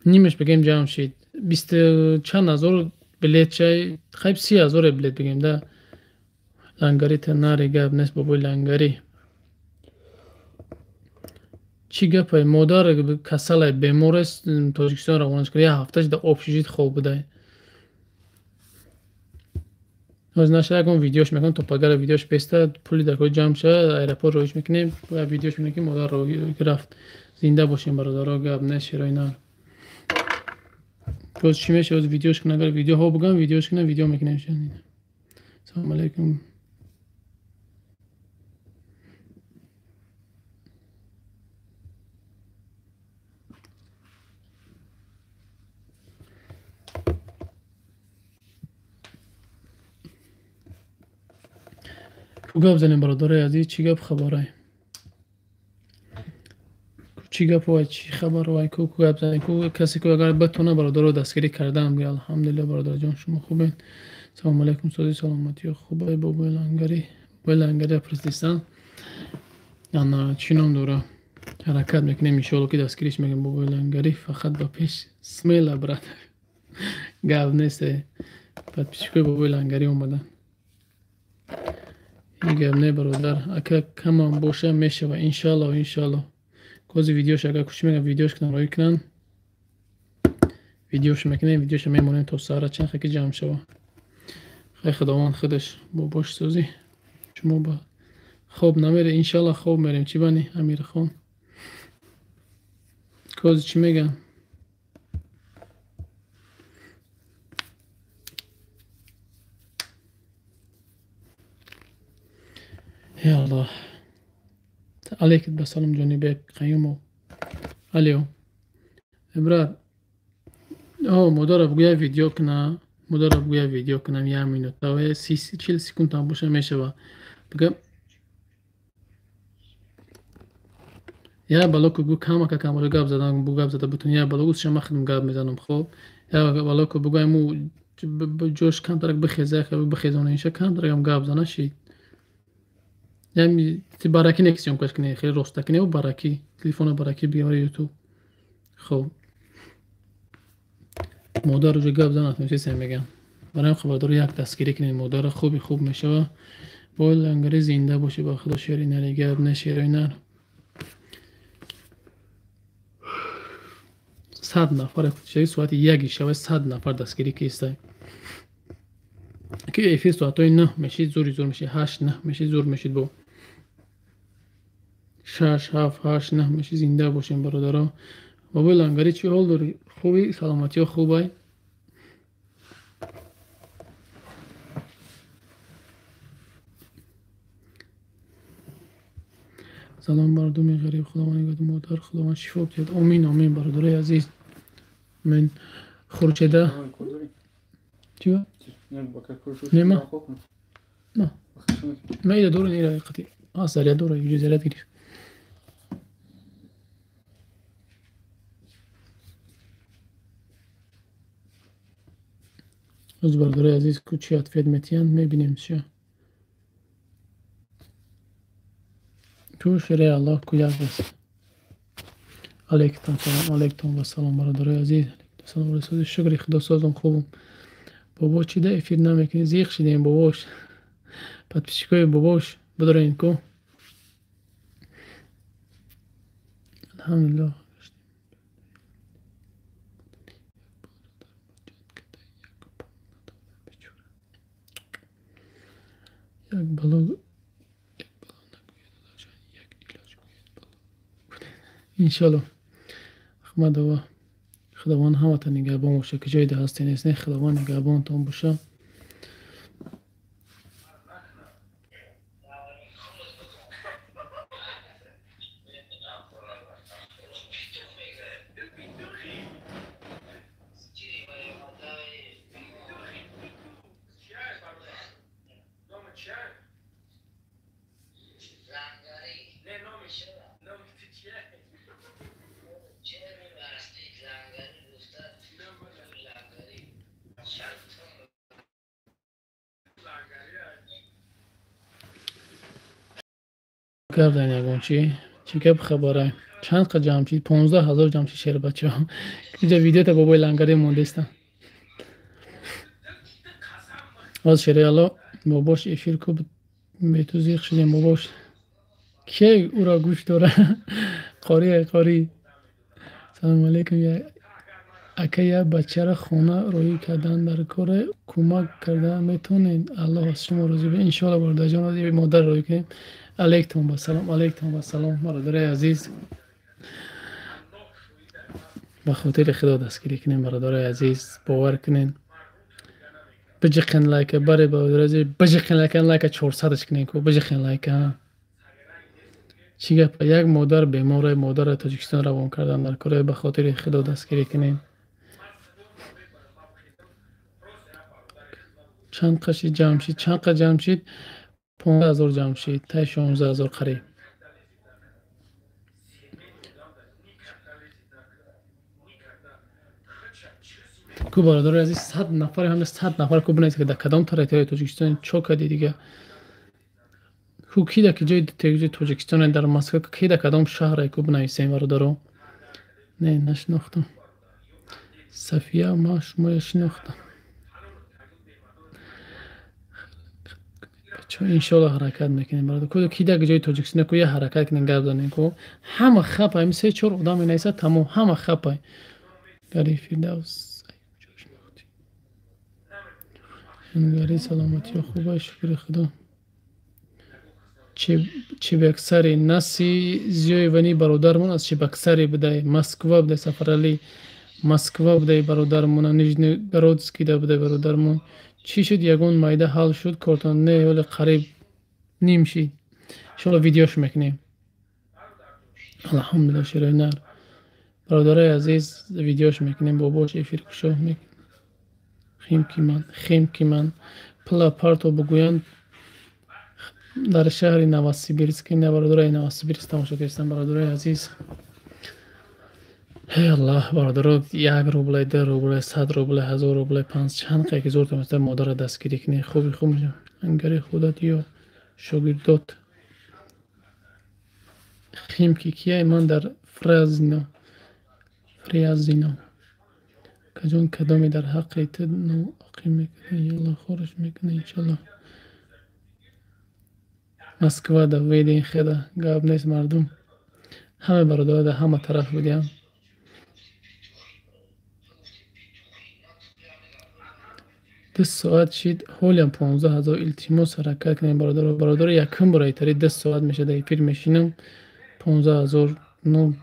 Нимаш бигем ҷамъ шид. 20 чанд ҳазор билет чай, хайб 30,000 билет бигем да. Лангари та нари гап нест бобои лангари. Чӣ гапай? Модар касалай, бемор аст, Тоҷикистон равонаш кард. Як ҳафташ дар общежит хоб будай. Ҳоз наша ягон видеош мекунам, то пагара видеош беста, пули дар кор ҷамъ шавад, аэропорт роиш мекунем, як видеош мекунем ки модар рафт. Зинда бошем бародаро, гап нест, шерои нар. Боз чӣ мешавад? Боз видеош кунам, агар видеоҳо бугам, видеош кунам, видео мекунем. Салом алейкум. Ку гап занем бародарои азиз, чӣ гап хабарай? Чӣ гап вай, чӣ хабар вай, ку гап занем, ку касе ку агар батона бародаро дастгирӣ кардам, гӯя алҳамдулиллоҳ бародарҷон, шумо хубед. Салом алейкум, сози саломатӣ хубай, бобои лангарӣ, бобои лангарӣ президистан. Ана чӣ ном дора? Ҳаракат мекунем иншоалло ки дастгириш мекунем бобои лангарӣ, фақат ба пеш смела брат. Гап нест, подписчикои бобои лангарӣ омадан. Гап не бародар, ака камам боша мешава иншоалло, иншоалло. Кози видеош агар кӯшиш мекунам видеош кунам, роӣ кунам. Видеош мекунем, видеоша мемонем то саҳара чанд хаки ҷамъ шава. Хай Худованд худаш бо бош созӣ. Шумо ба хоб намере, иншоалло хоб мерем. Чӣ бани Амирхон? Кози чӣ мегӯям? Эй Аллоҳ. Алейкум ба салом Ҷонибек Қаюмов. Алё. Брат. О, модарам гӯя видео куна, модарам гӯя видео кунам як минута ва 30 40 секунд там боша мешава. Бигам я балоку гу камака камака гап задан, бу гап зада бутун я балоку шама хидм гап мезанам, хоб. Я балоку бугай му ҷош камтарак бихеза, бихезона инша камтаракам гап зана шид. Ями ти бараки не съёмкаш кунӣ, хеле роста кунӣ ва бараки, телефона бараки биёри YouTube. Хоб. Модар уже гап занат мешавад мегам. Барои хабардор як дастгирӣ кунед модарро, хуби хуб мешавад. Бой лангари зинда бошӣ ба Худо, шери нари гап не, шерои нар. 100 нафар шаи соати 1 шава 100 нафар дастгирӣ кистай. Ки эфир соатҳои 9 мешид, зури зур мешид, 8 9 мешид, зур мешид бо 6 7 8 9 мешид. Зинда бошем бародаро. Бобои лангари чӣ ҳол дорӣ? Хуби? Саломатиё хубай? Салом мардуми ғариб, худованд нигоҳ модар, худованд шифо диҳад. Омин, омин бародарои азиз. Омин. Хуршеда. Чӣ? Нема? На. Ма ида дора, ира қати. А заряд дора, иҷо заряд гирифт. Оз бародарои азиз ку чӣ ответ метиҳанд, мебинем чӣ. Ту шераи Аллоҳ ку як аст. Алейкум салом, алейкум вассалом бародарои азиз. Салом расули шукри худо созам хубам. Бобо чӣ да эфир намекунӣ? Зиқ шидем бобош. Подписчикои бобош бидорен ку. Алҳамдулиллоҳ. Як бало иншалло. Ахмадова, худованд ҳаматон нигаҳбон боша, ки ҷойда ҳастед нест, худованд нигаҳбонтон боша. Кардан ягон чӣ? Чӣ гап хабара? Чанд қа ҷамъ шид? 15 000 ҷамъ шид шербачаҳо. Иҷа видеота бобои лангаре мондеста. Оз шераи Аллоҳ бобош эфир ку бету зиқ шидем бобош. Ке уро гӯш дора? Қори қори. Салому алейкум. Ака як бачаро хона роҳӣ кардан дар коре кӯмак карда метавонед? Аллоҳ аз шумо розӣ бошад. Иншоалло бародарҷон, модар роҳӣ кунем. Алейкум вассалом, алейкум вассалом бародарои азиз. Ба хотири худо дастгирӣ кунем бародарои азиз, бовар кунед. Биҷиқен лайка, баре бародарои азиз, биҷиқен лайка, лайка 400-ш кунед ку, биҷиқен лайка. Чӣ гап? Як модар бемора, модарро Тоҷикистон равон кардан дар коре, ба хотири худо дастгирӣ кунед. Чанд қаши ҷамъ шид? Чанд қа ҷамъ шид? 15 000 ҷамъ шид, тай 16 000 қариб. Ку бародарои азиз, 100 нафар, ҳам 100 нафар ку бинависед, ки дар кадом территорияи Тоҷикистон чо кардӣ дига? Ку ки дар ки ҷои территорияи Тоҷикистон, дар Москва, ки дар кадом шаҳре ку бинависем бародаро? Не, нашинохтам. Сафия, ма шумоя шинохтам. Иншоалло ҳаракат мекунем бародар. Ку ки дар ҷои Тоҷикистон ку я ҳаракат кунем, гап занем ку. Ҳама хапай, 3-4 одам менависад, тамом, ҳама хапай. Гари Фирдавс, Гари саломатиё хуба, шукри худо. Чебаксари Наси Зиёевани бародармон аз Чебаксари будай, Москва будай, Сафарали Москва будай бародармон, Нижнегородскийда будай бародармон. Чӣ шуд, ягон майда ҳал шуд кортон? Не, ҳоле қариб ним шид. Иншоалло видеош мекунем. Алҳамдулилло шерои нар. Бародарои азиз, видеош мекунем, бобош эфир кушо мекунем. Хим ки ман, хим ки ман пла парто бугӯянд дар шаҳри Новосибирск. Ина бародарои Новосибирск тамошо кардистан бародарои азиз. Эй Аллоҳ, бародаро, 1 рубле, 2 рубле, 100 рубле, 1000 рубле, панҷ чанд қайки зур тавониста модарро дастгирӣ кунӣ. Хуби хуб мешавад. Ангари худат ё шогирдот. Химки кияй? Ман дар Фрязино. Фрязино. Каҷон кадоме дар ҳаққи ту ноақӣ мекунад, ялло хораш мекунад иншалло. Москва да веден хеда гап нест мардум. Ҳама бародаро дар ҳама тараф будиам. Ду соат шид, ҳолиам 15 000. Илтимос ҳаракат кунем бародаро. Бародаро, якум бора итари 2 соат мешавад дар эфир мешинам. 15 000, ну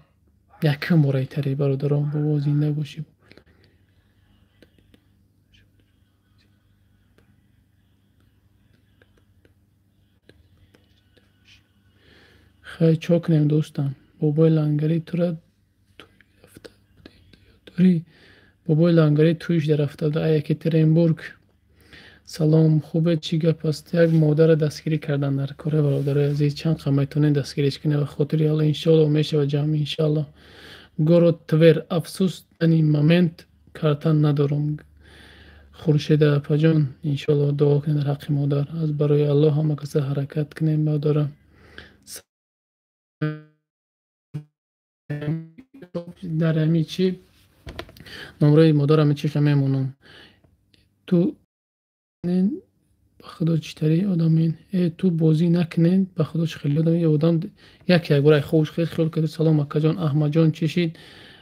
якум бора итари бародаро, бобо зинда бошӣ. Хай чо кунем дӯстам? Бобои лангари тура рафта будем. Бобои лангари туиш дарафта буда. Ай Екатеринбург. Салом, хубе, чӣ гап аст? Як модарро дастгирӣ кардан дар кора, бародарои азиз, чанд қа метавонед дастгириш кунед ба хотири Аллоҳ, иншоаллоҳ мешавад ҷамъ, иншоаллоҳ. Город Твер, афсӯс, ани момент карта надорам. Хуршеда апаҷон, иншоаллоҳ дуо кунед дар ҳаққи модар. Аз барои Аллоҳ ҳама каса ҳаракат кунем, бародарам. Дар ҳами чӣ номраи модарам чиша мемонам. Ту ба худо читари одамин. Ту бозӣ накунед, ба худо чӣ хеле одам, одам як як бор ай хуб хел хел кард. Салом акаҷон, Аҳмадҷон чӣ шид?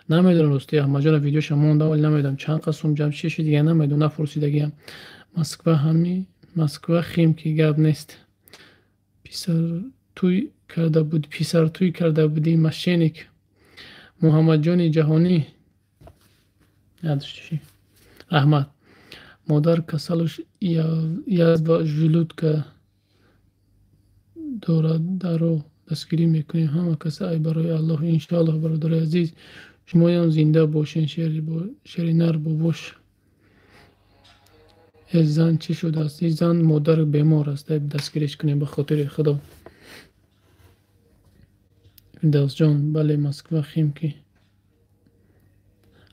Намедонам рости, Аҳмадҷона видеоша мондам, вале намедонам чанд қасм ҷамъ чӣ шид, дигар намедонам, напурсидагиам. Москва ҳами Москва Химки гап нест. Писар туй карда буд, писар туй карда будӣ, мошенник. Муҳаммадҷони ҷаҳонӣ. Раҳмат. Модар касалуш язва желудка дорад, даро дастгирӣ мекунем ҳама каса ай барои Аллоҳ, иншоаллоҳ. Бародари азиз, шумоям зинда бошен, шери нар бобош. Э зан чӣ шудааст? Ин зан модар бемор аст, дастгириш кунем ба хотири Худо. Фирдавсҷон, бале, Москва Химки.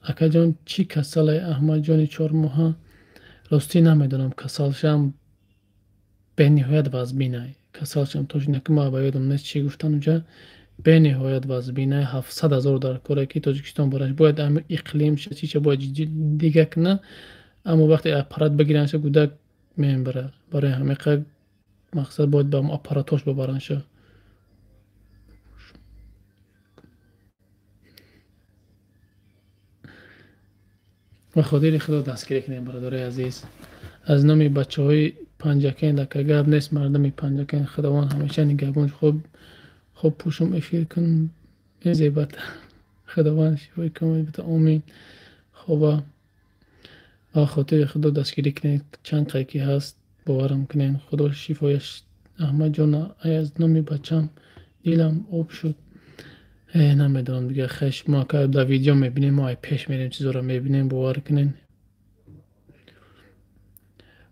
Акаҷон, чӣ касале? Аҳмадҷони чормоҳа? Ростӣ намедонам, касалшам бениҳоят вазбинай. Касалшам точно ки ма ба ёдам нест чӣ гуфтан уҷа. Бениҳоят вазбинай, 700 ҳазор дар коре ки Тоҷикистон бараш бояд ами иқлимша чиша бояд дига куна, аммо вақте аппарат бигиранша гудак мембара. Барои ҳамиқа мақсад бояд ба аппаратош бабаранша. Ба хотири Худо дастгирӣ кунем, бародарои азиз. Аз номи бачаҳои Панҷакент, ака гап нест, мардуми Панҷакент, Худованд ҳамеша нигаҳбон. Хоб пӯшум эфир кун, мезебад. Худованд шифои комил бита, омин. Хоба ба хотири Худо дастгирӣ кунед, чанд қай ки ҳаст боварам кунед. Худо шифояш. Аҳмадҷон, ай аз номи бачам дилам об шуд. Намедонам дигар, хеш мо ака дар видео мебинем, мо ай пеш мерем, чизоро мебинем, бовар кунед.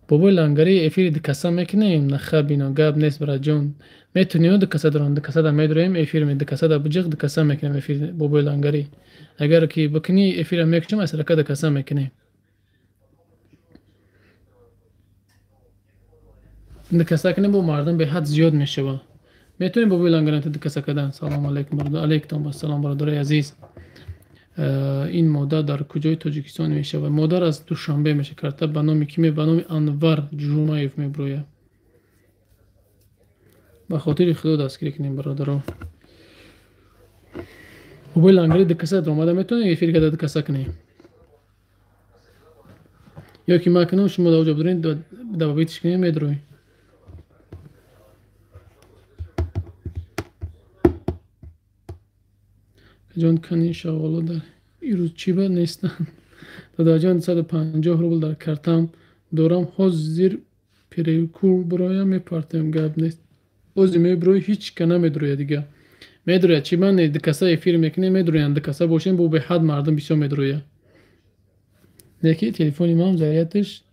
Бобои лангари эфири дукаса мекунем, нахабино гап нест, браҷон. Метунем дукаса дорам, дукасада медроем эфир, дукасада буҷиқ дукаса мекунем эфир бобои лангари. Агар ки бикунӣ эфира мекушам, аз рака дукаса мекунем. Дукаса кунем бо мардум беҳад зиёд мешавад. Метавонем бобои лангари дукаса кардан. Салом алейкум бародар, алейкум ассалом бародари азиз. Ин модар дар куҷои Тоҷикистон мешавад? Модар аз Душанбе мешавад. Карта ба номи ки? Ба номи Анвар Ҷумаев меброяд. Ба хотири Худо дастгирӣ кунем, бародаро. Бобои лангари дукаса омада метавонем эфир карда дукаса кунем? Ё ки ман кунам, шумо дар оҷо бидоред, добавитиш кунем, медроем. Ҷон кани шағоло дар ирӯз чӣ ба нестанд? Дадаҷон, 150 рубл дар картам дорам, ҳозир перекур бироям мепартем, гап нест. Ози мебирои, ҳеҷ ка намедрояд дига. Медрояд, чӣ ман дукаса эфир мекунем, медроянд, дукаса бошем, бо беҳад мардум бисёр медрояд. Неки телефони ман зарядаш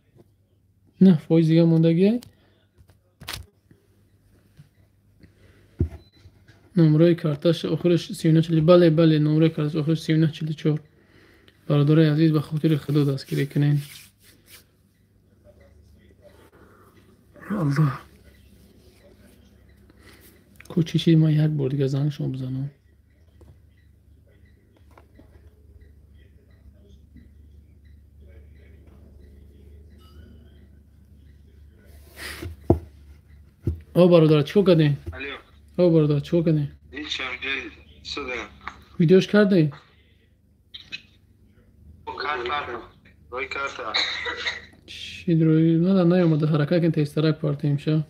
9% дига мондагиай. Номрои карташ охираш 3940. Бале, бале, номрои карташ охираш 3944. Бародарои азиз, ба хотири Худо дастгирӣ кунед. Аллоҳ. Ку чӣ чиз, ман як бор дига зангшон бизанам. О бародар, чӣ кор кардем? О бародар, чӣ кор кардем? Видеош кардем? Чӣ дрои? Нада наёмада, ҳаракат кун, тезтарак партем ша.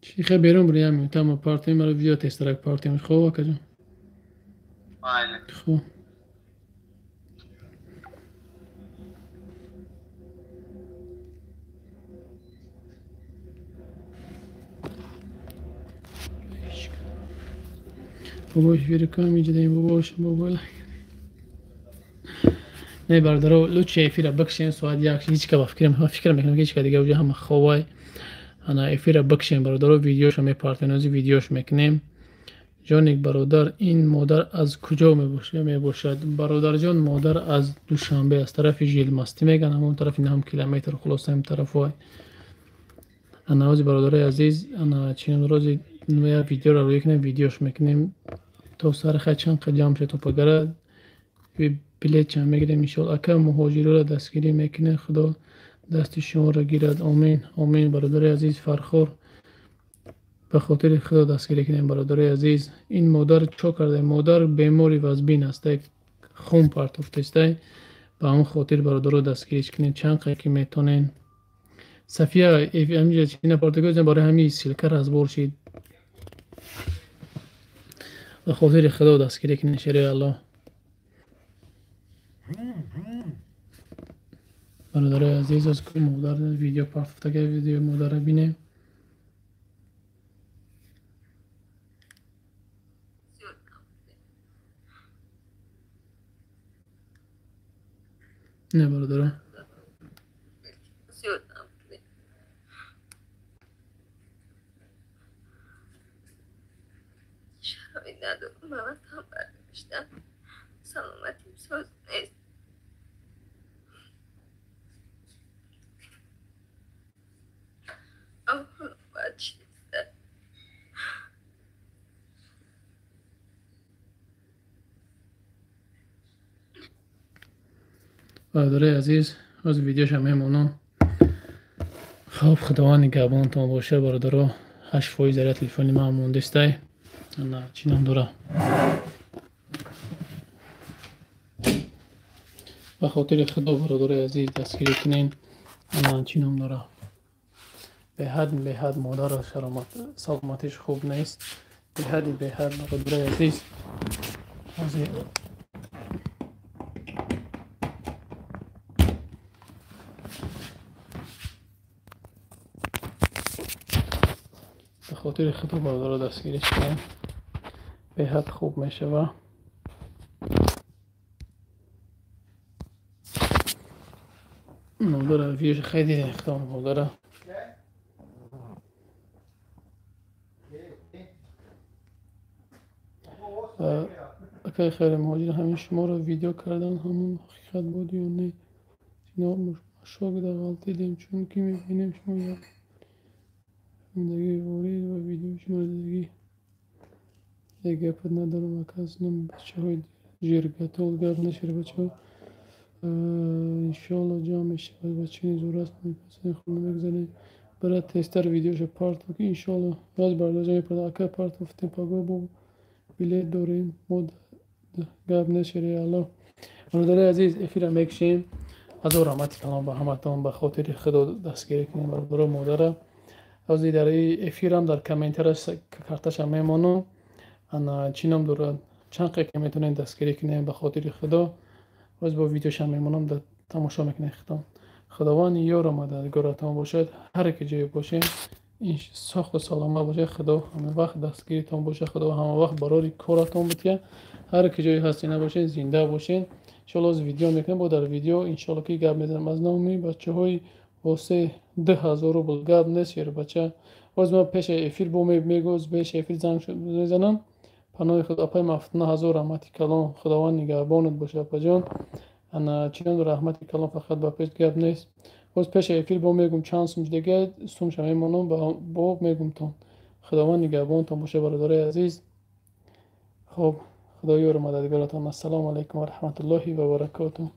Чӣ хе берун бири тама партем, ара видео тезтарак партем. Хоб акаҷон? Хоб. Бобои эфири кам иҷидаем бобош бобои. Не бародаро, лучше эфира бикшем соат 1 ҳеҷ ка ба фикрам мекунам ки ҳеҷ ка дига уҷа ҳама ховай. Ана эфира бикшем бародаро, видеошо мепартем, ози видеош мекунем. Ҷоник бародар, ин модар аз куҷо мебошад? Бародарҷон, модар аз Душанбе, аз тарафи Жилмастӣ меган, ҳамон тарафи 9 километр, хулоса ҳам тарафҳо. Ана ози бародарои азиз, ана чинон рози як видеоро рӯй кунем, видеош мекунем то сари хай чанд қа ҷамъ шуд то пагара билет чанд мегирем иншоалло. Ака муҳоҷироро дастгирӣ мекунем, Худо дасти шуморо гирад. Омин, омин бародари азиз Фархор, ба хотири Худо дастгирӣ кунем бародари азиз. Ин модар чо карда? Модар бемори вазбин аст, хун партофтааст. Ба ҳамон хотир бародаро дастгириш кунем чанд қа ки метонен. Сафия ҳаминҷа чина партогӯ барои ҳамин ссилка разбор шид. Ба хотири Худо дастгирӣ кунем шери Аллоҳ. Бародарои азиз, аз модар видео партофтага, видеои модарро бинем. Не бародаро. Шароит надорам, ба ватан баргаштан. Саломатим соз нест. Бародарои азиз, оз видеоша мемонам. Хоб, Худованд нигаҳбонтон бошад бародаро. 8% заряд телефони ман мондестай. Ана чӣ ном дора? Ба хотири Худо бародарои азиз дастгирӣ кунен. Ана чӣ ном дора? Беҳад модарро саломатиш хуб нест. Беҳад бародарои азиз. Ҳозир ба хотири Худо бародаро дастгириш кунем, беҳад хуб мешава. Модара видеоша хеле дидем, Худо модара. Акай хайри муҳоҷир, ҳамин шуморо видео кардан ҳамон ҳақиқат буд ё не? Ино шок да ғалтидем, чунки мебинем шумо як зиндагии ворид ва видеои шуморо дидагӣ. Як гапат надорам, ака, аз номи бачаҳои жиргатол гап нашир бачаҳо. Иншоалло ҷамъ мешавад, бачаи зур аст, мепасани худро мегузарем. Брат, тезтар видеоша партов ки иншоалло боз бардоҷа мепарда. Ака партофтем, паго бо билет дорем, мо гап нашири Аллоҳ. Бародари азиз, эфира мекушем. Ҳазор раҳмати калом ба ҳаматон, ба хотири Худо дастгирӣ кунем бародаро модара. Ҳозир дар эфирам дар комментарияш карташа мемонам. Ана чӣ ном дорад? Чанд қа ки метавонед дастгирӣ кунем ба хотири Худо. Боз бо видеошам мемонам, дар тамошо мекунед худтон. Худованд ёру мададгоратон бошад, ҳар ки ҷое бошем, сохту саломат бошед. Худо ҳама вақт дастгиритон бошад, Худо ҳама вақт барори коратон бития. Ҳар ки ҷое ҳастед набошед, зинда бошед. Иншоалло оз видео мекунем, бо дар видео иншоалло ки гап мезанам аз номи бачаҳои восе 2000 рубл гап нест шербача. Боз ман пеши эфир бо мегӯз, пеши эфир занг мезанам. Паноҳи Худо апаи Мафтуна, ҳазор раҳмати калон, Худованд нигаҳбонат бошад апаҷон. Ана чинон раҳмати калон, фақат ба пеш гап нест. Боз пеши эфир бо мегум чанд сум дига сумша мемонам, бо мегумтон. Худованд нигаҳбонтон бошад бародарои азиз. Хоб, Худо ёру мададгоратон. Ассалому алайкум ва раҳматуллоҳи ва баракотуҳ.